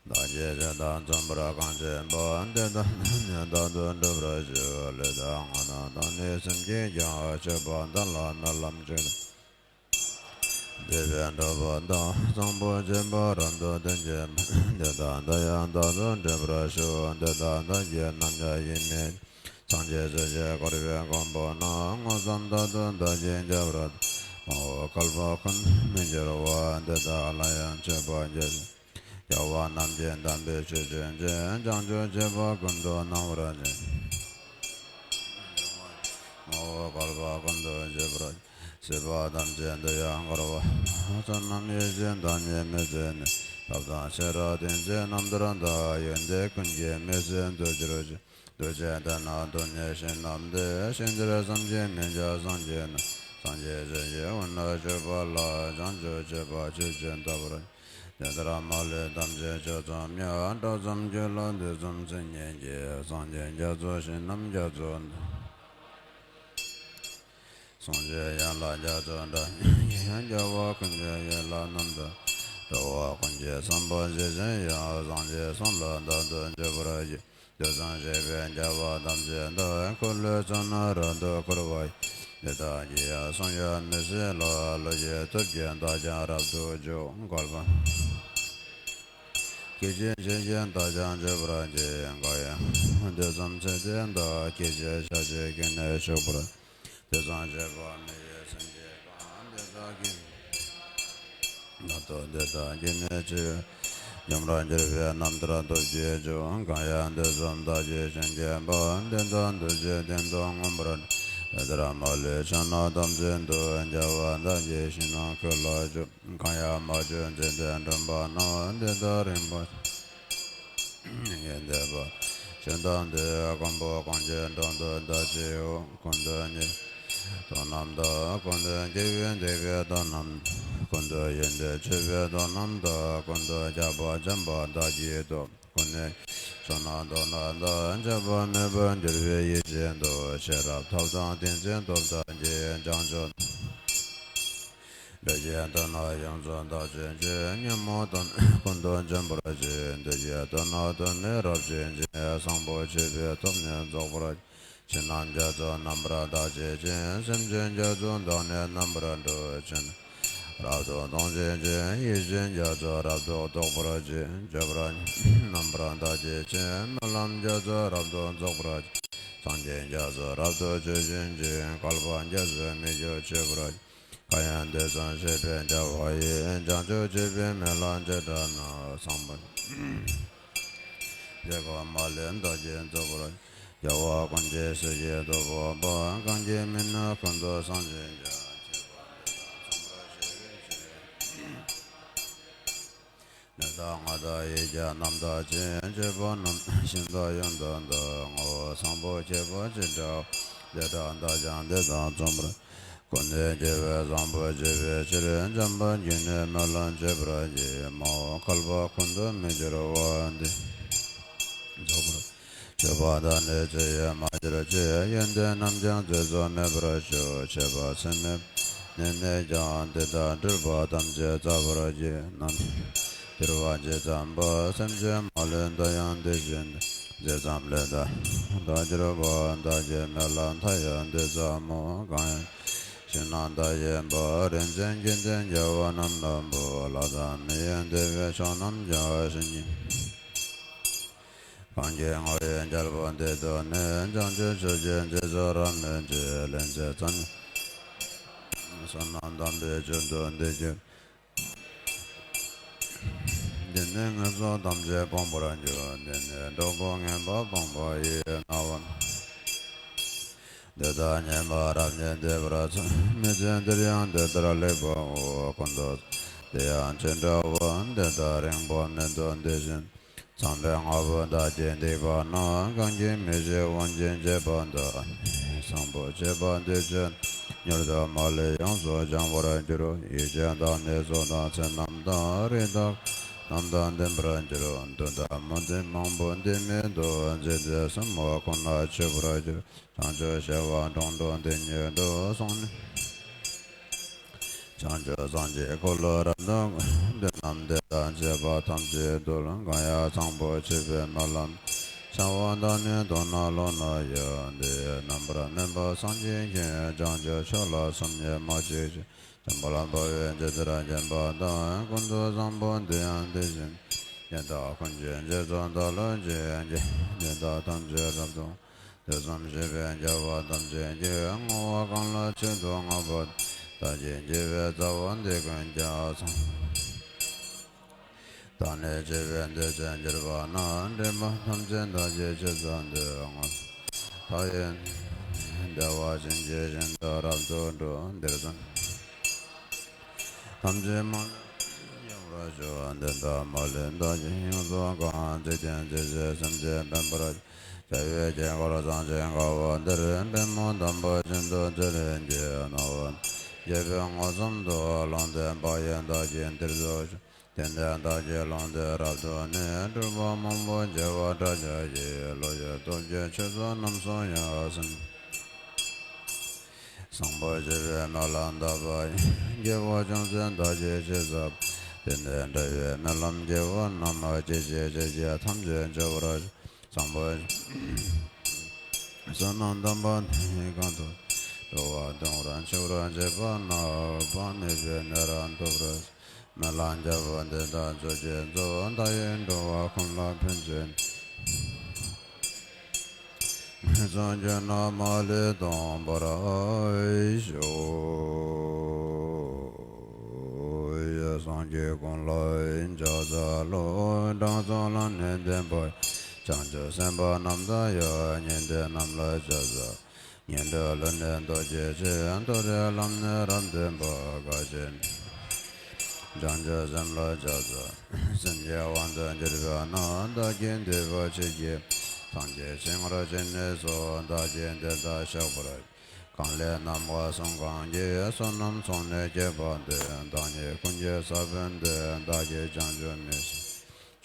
བདག་གིས་ཇི་ལྟར་བརྩོན་པར་གང་བྱེད་པ། དེ་དག་རྣམས་ནི་རྟག་ཏུ་འགྲུབ་པར་ཤོག་ལུས་དང་ངག་དང་བདག་ནི་སེམས་ཀྱིས་ཀྱང་། སྤྱོད་པ་དག་ལ་སྨོན་ལམ་ཅི་བཏབ། དེ་བས་འགྲོ་བ་དག་བཟང་པོ་སྤྱོད་པ་རབ་ཏུ་སྟོན་གྱི་མོད། དེ་དག་བདག་ཡང་རྟག་ཏུ་འགྲུབ་པར་ཤོག་དེ་དག་བདག་གིས་རྣམ་གཡེང་ཡེ་མེད། སངས་རྒྱས་སྲས་ཀྱིས་བསྐོར་བའི་མགོན་པོ་རྣམས། མངོན་སུམ་རྟག་ཏུ་བདག་གིས་མཇལ་བར་ཐོབ། མ་འོངས་བསྐལ་པ་ཀུན་ཏུ་མི་འགྱུར་བར། དེ་དག་ལ་ཡང་མཆོད་པ་རྒྱ་ཆེན། རྒྱལ་བ་རྣམས་ཀྱི་དམ་པའི་ཆོས་བྱོན་ཅིང་། བྱང་ཆུབ་སྤྱོད་པ་ཀུན་ཏུ་སྣང་བར་བྱེད། མ་འོངས་བསྐལ་པ་ཀུན་ཏུ་བཞུགས་པར། སྲིད་པ་ཐམས་ཅད་འདི་ཡང་འཁོར་བ། བསོད་ནམས་ཡོད་ཅིང་བདག་ཉིད་མི་ཚེ་ནི། ཐབས་དང་ཤེས་རབ་ཏིང་འཛིན་རྣམ་ཐར་དང་། ཡོན་ཏན་ཀུན་གྱི་མི་ཟད་རྡུལ་གྱུར་ཅིག་རྡུལ་གཅིག་དེ་ན་རྡུལ་སྙེད་ཞིང་རྣམས་ཏེ། ཤིང་རྡུལ་ཙམ་གྱིས་མི་ཁྱབ་སངས་རྒྱས་རྣམས། སངས་རྒྱས་བྱོན་ཞིང་དབུས་ན་བཞུགས་པ་ལ། བྱང་ཆུབ་སྤྱོད་པ་ཆོས་ཀྱི་ཐབས་ར། དེ་ལྟར་མ་ལུས་ཐམས་ཅད་ཆོས་ཚོགས་མྱུར། གྲོལ་ཙམ་རྒྱུད་ལ་འདི་ཙམ་ཚིག་ཉན་གྱི། སངས་རྒྱས་རྒྱ་མཚོ་ཞིང་རྣམས་རྒྱ་མཚོ། གསུང་ཆོས་ཡན་ལག་རྒྱ་མཚོ་འདྲ། རྒྱལ་བ་ཀུན་གྱི་ཡིད་ལ་རྣམ་དག་འགྲོ་བ་ཀུན་གྱི་བསམ་པ་ཇི་བཞིན་དབྱངས། སངས་རྒྱས་གསུང་ལ་བདག་ཏུ་འཇུག་པར་བགྱི། དེ་ཙམ་བྱས་པས་རྒྱལ་བ་ཐམས་ཅད་འདི། འཁོར་ལོའི་ཚོགས་རྣམས་རབ་ཏུ་བསྐོར་བ་ཡི། འདི་དག་གི་ཡང་གསུང་ཡང་མི་ཟད་ལ། ལོ་ཀེ་ཐུབ་ཀྱིས་བདག་ཀྱང་རབ་ཏུ་འཇུག་བསྐལ་པ་སྐད་ཅིག་གཅིག་གིས་བདག་ཀྱང་འཇུག་པར་བགྱི། འགའ་ཡང་དེ་ཙམ་ཚེ་དེ་འདི། སྐད་ཅིག་ཕྱེད་ཅིག་གིས་ནི་ཆོག་པར། དེ་ཙམ་བྱས་པ་མི་ཡི་སེམས་ཀྱིས་གང་། དེ་དག་གི་ལ་ཐོག་འདི་དག་གི་ནི་ཆོས། ཡུམ་རང་གྱུར་པའི་རྣམ་ཐར་ཐོབ་བྱེད་ཅིང་། གང་ཡང་འདི་ཙམ་བདག་གིས་ཞིང་ཁྱེར་པ། འདི་དག་འདུ་བྱེད་སྟེང་དུ་མངོན་པར། དེ་ལྟར་མ་ལུས་ཕྱོགས་རྣམས་ཐམས་ཅད་དུ། རྒྱལ་བ་བདག་གིས་ཞིང་རྣམས་ཀུན་ལ་སྤྱོད། གང་ཡང་མ་བྱོན་ཚེ་འདས་འགྲོན་པ་རྣམས། འདི་དག་རིམ་པ་ཡོན་ཏན་པ། ཞིང་དང་དེའི་མགོན་པོ་གང་གི་དྲུང་དུ་བདག་མཆིའོ། ཀུན་ཏུ་ཉེ་དོན་རྣམས་དང་། ཀུན་ཏུ་དགེ་བའི་སྡིག་པའི་དོན་རྣམས། ཀུན་ཏུ་ཡོན་ཏན་སྤྱོད་པའི་དོན་རྣམས་དང་། ཀུན་ཏུ་ཁྱབ་པ་འཇམ་དཔལ་དག་གི་སྟོབས། ཀུན་ནས་ཕྱོགས་རྣམས་དོན་རྣམས་དང་། ཁྱབ་པ་མེད་པར་གྱུར་པའི་ཡེ་ཤེས་མཐུ། ཤེས་རབ་ཐབས་དང་ཏིང་འཛིན་སྟོབས་དག་གིས། བྱང་ཆུབ་ལས་ཀྱི་དོན་རྣམས་ཡོངས་སུ་བདག་བྱེད་ཅིང་། ཉོན་མོངས་དོན་ཀུན་ཏུ་འཇོམས་པར་བྱེད། འདི་ཡི་དོན་རྣམས་དོན་མེད་རབ་བྱེད་ཅིང་། བཟང་པོ་སྤྱོད་པའི་སྟོབས་ནི་རྫོགས་པར། ཞིང་རྣམས་རྒྱ་མཚོ་རྣམ་པར་དག་བྱེད་ཅིང་། སེམས་ཅན་རྒྱ་མཚོ་བདག་ནི་རྣམ་པར་འགྲོ། ཅི་རྣམས་རབ་ཏུ་མཐོང་བྱེད་ཅིང་། ཡིད་བཞིན་རྒྱ་མཚོ་རབ་ཏུ་རྟོགས་པར་བྱེད། སྤྱོད་པ་རྣམ་པར་དག་བྱེད་ཅིང་། སྨོན་ལམ་རྒྱ་མཚོ་རབ་ཏུ་རྫོགས་པར་བྱེད། སངས་རྒྱས་རྒྱ་མཚོ་རབ་ཏུ་ཆོས་སྦྱིན་ཅིང་། བསྐལ་པ་རྒྱ་མཚོའི་མིག་རྒྱུད་མཆོད་པར། གང་ཡང་དེ་ཙམ་བྱས་པའི་རྒྱལ་བ་ཡི། བྱང་ཆུབ་སྤྱོད་པའི་སྨོན་ལམ་ཇི་འདྲ་ན། བཟང་པོ་སྤྱོད་པ་མ་ལུས་བདག་གིས་རྫོགས་པར། རྒྱལ་བ་ཀུན་གྱི་སྲས་ཀྱི་ཐུ་བོ་པ། གང་གིས་མི་ནུབ་ཀུན་ཏུ་སངས་རྒྱས་ཀྱང་། ཆོས་པ་འདི་དག་མཚུངས་པར་བྱ་བའི་ཕྱིར། ལུས་དང་ངག་དང་ཡིད་ཀྱི་རྣམ་དག་ཅིང་། སྤྱོད་པ་རྣམས་ཤིན་ཏུ་ཡོན་ཏན་དང་། ངོ་བོ་བཟང་པོ་ཁྱད་པར་ཅི་འདྲ་བ། དེ་འདྲ་བདག་ཀྱང་དེ་དང་མཚུངས་པར། ཀུན་ནས་རྒྱལ་བའི་བཟང་པོ་སྤྱོད་པའི་ཕྱིར། འཇམ་དཔལ་གྱིས་ནི་སྨོན་ལམ་བྱེད་པར་བགྱི། མ་འོངས་བསྐལ་པ་ཀུན་ཏུ་མི་འགྱུར་བ། འདི་རྫོགས་པར་སྤྱོད་པ་དག་ནི་ཅི་ཡང་མ་གྱུར་ཅིག་ཡོན་ཏན་རྣམས་ཀྱང་རྫོགས་སུ་མེད་པར་ཤོག་ཆད་པ་ཚད་མེད་པ་ནས་ནས་ཀྱང་། དེ་དག་སྤྲུལ་པ་ཐམས་ཅད་སྩལ་བར་བགྱི། ནམ་ཞིག་གྱུར་པ་ཇི་ཙམ་པ། སེམས་ཅན་མ་ལུས་འདི་ཡང་དེ་བཞིན་ཏེ། ཇི་ཙམ་ལས་བདག་གྱུར་པ། བདག་གི་སྨོན་ལམ་མཐའ་ཡས་འདི་ཙམ་མོ། གང་ཡང་ཞིང་རྣམས་བདག་ཡིན་པ། རིན་ཆེན་ཀུན་ལྡན་རྒྱལ་བ་རྣམས་ལ་འབུལ། ལྷ་དང་མི་ཡི་འདུས་པའི་ཕྱོགས་རྣམས་ཀྱང་། བྱིན་གྱིས་གང་གི་ངོ་བོའི་རྒྱལ་པོ་འདི་དག་ནི། བྱང་ཆུབ་ཕྱོགས་ཀྱི་རྗེས་སུ་རབ་གནས་ཀྱི། ལན་ཚྭ་ཙམ་ཡང་བསོད་ནམས་དམ་པའི་ཆོས་འདུལ་འདི་ཀྱང་། འདི་ནི་ངན་སོང་ཐམས་ཅད་སྤོང་བར་འགྱུར། འདི་ནི་གྲོགས་པོ་ངན་པ་སྤངས་པ་ཡི། རྣ་བ་འདི་དག་སྙན་པ་རབ་སྙན་བདེ་བར་གསན། མི་ཚེ་འདིར་ཡང་འདི་ལྟར་ལེགས་པའོ། ཀུན་ཏུ་འདི་ཡང་ཅི་འདྲ་བ། འདི་དག་རིང་པོ་མི་འདོད་འདི་བཞིན། ཚངས་པའི་ངོ་བོ་བདག་གིས་བསྡིགས་པ་ན། གང་གིས་མི་ཤེས་དབང་ཅན་བྱས་པ་འདི། བཟང་པོ་སྤྱོད་པ་འདི་ཕྱིར་མྱུར་དུ་མ་ལུས་ཡོངས་སུ་བྱང་བར་འགྱུར། ཡིད་ཀྱི་བདག་ཉིད་གཟུགས་དང་ཚེ་རྣམས་དང་། རིགས་དང་རྣམས་དང་ལྡན་པར་འགྱུར། འདོད་དང་མི་འདོད་མང་པོ་འདི་མི་འདོད། འཛིན་ཚུལ་གསུམ་པོ་ཁོ་ནར་ཆུད་པར་འགྱུར། བྱང་ཆུབ་ཤེས་པ་དྲུང་དུ་འདི་ཉིད་དུ། སོང་ནས་བྱང་ཆུབ་སངས་རྒྱས་འཁོར་ལོ་རབ་ཏུ། འདི་རྣམས་འདི་དང་བཅས་པ་ཐམས་ཅད་འདུལ། གང་ཡང་བཟང་པོ་སྤྱོད་པའི་སྨོན་ལམ། བྱ་བ་དག་ནི་མདོར་ན་ལོག་ན་ཡང་། འདི་ཡི་རྣམ་པར་སྨིན་པ་སངས་རྒྱས་ཀྱི། བྱང་ཆུབ་མཆོག་ལ་སོམ་ཉི་མ་གཅིག་ཕྱིར། འཇམ་དཔལ་དཔའ་བོས་ཇི་ལྟར་མཁྱེན་པ་དང་། ཀུན་ཏུ་བཟང་པོ་འདི་ཡང་དེ་བཞིན་ཏེ། དེ་དག་ཀུན་གྱི་རྗེས་སུ་བདག་སློབ་ཅིང་། དེ་དག་ཐམས་ཅད་རབ་ཏུ། དེ་ཙམ་བྱས་པས་རྒྱལ་བ་ཐམས་ཅད་ཀྱི། བསྔོ་བ་གང་ལ་ཆེད་དུ་བསྔགས་པ། བདག་གིས་བགྱིས་པའི་བྱ་བ་འདི་ཀུན་ཀྱང་། བདག་ནི་སྤྱོད་པའི་སྡེ་ཚན་གྱུར་པ་ན། འདྲེན་པ་ཐམས་ཅད་བདག་གིས་ཆེད་དུ་འདུལ། བསྔོ་བ་མཐའ་ཡས་བདེ་བ་ཅན་གྱི་ཞིང་དུ་རབ་ཏུ་འགྲོ། འདིར་བརྩོན་ ཐམས་ཅད་མ་ལུས་ཡོངས་ར་ཞི་བ། འདི་ལྟར་མ་ལུས་བདག་གིས་ཡོངས་སུ་གང་། འཇིག་རྟེན་ཇི་སྲིད་སེམས་ཅན་ཕན་པར་བྱ། རྒྱལ་བའི་དཀྱིལ་འཁོར་གཙང་ཆེན་དཀར་པོ་འདིར། པདྨོ་དམ་པ་ཤིན་ཏུ་མཛེས་པའི་རྒྱན། སྣང་བ་རྒྱལ་པོའི་ངོ་ཙམ་དུ། ལུང་བསྟན་པ་ཡི་བདག་གིས་འདིར་བཞུགས་ཤིང་། དེ་ནས་བདག་གིས་ལུང་བསྟན་རབ་ཏུ་ནི། སྒྲུབ་པ་མང་པོ་བྱེ་བ་ཕྲག་བརྒྱ་ཡིས། བློ་ཡི་སྟོབས་ཀྱིས་ཆོས་ཚོགས་རྣམས་སུ་ཡང་། སེམས་བཟང་པོ་སྤྱོད་པའི་སྨོན་ལམ་བཏབ་པ་ཡིས། རྒྱལ་བ་བྱང་སེམས་བདག་གིས་ཅི་བསླབ། དེ་ནས་འགྲོ་བའི་སྨོན་ལམ་རྒྱལ་བ་རྣམས། སྐྱེ་ཤི་ཤི་ཞིང་ཐམས་ཅད་འཆི་བར་ཤོག། བཟང་པོ་བསོད་ནམས་དམ་པ་དེས་གང་དུ། འགྲོ་བ་སྡུག་བསྔལ་ཆེ་བར་བྱེད་པ་ན། འགོག་པ་མེད་པའི་གནས་རབ་ཐོབ་པར། སྨོན་ལམ་རྒྱལ་པོ་འདི་དག་མཛོད་ཅིག་མཛོད། བདག་ཡིས་འགྲོ་བ་ཀུན་ལ་ཕན་ཕྱིར། ངན་སོང་རྒྱུད་ན་མ་ལུས་སྟོངས་པར་ཤོག། སངས་རྒྱས་ཀུན་ལ་ཕྱག་འཚལ་ལོ། དྲང་སྲོང་ལམ་ནས་བདེན་པ། བྱང་ཆུབ་སེམས་དཔའ་རྣམས་དང་ཡང་། ཉན་ཐོས་རྣམས་ལ་ཕྱག་འཚལ། ངན་འགྲོའི་ལུས་ནི་འདོར་བྱེད་ཕྱིར། མཐོ་རིས་ལམ་ནི་རབ་འདྲེན་པ། འགའ་ཞིག་བྱང་ཆུབ་སེམས་ལ་ཕྱག་འཚལ། སེམས་ཅན་དབང་དུ་གྱུར་པ་རྣམས། བདག་གིས་བསྟན་པ་ཆོས་ཀྱི། ཐམས་ཅད་ཆེད་མངགས་བྱས་ནས་སུ། བདག་གིས་དེ་དག་བཤགས་པར། གང་ལས་རྣམ་པ་གསུམ་གང་གིས། བསོད་ནམས་ཚོགས་ནི་བསྐྱེད་པ་འདི། བདག་ཉིད་ཀུན་གྱི་ས་བོན་ཏེ། བདག་གིས་བྱང་ཆུབ་མི་ཕྱེད།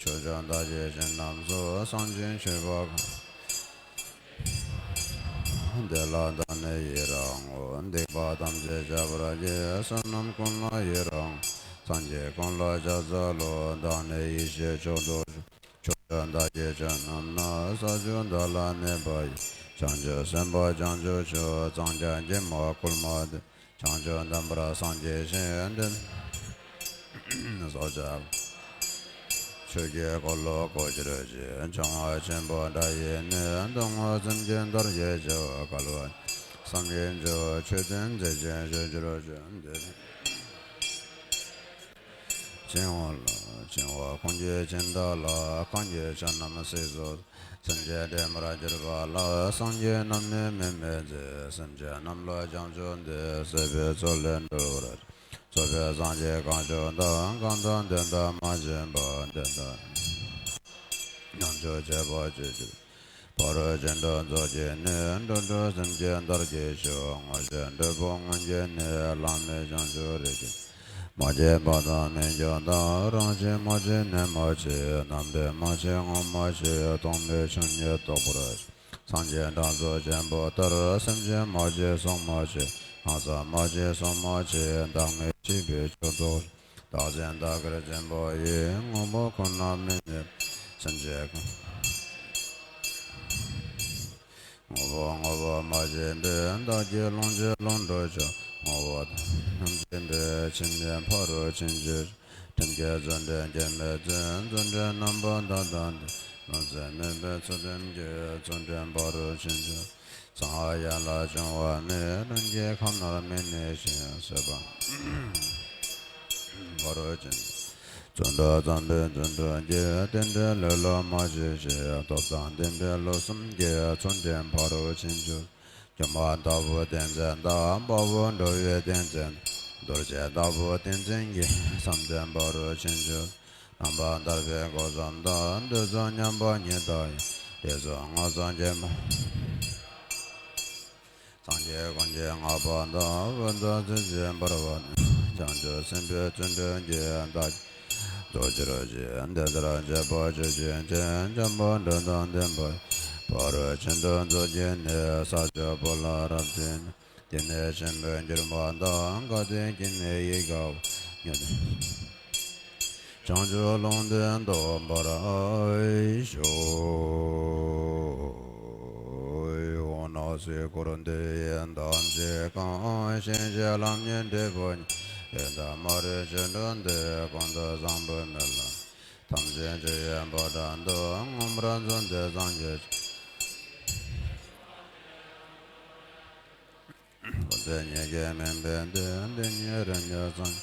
ཕྱོགས་བཅུ་དག་གི་ཞིང་རྣམས་སུ། སངས་རྒྱས་ཆོས་པ་དེ་ལ་བདག་ནི་ཡི་རང་ངོ་། སྡིག་པ་ཐམས་ཅད་བཤགས་པར་བགྱི། བསོད་ནམས་ཀུན་ལ་ཡི་རང་ངོ་། སངས་རྒྱས་ཀུན་ལ་ཕྱག་འཚལ་ལོ། བདག་ནི་ཡེ་ཤེས་མཆོག་ཏུ་སྤྱོད། ཕྱོགས་བཅུ་དག་གི་ཕྱོགས་རྣམས་ན། ས་བཅུ་དག་ལ་གནས་པ་ཡི། བྱང་ཆུབ་སེམས་དཔའ་བྱང་ཆུབ་མཆོག། གཙང་ཆབ་ཀྱི་མ་བསྐོལ་མ་དེ། བྱང་ཆུབ་ལྡན་པར་སངས་རྒྱས་ཤིང་། དེ་ནས་སོགས་བྱ་བ། ཆོས་ཀྱི་འཁོར་ལོ་བསྐོར་གྱུར་ཅིག། འབྱུང་བ་ཆེན་པོ་དགྲ་ཡི་ནི། སྡུག་བསྔལ་སེམས་ཅན་དག་བྱེད་ཕྱིར། བསྐལ་པ་བསམ་ཡས་མཆོག། མཆོད་རྟེན་མཛེས་ཤིང་བཞད་གྱུར་ཅིག། འདིར་བྱིན་འོང་ལ། བྱིན་པ་ཀུན་གྱི་སྦྱིན་བདག་ལ། གང་གིས་ཕྱག་རྣམས་གཟིགས་སུ། སེམས་ཅན་འདྲེན་པར་གྱུར་པ་ལ། སངས་རྒྱས་རྣམས་ནི་མིག་མི་མཛེས། སེམས་ཅན་རྣམས་ལ་བྱང་ཆུབ་འདི། བསིལ་བའི་ཚལ་ལས་འགྲོ་བར། རྫོགས་པའི་སངས་རྒྱས་གང་བྱོན་དང་། གང་དག་དེ་དག་མ་བྱོན་པ། དེ་དག་ནམ་མཆོད་བྱེད་པ་ཅི་ཕྱིར། ཕ་རོལ་ཕྱིན་དྲུག་རྫོགས་བྱེད་ནི། འགྲོ་དྲུག་སེམས་ཅན་དག་གི་ཕྱོགས། ངོ་ཤེས་འབྲས་བུ་མངོན་གྱུར་ནི། བླ་མེད་བྱང་ཆུབ་རིགས་ཀྱི། མ་སྐྱེས་པ་དང་མི་འགྱུར་དང་། རང་བཞིན་མ་སྐྱེས་ནས་མ་སྐྱེས། རྣམ་འགྲེལ་མ་སྐྱེས་ངོ་མ་སྐྱེས། རྟོག་མེད་ཆོས་ཉིད་རྟོགས་པར་བྱ། སངས་རྒྱས་གྲངས་སུ་ཆེན་པོ་ལྟར། སེམས་ཅན་མ་སྐྱེས་གསུང་མ་སྐྱེས། གང་ཟག་མ་སྐྱེས་གསུང་མ་སྐྱེས། བདག་མེད་ཤེས་པས་ཆོས་རྟོགས། བདག་འཛིན་བདག་གིར་འཛིན་པ་ཡི། དངོས་པོ་ཁོ་ན་མི་གནས་པ། སེམས་ཅན་དངོས་པོ་དངོས་པོ་མ་སྐྱེས་པའི། བདག་གི་ལོངས་སྤྱོད་ལོངས་སྤྲོད་ཕྱིར། དངོས་པོ་རྣམས་སྐྱེས་པའི་ཕྱིར་ནི། ཕ་རོལ་ཕྱིན་བཅུ། ཁྲིམས་ཀྱི་རྫུ་འཕྲུལ་སྐྱེ་མེད་ཚུལ། རྫུ་འཕྲུལ་རྣམ་པར་དག་དང་ལྡན། ལུང་ཚིག་མེད་པའི་ཚུལ་ཁྲིམས་ཀྱི། ཚུལ་ཁྲིམས་ཕ་རོལ་ཕྱིན་བཅུ། གསང་བ་ཡན་ལག་འབྱུང་བ་མེད། ལྷུན་གྱིས་ཁམས་ལ་མི་གནས་ཤིང་། སྲིད་པ་ཕ་རོལ་ཕྱིན། བརྩོན་འགྲུས་བརྩམས་པའི་རྫུ་འཕྲུལ་གྱིས། རྟེན་འབྲེལ་ལེ་ལོ་མ་བྱས་ཤིང་། སྟོབས་དང་ལྡན་པའི་ལུས་གསུམ་གྱིས། ཚུལ་ཁྲིམས་ཕ་རོལ་ཕྱིན་བཅུ། སྒྱུ་མ་ལྟ་བུའི་ཏིང་འཛིན་དང་། དཔའ་བོ་འགྲོ་བའི་ཏིང་འཛིན། རྡོ་རྗེ་ལྟ་བུའི་ཏིང་འཛིན་གྱིས། བསམ་གཏན་ཕ་རོལ་ཕྱིན་བཅུ། རྣམ་པར་དག་པའི་སྒོ་གསུམ་དང་། འདོད་གསུམ་མཉམ་པ་ཉིད་དང་ཡང་། འདྲེས་གསུམ་སྔགས་གསུམ་སྐྱེས་མ། སངས་རྒྱས་ཀུན་གྱི་བསྔགས་པ་དང་། འོད་ཟེར་ཚུལ་བཞིན་འབར་བ་དང་། བྱང་ཆུབ་སེམས་དཔའི་རྫུ་འཕྲུལ་གྱིས། བདག་རྫོགས་གྱུར་ཅིག། འདི་ལྟར་བྱེད་པ་ཆོས་ཀྱི་རྒྱལ། འཇམ་དཔལ་སྒྲོལ་དང་ལྡན་པ། ཕ་རོལ་ཕྱིན་དྲུག་རྫོགས་བྱེད་ནི། ས་བཅུ་པོ་ལ་རབ་བརྩེགས་ནས། དེ་ནས་ཆེན་པོར་གྱུར་པ་དང་། བསྐལ་དེ་གི་ནི་ཡིད་དགའ་བ། ཉོན། བྱང་ཆུབ་ལུང་བསྟན་ཐོབ་པར་ཤོག། འོ་ན་སའི་འཁོར་འདས་ཡི་དམ་ཚིག་གང་། ཞིང་གཤེགས་ལམ་གཉིས་འབྲས་བུ་ཉིད། ཡི་དམ་མ་རིག་ཆོས་དྲུག་འདི། ཀུན་ཏུ་བཟང་པོའི་མི་ལ། ཐམས་ཅད་ཆོས་ཀྱི་ཕོ་བྲང་དུ། མངོན་པར་བརྩམས་ཏེ་སངས་རྒྱས། ཀུན་དེ་ཉིད་ཀྱི་མིང་པོ་འདི། འདི་ཉིད་རིམ་གྱིས་སངས།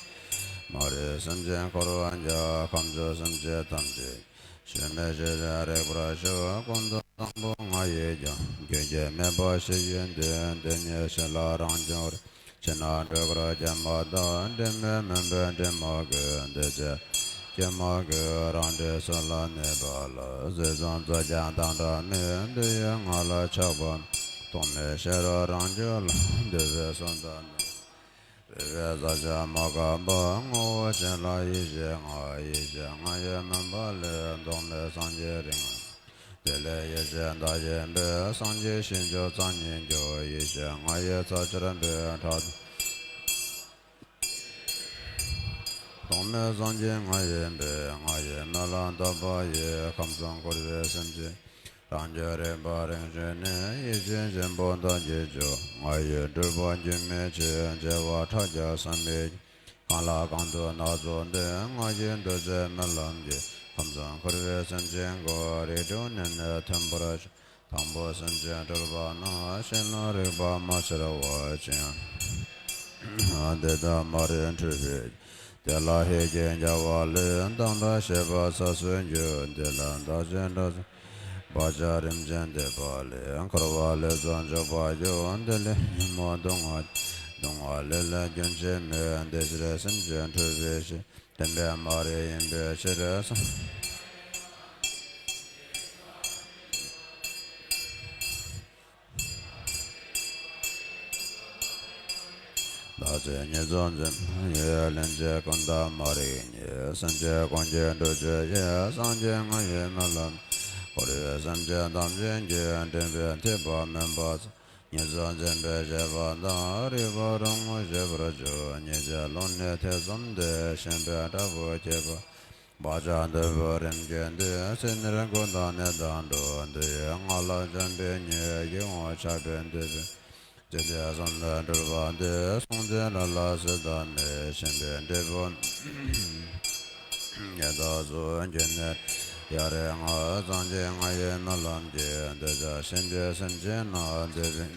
མ་རིག་སེམས་ཅན་འཁོར་བ་འཇོམས། ཁམས་བཅུ་སེམས་ཅན་ཐམས་ཅད། ཞིང་མི་ཤེས་ཤིང་རིག་པར་ཤོག། ཀུན་ཏུ་བཟང་པོ་ང་ཡིས་ཀྱང་། རྒྱུན་གྱིས་སྨྲས་པ་ཞེས་བརྗོད་དེ། འདི་ཉིད་ཕྱིར་ལ་རང་བྱུང་རིག་ཕྱི་ནང་འགྲོ་ཀུན་སྐྱེ་མེད་དང་། དྲི་མེད་མུན་པའི་དྲི་མ་གོས། འདུ་བྱེད་སྐྱེ་མེད་གོས། རང་འདྲའི་ཚུལ་ལ་གནས་པ་ལ། སྲིད་གསུམ་རྩོད་ཀྱང་དང་བྲལ་མེད། འདུ་བའི་ངང་ལ་ཆགས་པ་མེད། རྟོག་མེད་ཤེས་རབ་རང་རྒྱུད་ལ། འདུ་བའི་གསུང་དང་ནི། རེག་པའི་ས་བཅད་མ་འགགས་པ། ངོ་བོ་གཞན་ལ་ཡིད་ཆེས་ངེས། ཡིད་ཆེས་ང་ཡི་མུན་པ་ལས། ལྡོག་མེད་སངས་རྒྱས་རིང་། དེ་ལས་ཡེ་ཤེས་ཟླ་བཞིན་པས། སངས་རྒྱས་ཞིང་མཆོག་རྩ་བརྙེས་མགྱོགས། ཡེ་ཤེས་ང་ཡི་རྩ་ཆེར་འབད། ཕྲག་དོག་མེད་སངས་རྒྱས་ང་ཡིན་པས། ང་ཡི་སྨོན་ལམ་བཏབ་པ་ཡིས། ཁམས་གསུམ་འཁོར་བའི་སེམས་ཅན་རང་རྒྱུད་རིག་པ་རིམ་བྱོན་ནས། ཡེ་ཤེས་ཆེན་པོ་མདའ་གཅིག་སྒྲོག་ང་ཡི་སྤྲུལ་པ་རྒྱུན་མི་ཆད། བྱེ་བ་ཕྲག་བརྒྱ་ཟད་མེད་ཀྱི། གང་ལ་གང་འདུལ་སྣ་ཚོགས་འདུས། ང་ཡི་འདུལ་བྱེད་སྨོན་ལམ་གྱིས། ཁམས་གསུམ་འཁོར་བའི་སེམས་ཅན་ཀུན། རིགས་དྲུག་ནད་མེད་ཐོན་པར་ཤོག་དང་པོ་སེམས་ཅན་སྤྲུལ་པ་ན། ཤེས་ལམ་རིག་པ་མ་ཤར་བ་ཅན། དེ་དག་མ་རིག་འཁྲུལ་པའི། དེ་ལ་ཧད་ཀྱིས་བརྒྱལ་བ་ལས། བདག་འདྲ་ཤེས་པ་ཚ་སུ་འགྱུར། དེ་ལ་བདག་གཞན་འདྲ་སུ། བག་ཆགས་རིམ་བཞིན་འདས་པ་ལས། འཁོར་བ་ལས་སུ་འཇུག་པར་འགྱུར། འདི་ལས་ཉོན་མོངས་སྡུག་བསྔལ། སྡུག་བསྔལ་ལས་ལས་རྒྱུན་ཆད་མེད། དེ་ཕྱིར་སེམས་ཅན་འཁྲུལ་པའི་ཕྱིར། བདེན་པའི་མ་རིག་ཡིན་པའི་ཕྱིར། བདག་ཅག་ཉེར་འཛིན་ཡིས། ལན་གཅིག་ཀུན་བཏགས་མ་རིག་ཉིད། སེམས་ཅན་ཀུན་གྱི་སྒྲུབ་བྱེད་ཡིན། སངས་རྒྱས་ང་ཡི་སྨོན་ལམ། འཁོར་བའི་སེམས་ཅན་ཐམས་ཅད་ཀྱི། འདྲེན་པའི་ཐེག་པ་སྨོན་པ་ཚོགས། ཉེར་འཛིན་འཛིན་པའི་བྱེད་པ་དང་། རིག་པ་རང་ངོ་ཤེས་པར་གྱུར། ཉེར་སྦྱོར་ཀློང་ནས་ཐེ་ཚོམ་འདས། ཞེན་པའི་དྲག་པོ་སྐྱེས་པ། བག་ཆགས་འདུ་བྱེད་རིམ་གྱིས་འདས། ཚེ་འདིར་ཀུན་བཏགས་ནད་དང་འགྲོགས། འདུ་བའི་ངང་ལ་འཇམ་པའི་གཉིད། ཡིད་འོང་ཆགས་པས་འདུས་པའི། ཇི་ལྟར་བསམ་དུ་འགྲུབ་པ་འདི། གསུང་ཚིག་ལ་ལ་སྲིད་དང་མེད། ཞེན་པའི་འབྲས་བུ་ཉིད་དག་སོགས་ཀྱི་ནད། ཡ་རེ་ང་། སངས་རྒྱས་ང་ཡི་སྨོན་ལམ་གྱིས། འདུ་བྱེད་ཞེན་པའི་སེམས་ཅན་རྣམས། འདུ་བྱེད་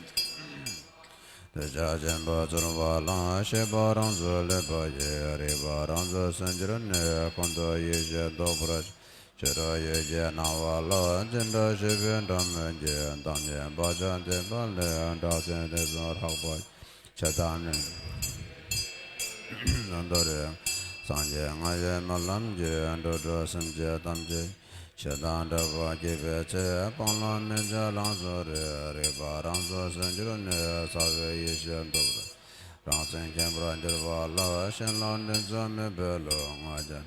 འདུ་བྱེད་ཆེན་པོ་ཚོར་བ་ལ། ཤེས་པ་རང་གཟུགས་ལེགས་པ་ཡིས། རིག་པ་རང་གཟུགས་སུན་འགྱུར་ནས། ཀུན་ཏུ་ཡེ་ཤེས་རྟོགས་པར་བྱ། ཆོས་རང་ཡུལ་གྱི་སྣང་བ་ལ། འཛིན་གྲྭ་ཞེས་པའི་སྒྲ་མི་སྙན། བདག་ཉིད་བག་ཆགས་འདུས་པ་ལས། སྐྲག་ཅིང་དེ་ཙམ་ཧྲག་པ་ཆེ་དང་ནི། མདོར་ན་སངས་རྒྱས་ང་ཡི་སྨོན་ལམ་གྱིས། འགྲོ་དྲུག་སེམས་ཅན་ཐམས་ཅད། ཞེ་སྡང་འདྲ་བ་སྐྱེས་པའི་ཚེ། སྤང་བླང་མི་བྱ་ལམ་སོགས་རིག་རིག་པ་རང་གཟུགས་སུན་འགྱུར་ནས། རྩ་བའི་ཡེ་ཤེས་སྟོབས་རང་སེམས་མཁྱེན་པར་འགྱུར་བ་ལ། ཞེན་ལམ་འདི་ཚོ་མེད་པའི་ལུགས། ང་རྒྱལ་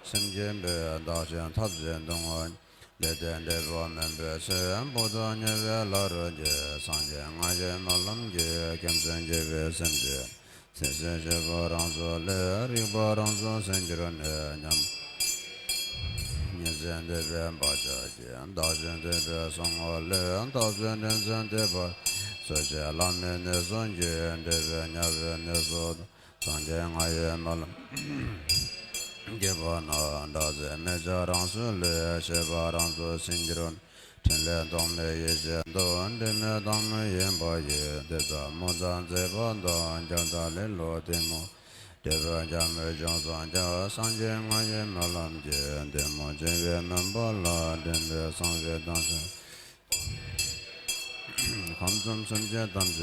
སེམས་སྐྱེས་པས། བདག་གཞན་འཐབ་བྱེད་སྡུག་བསྔལ། འདི་ལྟའི་འབྲས་བུ་སྨིན་པའི་ཚེ། བུ་དང་ཉེ་བའི་བླ་རུང་གི། སངས་རྒྱས་ང་ཡི་སྨོན་ལམ་གྱིས། ཁྱིམ་སེམས་སྐྱེས་པའི་སེམས་ཅན། སེམས་ཅན་ཞེན་པ་རང་གཟུགས་ལས། རིག་པ་རང་གཟུགས་སུན་འགྱུར་ནས། ཉམས་ཉེར་འཛིན་འདུས་པའི་བག་ཆགས་ཀྱིས། བདག་གཞན་འདུས་པའི་གསུང་ངོ་ལས། བདག་གཞན་འདྲེན་ཚུལ་འདུས་པ། གསོད་བྱེད་ལམ་མེད་ནད་གསུམ་གྱིས། འདྲེས་པའི་དམྱལ་བའི་ནད་སོགས་དང་། སངས་རྒྱས་ང་ཡི་སྨོན་ལམ་སྐྱེས་པ་ན། སྐྲག་ཅིང་མི་བྱ་རང་གཟུགས་ལས། ཤེས་པ་རང་གཟུགས་སུན་འགྱུར། ཕྲིན་ལས་རྟོག་མེད་ཡེ་ཤེས་སྟོབས། འབྲལ་མེད་བདག་མེད་ཡིན་པ་ཡིས། དེ་ལྟར་མོ་རྩ་མཛེས་པ་དང་། རྒྱ་མཚོ་ལེ་ལོ་ལྟད་མོ། འབྲས་བུ་རྒྱ་མོའི་ལྗོངས་སུ་འཇའ། སངས་རྒྱས་ང་ཡི་སྨོན་ལམ་གྱིས། ལྟད་མོ་བྱེད་པའི་མུན་པ་ལ། འདྲེན་པའི་སངས་རྒྱས་དང་། ཁམས་གསུམ་སེམས་ཅན་ཐམས་ཅད་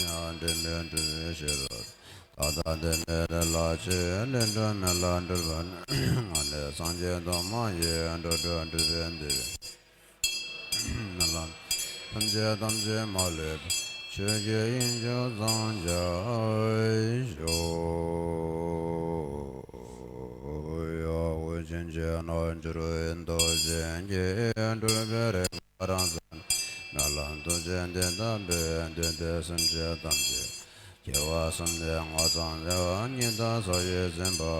ཡང་འདྲེན་པའི་འགྲོ་བའི་ཕྱིར། ད་ལྟ་འདི་ནས་ལས་ལ་ཆེ། ལས་འགྲོ་མེད་ལ་འགྲུབ་པ་ནི། ང་ནི་སངས་རྒྱས་གདོང་མ་ཡིས། འགྲོ་དྲུག་འགྲོ་བའི་འདུལ་བའི་སྨོན་ལམ་ཐམས་ཅད་ཐམས་ཅད་མ་ལུས་པ། ཆོས་ཀྱི་དབྱིངས་ཕྱུག་ཙམ་ཞིག་ཤོག། ཡ་ཧོ། བྱིན་གྱིས་རྣམ་གྲོལ་རྡོ་རྗེ་འགྱེད། འགྲུབ་པའི་རིམ་པ་རང་གསལ། སྨོན་ལམ་ཐུགས་རྗེས་འདི་ལྟ་བས། འདུས་ཏེ་སེམས་ཅན་ཐམས་ཅད། སྐྱེ་བ་གསུམ་ལས་ངོ་ཚ་མེད། ཉི་ཟླ་ས་གཞི་འཛིན་པའོ།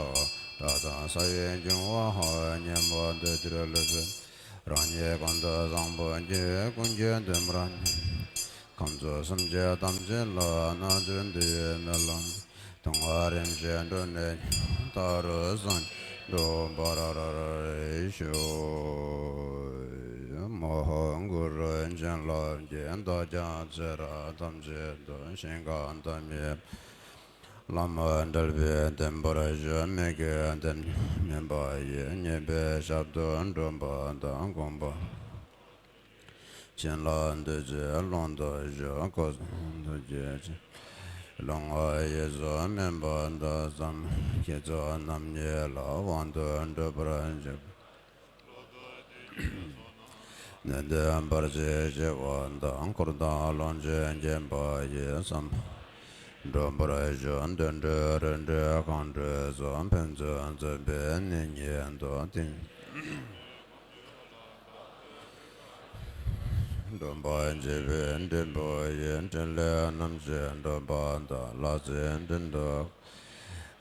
སྒྲ་དང་ས་བོན་འབྱུང་བ་ཧ། ཉོན་མོངས་འདུལ་ཕྱིར་ལུས་པའི། རང་ཉིད་ཀུན་ཏུ་བཟང་པོ་སྐྱེ། ཀུན་གྱི་བདེན་པར་གནས། ཁམས་གསུམ་སེམས་ཅན་ཐམས་ཅད་ལ། རྣལ་འབྱོར་འདུལ་བའི་སྨོན་ལམ། ལྟུང་བ་རིམ་བཞིན་གྲོལ་ནས། ད་རུང་སངས་རྒྱས་འགྲུབ་པར་ཤོག། མ་ཧཱ་གུ་རུ་བྱིན་རླབས་ཀྱིས། བདག་ཀྱང་ཚེ་རབས་ཐམས་ཅད་དུ། ཞིང་ཁམས་ཐ་མལ་པའི་ལམ་བསྒྲལ་བའི་བདེན་པར་གཤེགས། མི་སྐྱེ་བདེ་གཉིས་སྨིན་པ་ཡི། ཉེས་པའི་ཞབས་ཏོག་སྒྲུབ་པ་དང་། དགོངས་པ་ཆེན་ བྱིན་རླབས་འདུ་བྱེད་ཀློང་དུ་བཞུགས། སྐུ་གསུང་ཐུགས་ཀྱི་ཆོས་ཀློང་ངེ་ཡིད་གསུམ་སྨིན་པ་དང་། བསམ་བློ་བསྐྱེད་རྫོགས་རྣམ་གཉིས་ལ། དབང་དུ་འགྲུབ་པར་བྱེད། ནད་འདོན་བར་ཆད་ཞི་བ་དང་། འཁོར་དང་ལོངས་སྤྱོད་འབྱིན་པ་ཡི། བསམ་འགྲུབ་པར་ཤོག་དུད་འགྲོ་རིགས་འདྲེ་གང་འདྲེ་སོགས། ཕན་ཚུན་འཛོམས་པའི་གནས་ཉིད་དུ། དེང་སྒྲོན་པ་འབྱེད་པའི་སྒྲེན་པ་ཡིས། ཕྲིན་ལས་རྣམ་བཞི་སྒྲུབ་པ་དང་། ལྷ་སྲིན་དྲིན་དུ་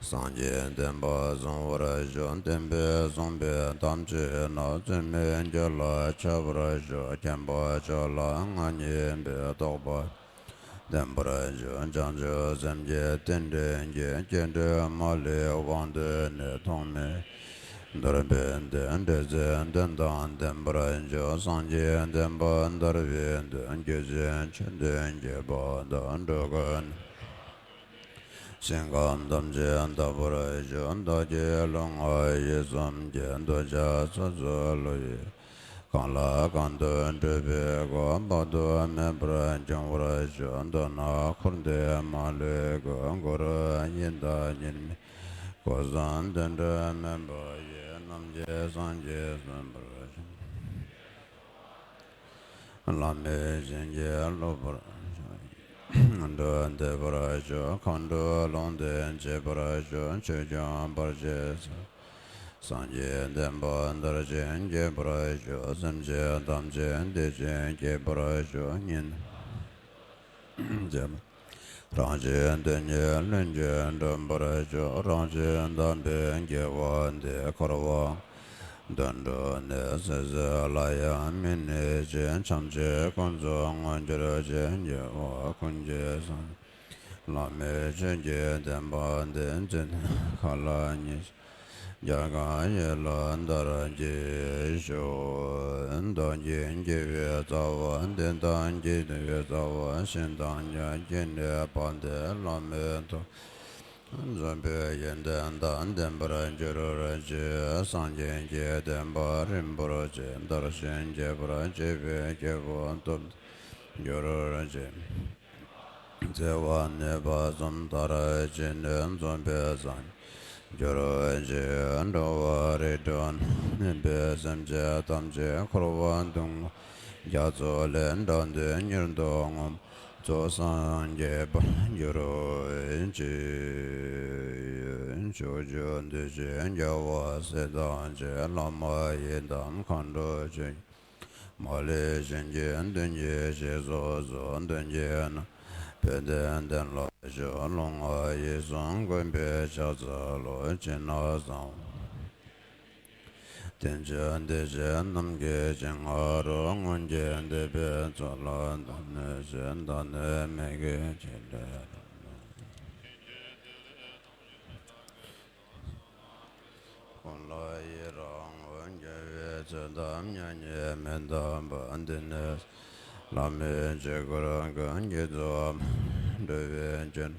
སངས་རྒྱས་བསྟན་པ་བཟང་བར་ཤོག་བསྟན་པའི་བཟང་པོ་ཐམས་ཅད་ནི། རྩོད་མེད་རྒྱུད་ལ་ཁྱབ་པར་ཤོག་མཁྱེན་པ་མཆོག་ལ་མངོན་ཉིད་པའི། རྟོགས་པ་བརྟན་པར་ཤོག་བྱང་ཆུབ་སེམས་ཀྱི་རྟེན་འབྲེལ་གྱི། སྐྱེ་འགྲོའི་མ་ལུས་དབང་དུ་གནས། ཐོག་མེད་འདོར་བའི་དོན། འབྲེལ་ཚད་དོན་དང་ལྡན་པར་ཤོག་སངས་རྒྱས་བསྟན་པ་དར་བའི་དོན། རྒྱུད་ཆེན་ཆོས་འདོན་རྒྱས་པ་དང་། འགྲོ་ཀུན་ཞིང་ཁམས་ཐམས་ཅད་དག་པར་ཤོག་བདག་གི་ལུས་ངག་ཡིད་གསུམ་གྱི། འདོད་ཆགས་ཚོགས་རྫོགས་བློ་ཡི། གང་ལ་གང་འདུལ་སྤྲུལ་པའི་སྐུ། དཔག་ཏུ་མེད་པར་འབྱུང་བར་ཤོག་མདོར་ན་འཁོར་འདས་མ་ལུས་ཀུན། གུ་རུ་ཡི་དམ་དབྱེར་མེད་སྐུ་གསུམ་དོན་གྲུབ་མེད་པ་ཡི། རྣམ་མཁྱེན་སངས་རྒྱས་གསུངས་པར་ཤོག་བླ་མེད་བྱིན་གྱིས་རློབ་པར་ཤོག་འགྲོ་འདས་པར་ཤོག་མཁའ་འགྲོ་ལུང་བསྟན་བྱེད་པར་ཤོག་ཆོས་སྐྱོང་བར་ཆད་སོལ། སངས་རྒྱས་བསྟན་པ་དར་ཞིང་རྒྱས་པར་ཤོག་སེམས་ཅན་ཐམས་ཅད་བདེ་ཞིང་སྐྱིད་པར་ཤོག་ཉིན་རང་བཞིན་དོན་གཉིས་ལྷུན་གྱིས་འགྲུབ་པར་ཤོག་རང་བཞིན་དམ་པའི་དགེ་བ་འདི། འཁོར་བ་དུད་འགྲོ་ནས་སྲིད་ཞིའི་ལྷ་ཡང་མི་གནས་ཤིང་། ཐམས་ཅད་ཀུན་ཏུ་མངོན་གྱུར་ཅིང་། རྒྱལ་བ་ཀུན་གྱི་སྲས། བླ་མེད་ཆོས་ཀྱི་བསྟན་པ་འདི། འཇིག་རྟེན་ཁམས་ལ་ཉེར་ཞག་རྒྱ་གང་ཡིད་ལ་དར་གྱིས་ཤོག་བདག་གི་དགེ་བའི་རྩ་བ། འདི་དང་དགེ་བའི་རྩ་བ་གཞན་དང་ཀྱང་། བསྐྱེད་ནས་བར་དུ་བླ་མེད་ཐོབ། འཛོམས་པའི་ཡོན་ཏན་དང་ལྡན་པར་འགྱུར་བར་བྱེད། སངས་རྒྱས་ཀྱི་བསྟན་པ་རིན་པོ་ཆེ། དར་ཞིང་རྒྱས་པར་བྱེད་པའི་སྐྱེས་བུ་སྟོབས་ལྡན་འགྱུར་བར་བྱེད། བརྩེ་བ་ནུས་པ་གསུམ་དར་ཞིང་ནི། འཛོམས་པའི་སངས་རྒྱས་འགྱུར་བར་བྱེད། འགྲོ་བ་རིགས་དྲུག་ནང་གནས་པའི་སེམས་ཅན་ཐམས་ཅད། འཁོར་བ་སྡུག་བསྔལ་རྒྱ་མཚོ་ལས་འདྲེན་ཏེ། མྱུར་དུ་ངོ་མཚར་སངས་རྒྱས་པར་འགྱུར་བར་བྱེད། ཕྱོགས་བཅུ་འདིར་གཤེགས་རྒྱལ་བ་སྲས་དང་བཅས། བླ་མ་ཡི་དམ་མཁའ་འགྲོ་ཆོས་མ་ལུས་གཞན་གྱི་དོན་གྱི་ཞེས་སོགས་སུ། མདུན་གྱི་ནམ་མཁའ་བོད་དོན་བསྟན་ལ་ཕྱོགས། ལུས་ངག་ཡིད་གསུམ་མགོན་པོའི་ཕྱག་འཚལ་ལོ། ཕྱི་ནང་གསང་བ་རྟེན་བཅས་བདེ་གཤེགས་རྣམས་ཀྱི་སྤྱན་སྔ་རུ། མངོན་གྱུར་འདས་པའི་ཚོགས་ལ་བདག་ནི་ཞེས། བདག་ནི་མི་བསྐྱོད་ཕྱིར་ལས་རབ་གནས། ཀུན་ལ་ཡི་རང་ངོ་། རྒྱལ་བའི་ཚུལ་དང་མྱ་ངན་མི་འདའ་བ། འདི་ནི་བླ་མེད་ཆོས་སྐུར་ཀུན་གྱི་རྫོགས། འགྲོ་བའི་སྐྱོན་ཀུན་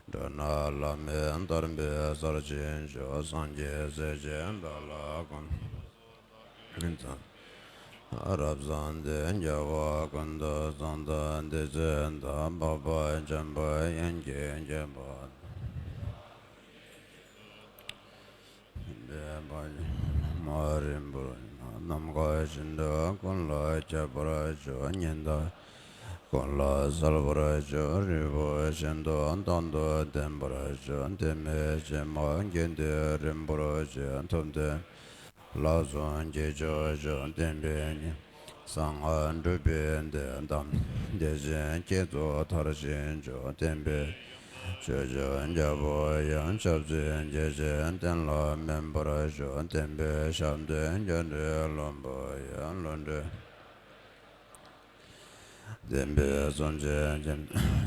བྲལ་ནས། བླ་མེད་དམ་པའི་སར་ཕྱིན་ཤོག་སངས་རྒྱས་སྲས་ཆེན་བདག་ལ་ཀུན་ལ་ཕྱག་འཚལ། རབ་གསང་འདི་རྒྱལ་བ་ཀུན་ཏུ་བཟང་དང་། བདེ་གཤེགས་དང་འཕགས་པ་འཇམ་དཔལ་དབྱངས་ཀྱི་བསྐྱེད་པ་དང་། པདྨ་རིན་པོ་ཆེ་ནམ་མཁའ་བཞིན་དུ་ཀུན་ལ་ཁྱབ་པར་ཤོག་ཉི་ཟླ་ཀུན་ལ་གསལ་བར་ཤོག་རིལ་བུ་བཞིན་དུ་རྟག་ཏུ་ལྡན་པར་ཤོག་དེ་མེད་ཕྱི་མ་དགེ་འདུན་རིན་པོ་ཆེ། ཐུབ་བསྟན་ལ་སོགས་རྒྱས་ཤོག་ཤོག་བསྟན་པའི་ཉི་མ་གསང་སྔགས་འབྲུག་པའི་གདན་དང་། བདེ་ཆེན་བསྐྱེད་རྫོགས་མཐར་ཕྱིན་ཤོག་བསྟན་པའི་ཆོས་ཀྱི་རྒྱལ་པོ་ཡང་། ཞབས་འདེགས་རྒྱ་ཆེན་བསྟན་ལ་སྨིན་པར་ཤོག་བསྟན་པའི་ཞབས་འདེགས་རྒྱ་འགྲོའི་བློན་པོ་ཡང་། བློ་གྲོས་ལྡན་པའི་གསུང་ཆེན་ཅན།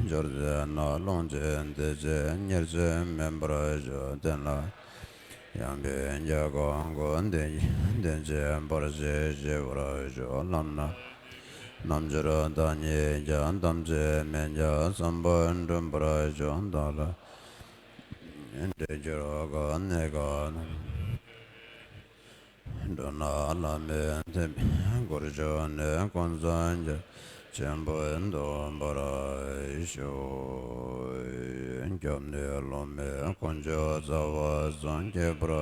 འབྱོར་ཚེ་ན་ལོངས་སྤྱོད་བདེ་ཆེན་ཉེར་འཚེ་མེད་པར་ཤོག་བསྟན་ལ་ཡངས་པའི་རྒྱ་གང་གོ། བདེ་བདེ་ཆེན་བར་ཆད་ཞི་བར་ཤོག་ལམ་སྣ་རྣམ་འབྱོར་བདག་ཉིད་ཀྱང་། དམ་ཚིག་མེད་ཀྱང་བསམ་པ་འགྲུབ་པར་ཤོག་བདག་ལ་འདྲེན་གྱུར་ག་ནས་ག་ན། འགྲོ་ན་བླ་མའི་མཐུས་སྒོར་ཕྱུགས་ནས། ཀུན་བཟང་རྒྱ་ཆེན་པོའི་འདུན་པར་ཞུ། སྐྱབས་གནས་སློབ་མའི་དཀོན་མཆོག་རྩ་བ་གསུམ། ཁྱད་པར་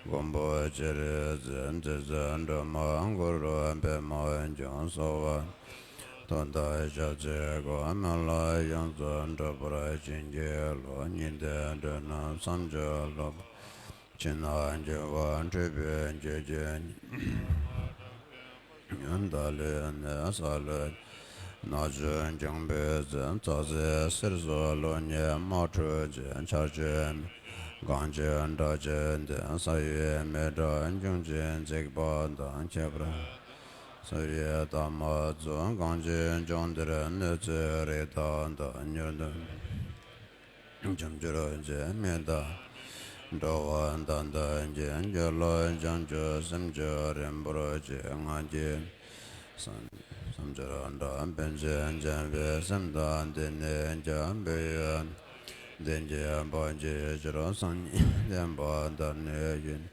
མགོན་པོ་སྤྱན་རས་གཟིགས། མཛད་བརྒྱུད་སྒྲོལ་མ་གུ་རུ་པདྨ་འབྱུང་། གསོལ་བ་འདེབས་དོན་དང་ཞབས་ཕྱི་སྒོ། སྨོན་ལམ་ཡོངས་སུ་འགྲུབ་པར་བྱིན་གྱིས་རློབས། སྙིང་ཐག་དྲན་རྣམས་བསམ་སྦྱོར་སློབ། ཕྱི་ནང་འགྱུར་བ་འཁྲུལ་པའི་རྒྱུ་རྐྱེན། བདག་བློའི་གནས་ས་ལུས། ནག་ཆུ་འཁྱུག་པའི་ཚེ། རྩྭ་ཟེར་གསེར་སོགས་ལུགས་གཉིས་མ་འཁྲུལ་ཅིང་། ཆར་ཆུ་གངས་ཆུ་སྦྲགས་ཀྱི་ལྡན། ས་ཡི་མེ་སྒྲ་འབྱུང་ཞིང་འཇིགས་པ་དང་། ཁྱད་པར་སོ་ཡི་རྟགས་མ་ཚོགས། གངས་ཅན་ལྗོངས་འདིར་གནོད་འཚེའི་རིགས་དག་དང་། མྱུར་དུ་འཇོམས་གྱུར་ཅིག་མི་རྟག་འགྲོ་བ་དག་འདོད་ཀྱི། རྒྱུ་ལ་བྱང་ཆུབ་སེམས་མཆོག་རིན་པོ་ཆེ། ང་རྒྱལ་བསམ་བསམ་སྦྱོར་དགྲ་པཎ་ཆེན་བྱམས་པའི་སེམས་དང་། འདི་ནས་ཀྱང་བོད་ཡུལ་བདེ་སྐྱིད་འབའ་ཞིག་ཕྱིར། སང་ཉིན་བསྟན་པ་དར་ནས་ཡུན་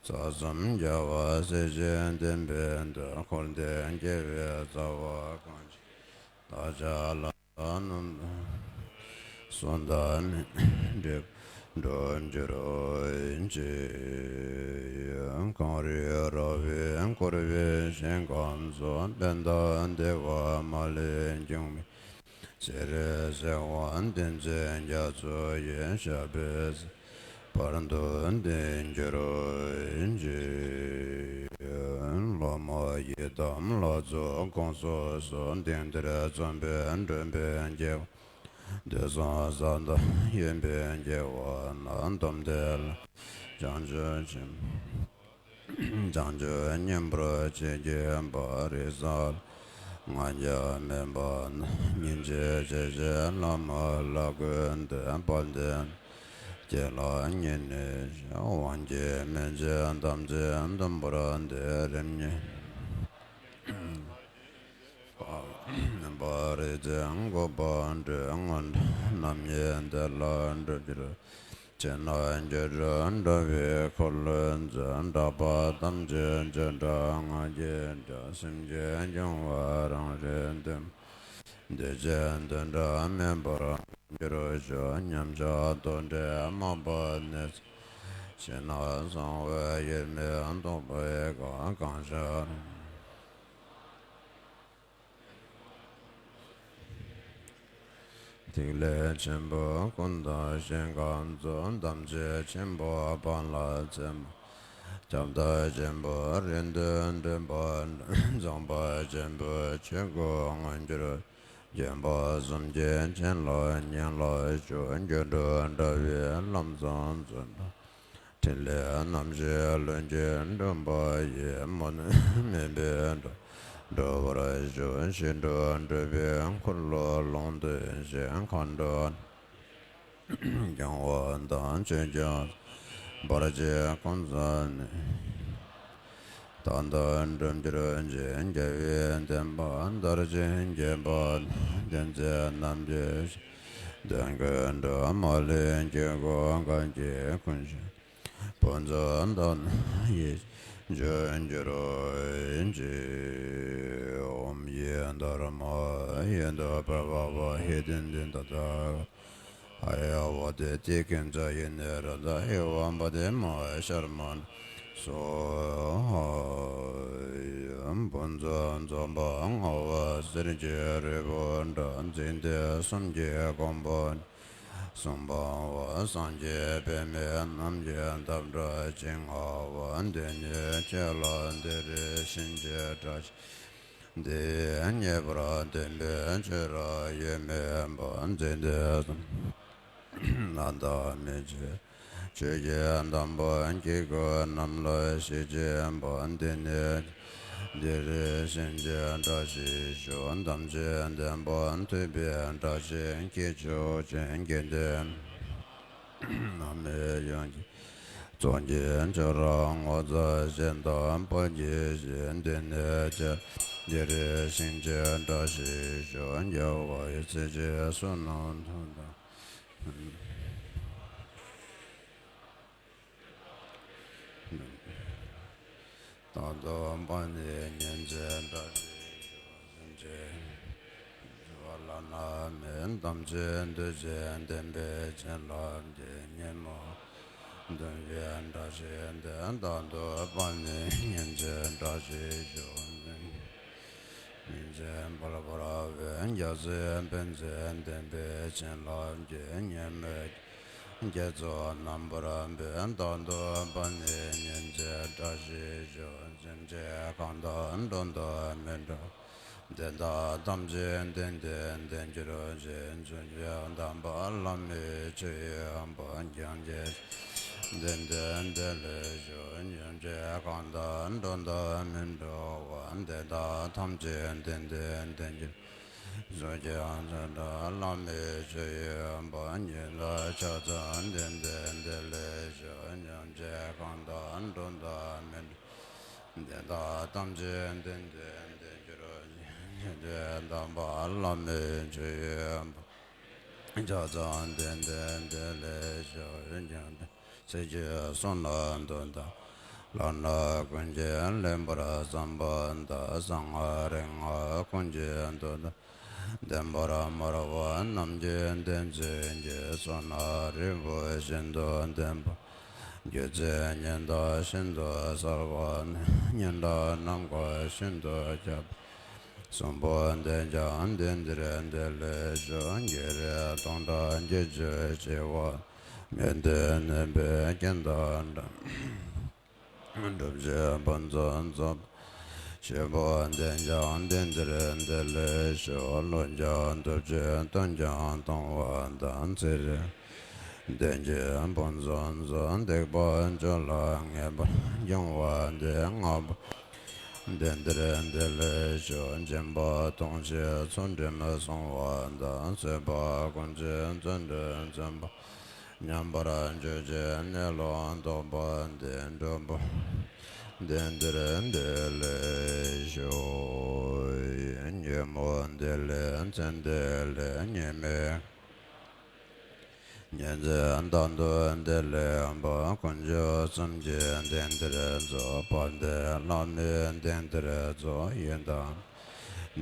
རྩ་གསུམ་རྒྱལ་བ་སྲས་བཅས་བསྟན་པའི་དོན། འཁོར་འདས་དགེ་བའི་རྩ་བ་གང་ཞིག་བདག་ཅག་ལ། ནམ་གསུང་དང་ནི་འགྲིག་འགྲུབ་འགྱུར་ཅིག་གངས་རི་ར་བས་བསྐོར་བའི་ཞིང་ཁམས་སུ། ཕན་དང་བདེ་བ་མ་ལུས་འབྱུང་བའི་ཚེ་རིང་བྱེད་པ། བསྟན་འཛིན་རྒྱ་མཚོ་ཡི། ཞབས་པད་བར་དུ་བརྟན་གྱུར་ཅིག་སློབ་མ་ཡི་དམ་ལྷ་ཚོགས་དགོངས་སུ་གསོལ། དེང་འདིར་འཛོམས་པའི་འགྲོ་བའི་དགེ་བ། དུས་གསུམ་ས་དང་ཡོན་པོའི་དགེ་བ་རྣམས། བསྡོམས་ཏེ་ལ་བྱང་ཆུབ་ཆེན་བྱང་ཆུབ་སྙིང་པོར་བྱེད་ཀྱིན་པ། རིགས་བཟང་ལྔ་བརྒྱ་སྨིན་པ་རྣམས། སྙིང་རྗེ་ཆེ་ཞིང་བླ་མ་ལ་གུས་འདུད་པ། དཔལ་ལྡན་ཁྱེད་ལ་སྙིང་ནས་ཞུ། དབང་གི་སྨིན་བྱེད་དམ་ཚིག་མཐུན་པར་ལྡན། རིམ་གཉིས་པ་རིག་འཛིན་འགོག་པ་སྒྲོལ། དངོས་གྲུབ་རྣམ་གཉིས་དེ་ལ་འགྲུབ་གྱུར། ཕྱི་ནང་འགྱུར་འགྲོ་འགྲོ་བའི་འཁོར་ལོའི་མཛོད། གྲགས་པ་ཐམས་ཅད་བྱེ་བྲག་སྔགས་ཀྱི་སྒྲ། སེམས་ཀྱི་འབྱུང་བ་རང་རིག་འདུན། འདུས་བྱས་འདི་འདྲ་མིན་པར་འགྱུར་ཞིང་། ཉམས་ཆག་རྡོ་འདྲའི་རྨོངས་པ་ནི། ཕྱི་ནང་གསང་བའི་དབྱེར་མེད་རྟོགས་པའི་སྒོ། གང་ཞིག་རང་ཐིག་ལེ་ཆེན་པོ་ཀུན་བརྟགས་ཞིང་ཁམས་སུ། དམ་ཚིག་ཆེན་པོ་སྤང་བླང་ཚད་མ། ཁྱབ་བདག་ཆེན་པོ་རེ་འདོད་འདྲེན་པ། མཛངས་པ་ཆེན་པོ་ཆོས་སྐུ་མངོན་གྱུར། སྦྱིན་པ་གསུམ་གྱི་བྱིན་རླབས་སྙིང་ལ་ཞུགས། འགྱུར་འགྲོ་འདྲ་བའི་ལམ་བཟང་བརྩོན་དང་། ཕྲིན་ལས་རྣམ་བཞི་ལྷུན་གྱིས་གྲུབ་པ་ཡི། སྨོན་མིན་པའི་འགྲོ་འགྲོ་བར་ཞུགས། ཞི་ཁྲོ་སྒྲུབ་པའི་འཁོར་ལོ་ལོངས་སྤྱོད་ཅིང་། མཁའ་འགྲོ་སྐྱོང་བ་དང་ཆོས་སྐྱོང་བར་ཆད་ཀུན་སེལ་ནས། མཐའ་དག་འགྲུབ་གྱུར་ཅིག་རྒྱལ་བའི་བསྟན་པ་དར་ཞིང་རྒྱས་པ་དང་། བསྟན་འཛིན་རྣམས་ཀྱི་དོན་ཀུན་འགྲུབ། མ་ལུས་སྐྱེ་དགུའི་གང་གི་ཀུན་ཤེས་ཕུན་ཚོགས་དག་ནི་ཡིད་བཞིན་འབྱུང་གྱུར་ཅིག་ཨོཾ་ཡེ་དྷརྨཱ་ཡེ་དྷཱ་པྲ་བྷ་ཝཱ་ཧེ་ཏི་ནི་ཏ་ཐཱ་ག་ཧ་ཡ་བ་ཏེ་ཏི་ཀིན་ཙ་ཡེ་ནི་ར་ཏ་ཧེ་ཝ་པ་ཏེ་མ་ཧེ་ཤརྨ་ན་སྭཱ་ཧཱ། ཕུན་སུམ་ཚོགས་པ་ལྔ་པོ་གསེར་གྱི་རི་བོ་འདྲ། འཇིག་རྟེན་གསུམ་གྱི་གོ་འཕང་ནི། གསུམ་པ་བ་སངས་རྒྱས་པདྨས་རྣམ་མཁྱེན་ཐབས་བྲལ་ཅིང་། ལྔ་པ་འདི་ཉིད་ཁྱོད་ལ་འདིར་བྱིན་གྱིས་བརླབ་ཕྱིར། འདི་ཡིས་ངེས་པར་བདེན་པའི་ཆོས་རབ་ཡོད་མིན་པ། འཇིག་རྟེན་གསུམ་ན་བདག་མི་མཇལ། ཆོས་ཀྱི་དམ་པ་སྐྱེ་དགུ་རྣམས་ལ་ཤེས་བྱིན་པ། འདི་ནི་འདིར་བྱིན་གྱིས་བརླབ་ཕྱིར་ཞུ། དམ་ཚིག་ལྡན་པ་ཐོས་པའི་སྒྲ་ཆེན་སྐྱེས་མཆོག་ཅན། དགེ་འདུན་རྣམས་ནི་ཡོངས་ཀྱི་ཚོགས་ཀྱི་མཆོག་རབ་ངོ་མཚར་ཅན་དང་དཔལ་གྱི་གཞི། འདི་ནི་ཁྱོད་འདིར་བྱིན་གྱིས་བརླབ་ཕྱིར་ཞུ། རྒྱལ་བ་ཡི་ཚེ་གཅིག་བསོད་ནམས་མཐུ་དང་། དང་སྟོན་པ་ནི་ཉིན་མཚན་བཀྲ་ཤིས་ཤོག་སེམས་ཅན་བླ་ན་མེད་ཐམས་ཅད་འདུས་བྱས་བདེན་པའི་བྱིན་རླབས་ཀྱིས་ཉིན་མོ་འདུན་གྱི་བཀྲ་ཤིས་ཏེ། དང་སྟོན་པ་ནི་ཉིན་མཚན་བཀྲ་ཤིས་ཤོག་ཉིན་མཚན་འཕགས་པ་འོད་རྒྱལ་སྲས་དཔལ་བརྩེགས་ལྡན་པའི་བྱིན་རླབས་ཀྱིས་ཉེས་མེད་དགེ་ཚོགས་རྣམ་པར་འཕེལ། དང་སྟོན་པ་ནི་ཉིན་མཚན་བཀྲ་ཤིས་ཤོག་སེམས་ཅན་གང་དག་འགྲོ་དོན་མི་འགྲུབ་དེ་དག་ཐམས་ཅད་ཏན་ཏན་ལྡན་གྱུར་ཅིག་མཚོན་བྱེད་དམ་པ་བླ་མའི་ཆོས་དབྱིངས་པོ་སྐྱོང་བྱེད་ཏན་ཏན་བདེ་ལེགས་ཤོག་སེམས་ཅན་གང་དག་འགྲོ་དོན་མི་འགྲུབ་པ་དེ་དག་ཐམས་ཅད་ཏན་ཏན་ལྡན་གྱུར་མཚོན་བྱེད་དམ་པ་བླ་མའི་ཆོས་དབྱིངས་པོ་ཉི་ཟླ་ཕྱག་འཚལ་ཏན་ཏན་བདེ་ལེགས་ཤོག་སེམས་ཅན་གང་དག་འགྲོ་དོན་མི་འགྲུབ་དེ་དག་ཐམས་ཅད་ཏན་ཏན་ལྡན་གྱུར་ཅིག་སེམས་ཅན་དམ་པ་བླ་མའི་ཆོས་དབྱིངས་པོ་ཕྱག་འཚལ་ཏན་ཏན་བདེ་ལེགས་ཤོག་སེམས་ཅན་ཚེ་ཆོས་གསུམ་ལ་འདུན་དང་། ལག་ན་ཀུན་མཁྱེན་ལེན་པར་བསམ་པ་དང་། གསང་སྔགས་རིག་སྔགས་ཀུན་གྱི་མཐུ་དང་། ལྡན་པར་སྨྲ་བ་རྣམས་ཀྱི་བདེན་ཚིག་གི། ཚོགས་རྣམས་རིལ་བུ་བཞིན་དུ་ལྡན་པ། རྒྱུ་མཚན་ཉིད་དང་ཤིན་ཏུ་གསལ་བ་ནི། སྙན་གྲགས་ནམ་མཁའ་བཞིན་དུ་ཁྱབ། གསུང་འབུམ་བརྟན་ཀྱང་དེང་འདིར་བདེ་ལེགས་ཤོག་བགེགས་རིགས་སྟོང་ཕྲག་བརྒྱད་ཅུ་ཞི་བ། མི་མཐུན་ནད་པའི་རྐྱེན་དང་འདྲ། འགྲུབ་བྱེད་ཕུན་སུམ་ཚོགས། བཞེད་པ་བརྟན་ཀྱང་དེང་འདིར་བདེ་ལེགས་ཤོག་བློ་ཀྱང་འདུ་བྱེད་གདོན་ཀྱང་སྟོང་བ་དང་། ཚེ་རིང་ལྡན་གྱིས་ཕུན་སུམ་ཚོགས། སྡིག་པ་བཅུ་ལ་ངེས་པར་འབྱུང་བ་སྟེ། ལྔ་པོ་དེང་འདིར་བདེ་ལེགས་ཤོག་སྦྱིན་པ་གཏོང་བྱེད་ཚུལ་ཁྲིམས་སྲུང་བ་དང་། བཟོད་པ་ཀུན་བྱེད་བརྩོན་འགྲུས་འཛིན་པ། མཉམ་པར་སྤྱོད་བྱེད་གནས་ལུགས་རྟོགས་པ་སྟེ། འགྲོ་དོན་དེང་འདིར་བདེ་ལེགས་ཤོག་ཉོན་མོངས་བདེ་ལེགས་མཚན་བདེ་ལེགས་ཉེས་མེད་ཉིན་མཚན་དང་དུ་བདེ་ལེགས་པ། དཀོན་མཆོག་གསུམ་གྱི་དེང་འདིར་རྫོགས། དཔལ་ལྡན་ལྷ་མོའི་དེང་འདིར་རྫོགས། ཡི་དམ་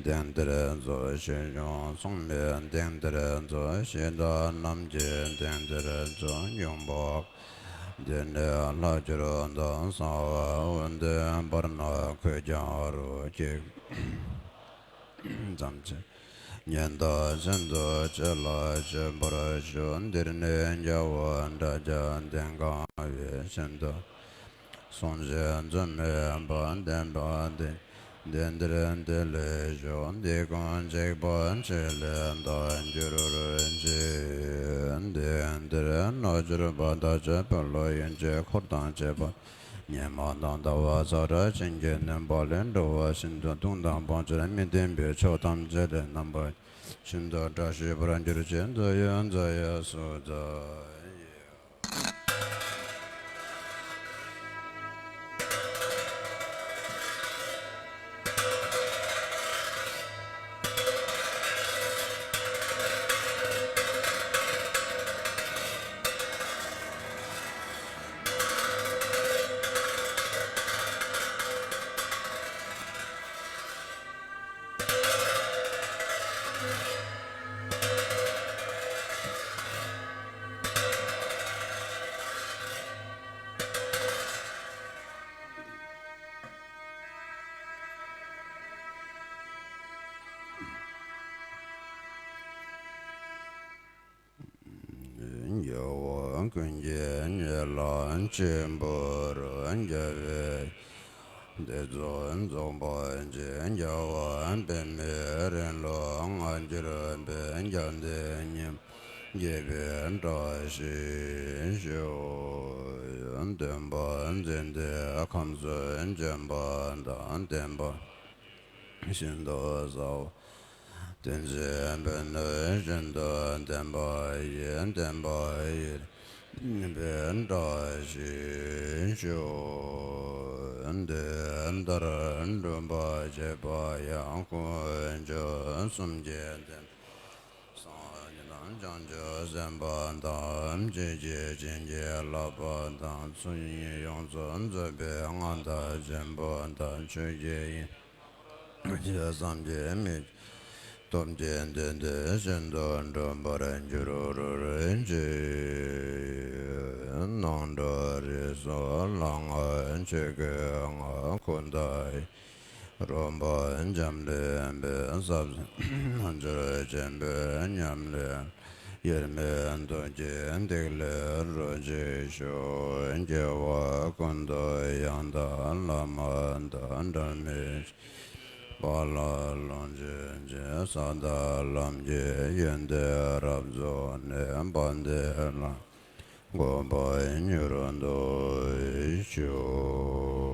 དེང་འདིར་རྫོགས། ཞིང་སྐྱོང་སྲུང་མའི་དེང་འདིར་རྫོགས། གཞི་བདག་རྣམས་ཀྱི་དེང་འདིར་རྫོགས། ཡོང་འབབ་འདི་ནི་ལྷག་གྱུར་ཏོ། གསང་བ་འོད་ལྡན་བར་སྣང་ཁོད་རྐྱང་རོ། ཀྱེ་ཐམས་ཅད་ཉིད་དང་ཤིན་ཏུ་གཅིག་ལ་སྤྱད་པར་ཤོག་འདིར་ནི་རྒྱལ་བ་སྒྲ་བརྒྱ་ལྡན་གང་བས་ཤིན་ཏུ་གསུང་བྱོན་ཚུལ་མིན་པ། བདེན་པ་འདི་དེང་འདིར་བདེ་ལེགས་ཤོག་འདི་ཀུན་གཅིག་པ་ཆེ་ལས་འདའ་འགྱུར་ཅིག་དེང་འདིར་རྣལ་འབྱོར་པ་དག་ཀྱང་བོད་ལུ་ཡོན་གྱི་འཁོར་དང་བཅས་པ། ཉི་མ་དང་ཟླ་བ་ས་ར་བྱིན་གྱིས་ནོན་པ་ལས། འགྲོ་བ་ཤིན་ཏུ་སྡུག་དང་ཕོངས་ཕྱིར། མི་མཐུན་པའི་ཕྱོགས་ཐམས་ཅད་ལས། རྣམ་པ་ཤིན་ཏུ་བཀྲ་ཤིས་པར་གྱུར་ཅིག་མཛོད་ཡོན་མཛོད་ཡོན་སུ་མཛོད། རྒྱལ་བ་ཀུན་གྱི་སྙན་ལ་ཆེན་པོར་རྒྱལ་བའི་སྡེ་ཚོགས་རྫོགས་པ་ཆེ། རྒྱལ་བ་པདྨའི་རིང་ལུ་མངའ་གྱུར་པའི། རྒྱལ་བསྟན་ཉི་མ་རྒྱས་པའི་བཀྲ་ཤིས་ཤོག་སྟོན་པ་མཛེས་ལྡན་ཁམས་སུ་བྱོན་པ་དང་། བསྟན་པ་ཤིན་ཏུ་གསལ་བ། བསྟན་འཛིན་པོ་ཏི་ཤིན་ཏུ་ལྡན་པ་ཡི། བསྟན་པ་ཡུན་རིང་གནས་པའི་བཀྲ་ཤིས་ཤོག་དེང་འདིར་འགྲུབ་པར་བྱེད་པ་ཡང་། དཀོན་མཆོག་གསུམ་གྱི་དེང་འདིར་གསང་སྔགས་ཉི་ཟླ་ བྱང་ཆུབ་སེམས་དཔའ་དང་། ཇི་སྐད་བྱིན་གྱིས་བརླབས་པ་དང་། ཚུལ་གཉིས་ཡོངས་སུ་རྫོགས་པའི་མངའ་བདག་ཆེན་པོ་དང་། ཆོས་ཀྱི་དབྱིངས་རྫོགས་པ་ཐམས་ཅད་བསམ་གྱིས་མི་ཁྱབ་པའི་སྟོབས་ཀྱིས་བདེ་སྟོབས་ཤིན་ཏུ་འགྲུབ་པར་གྱུར་ཅིག། སྣང་གྲོལ་རིགས་སུ་ལྷ་ལྔ་ཆོས་སྐུ་ལྔ་ཀུན་ཏུ་རོལ་པ་འབྱམས་ཀླས་པའི་ཟབ་གསང་རྣལ་འབྱོར་ཆེན་པོའི་ཉམས་ལེན། དབྱེར་མེད་ཐུགས་ཀྱི་ཐིག་ལེ་རོ་གཅིག་ཤོག། སྐྱེ་བ་ཀུན་ཏུ་ཡང་དག་བླ་མ་དང་། འབྲལ་མེད་པ་ལ་ལོངས་སྤྱོད་ཅིང་། ས་དང་ལམ་གྱི་ཡོན་ཏན་རབ་རྫོགས་ནས། དཔལ་ལྡན་ལ་འགོད་པ་མྱུར་ཐོབ་ཤོག།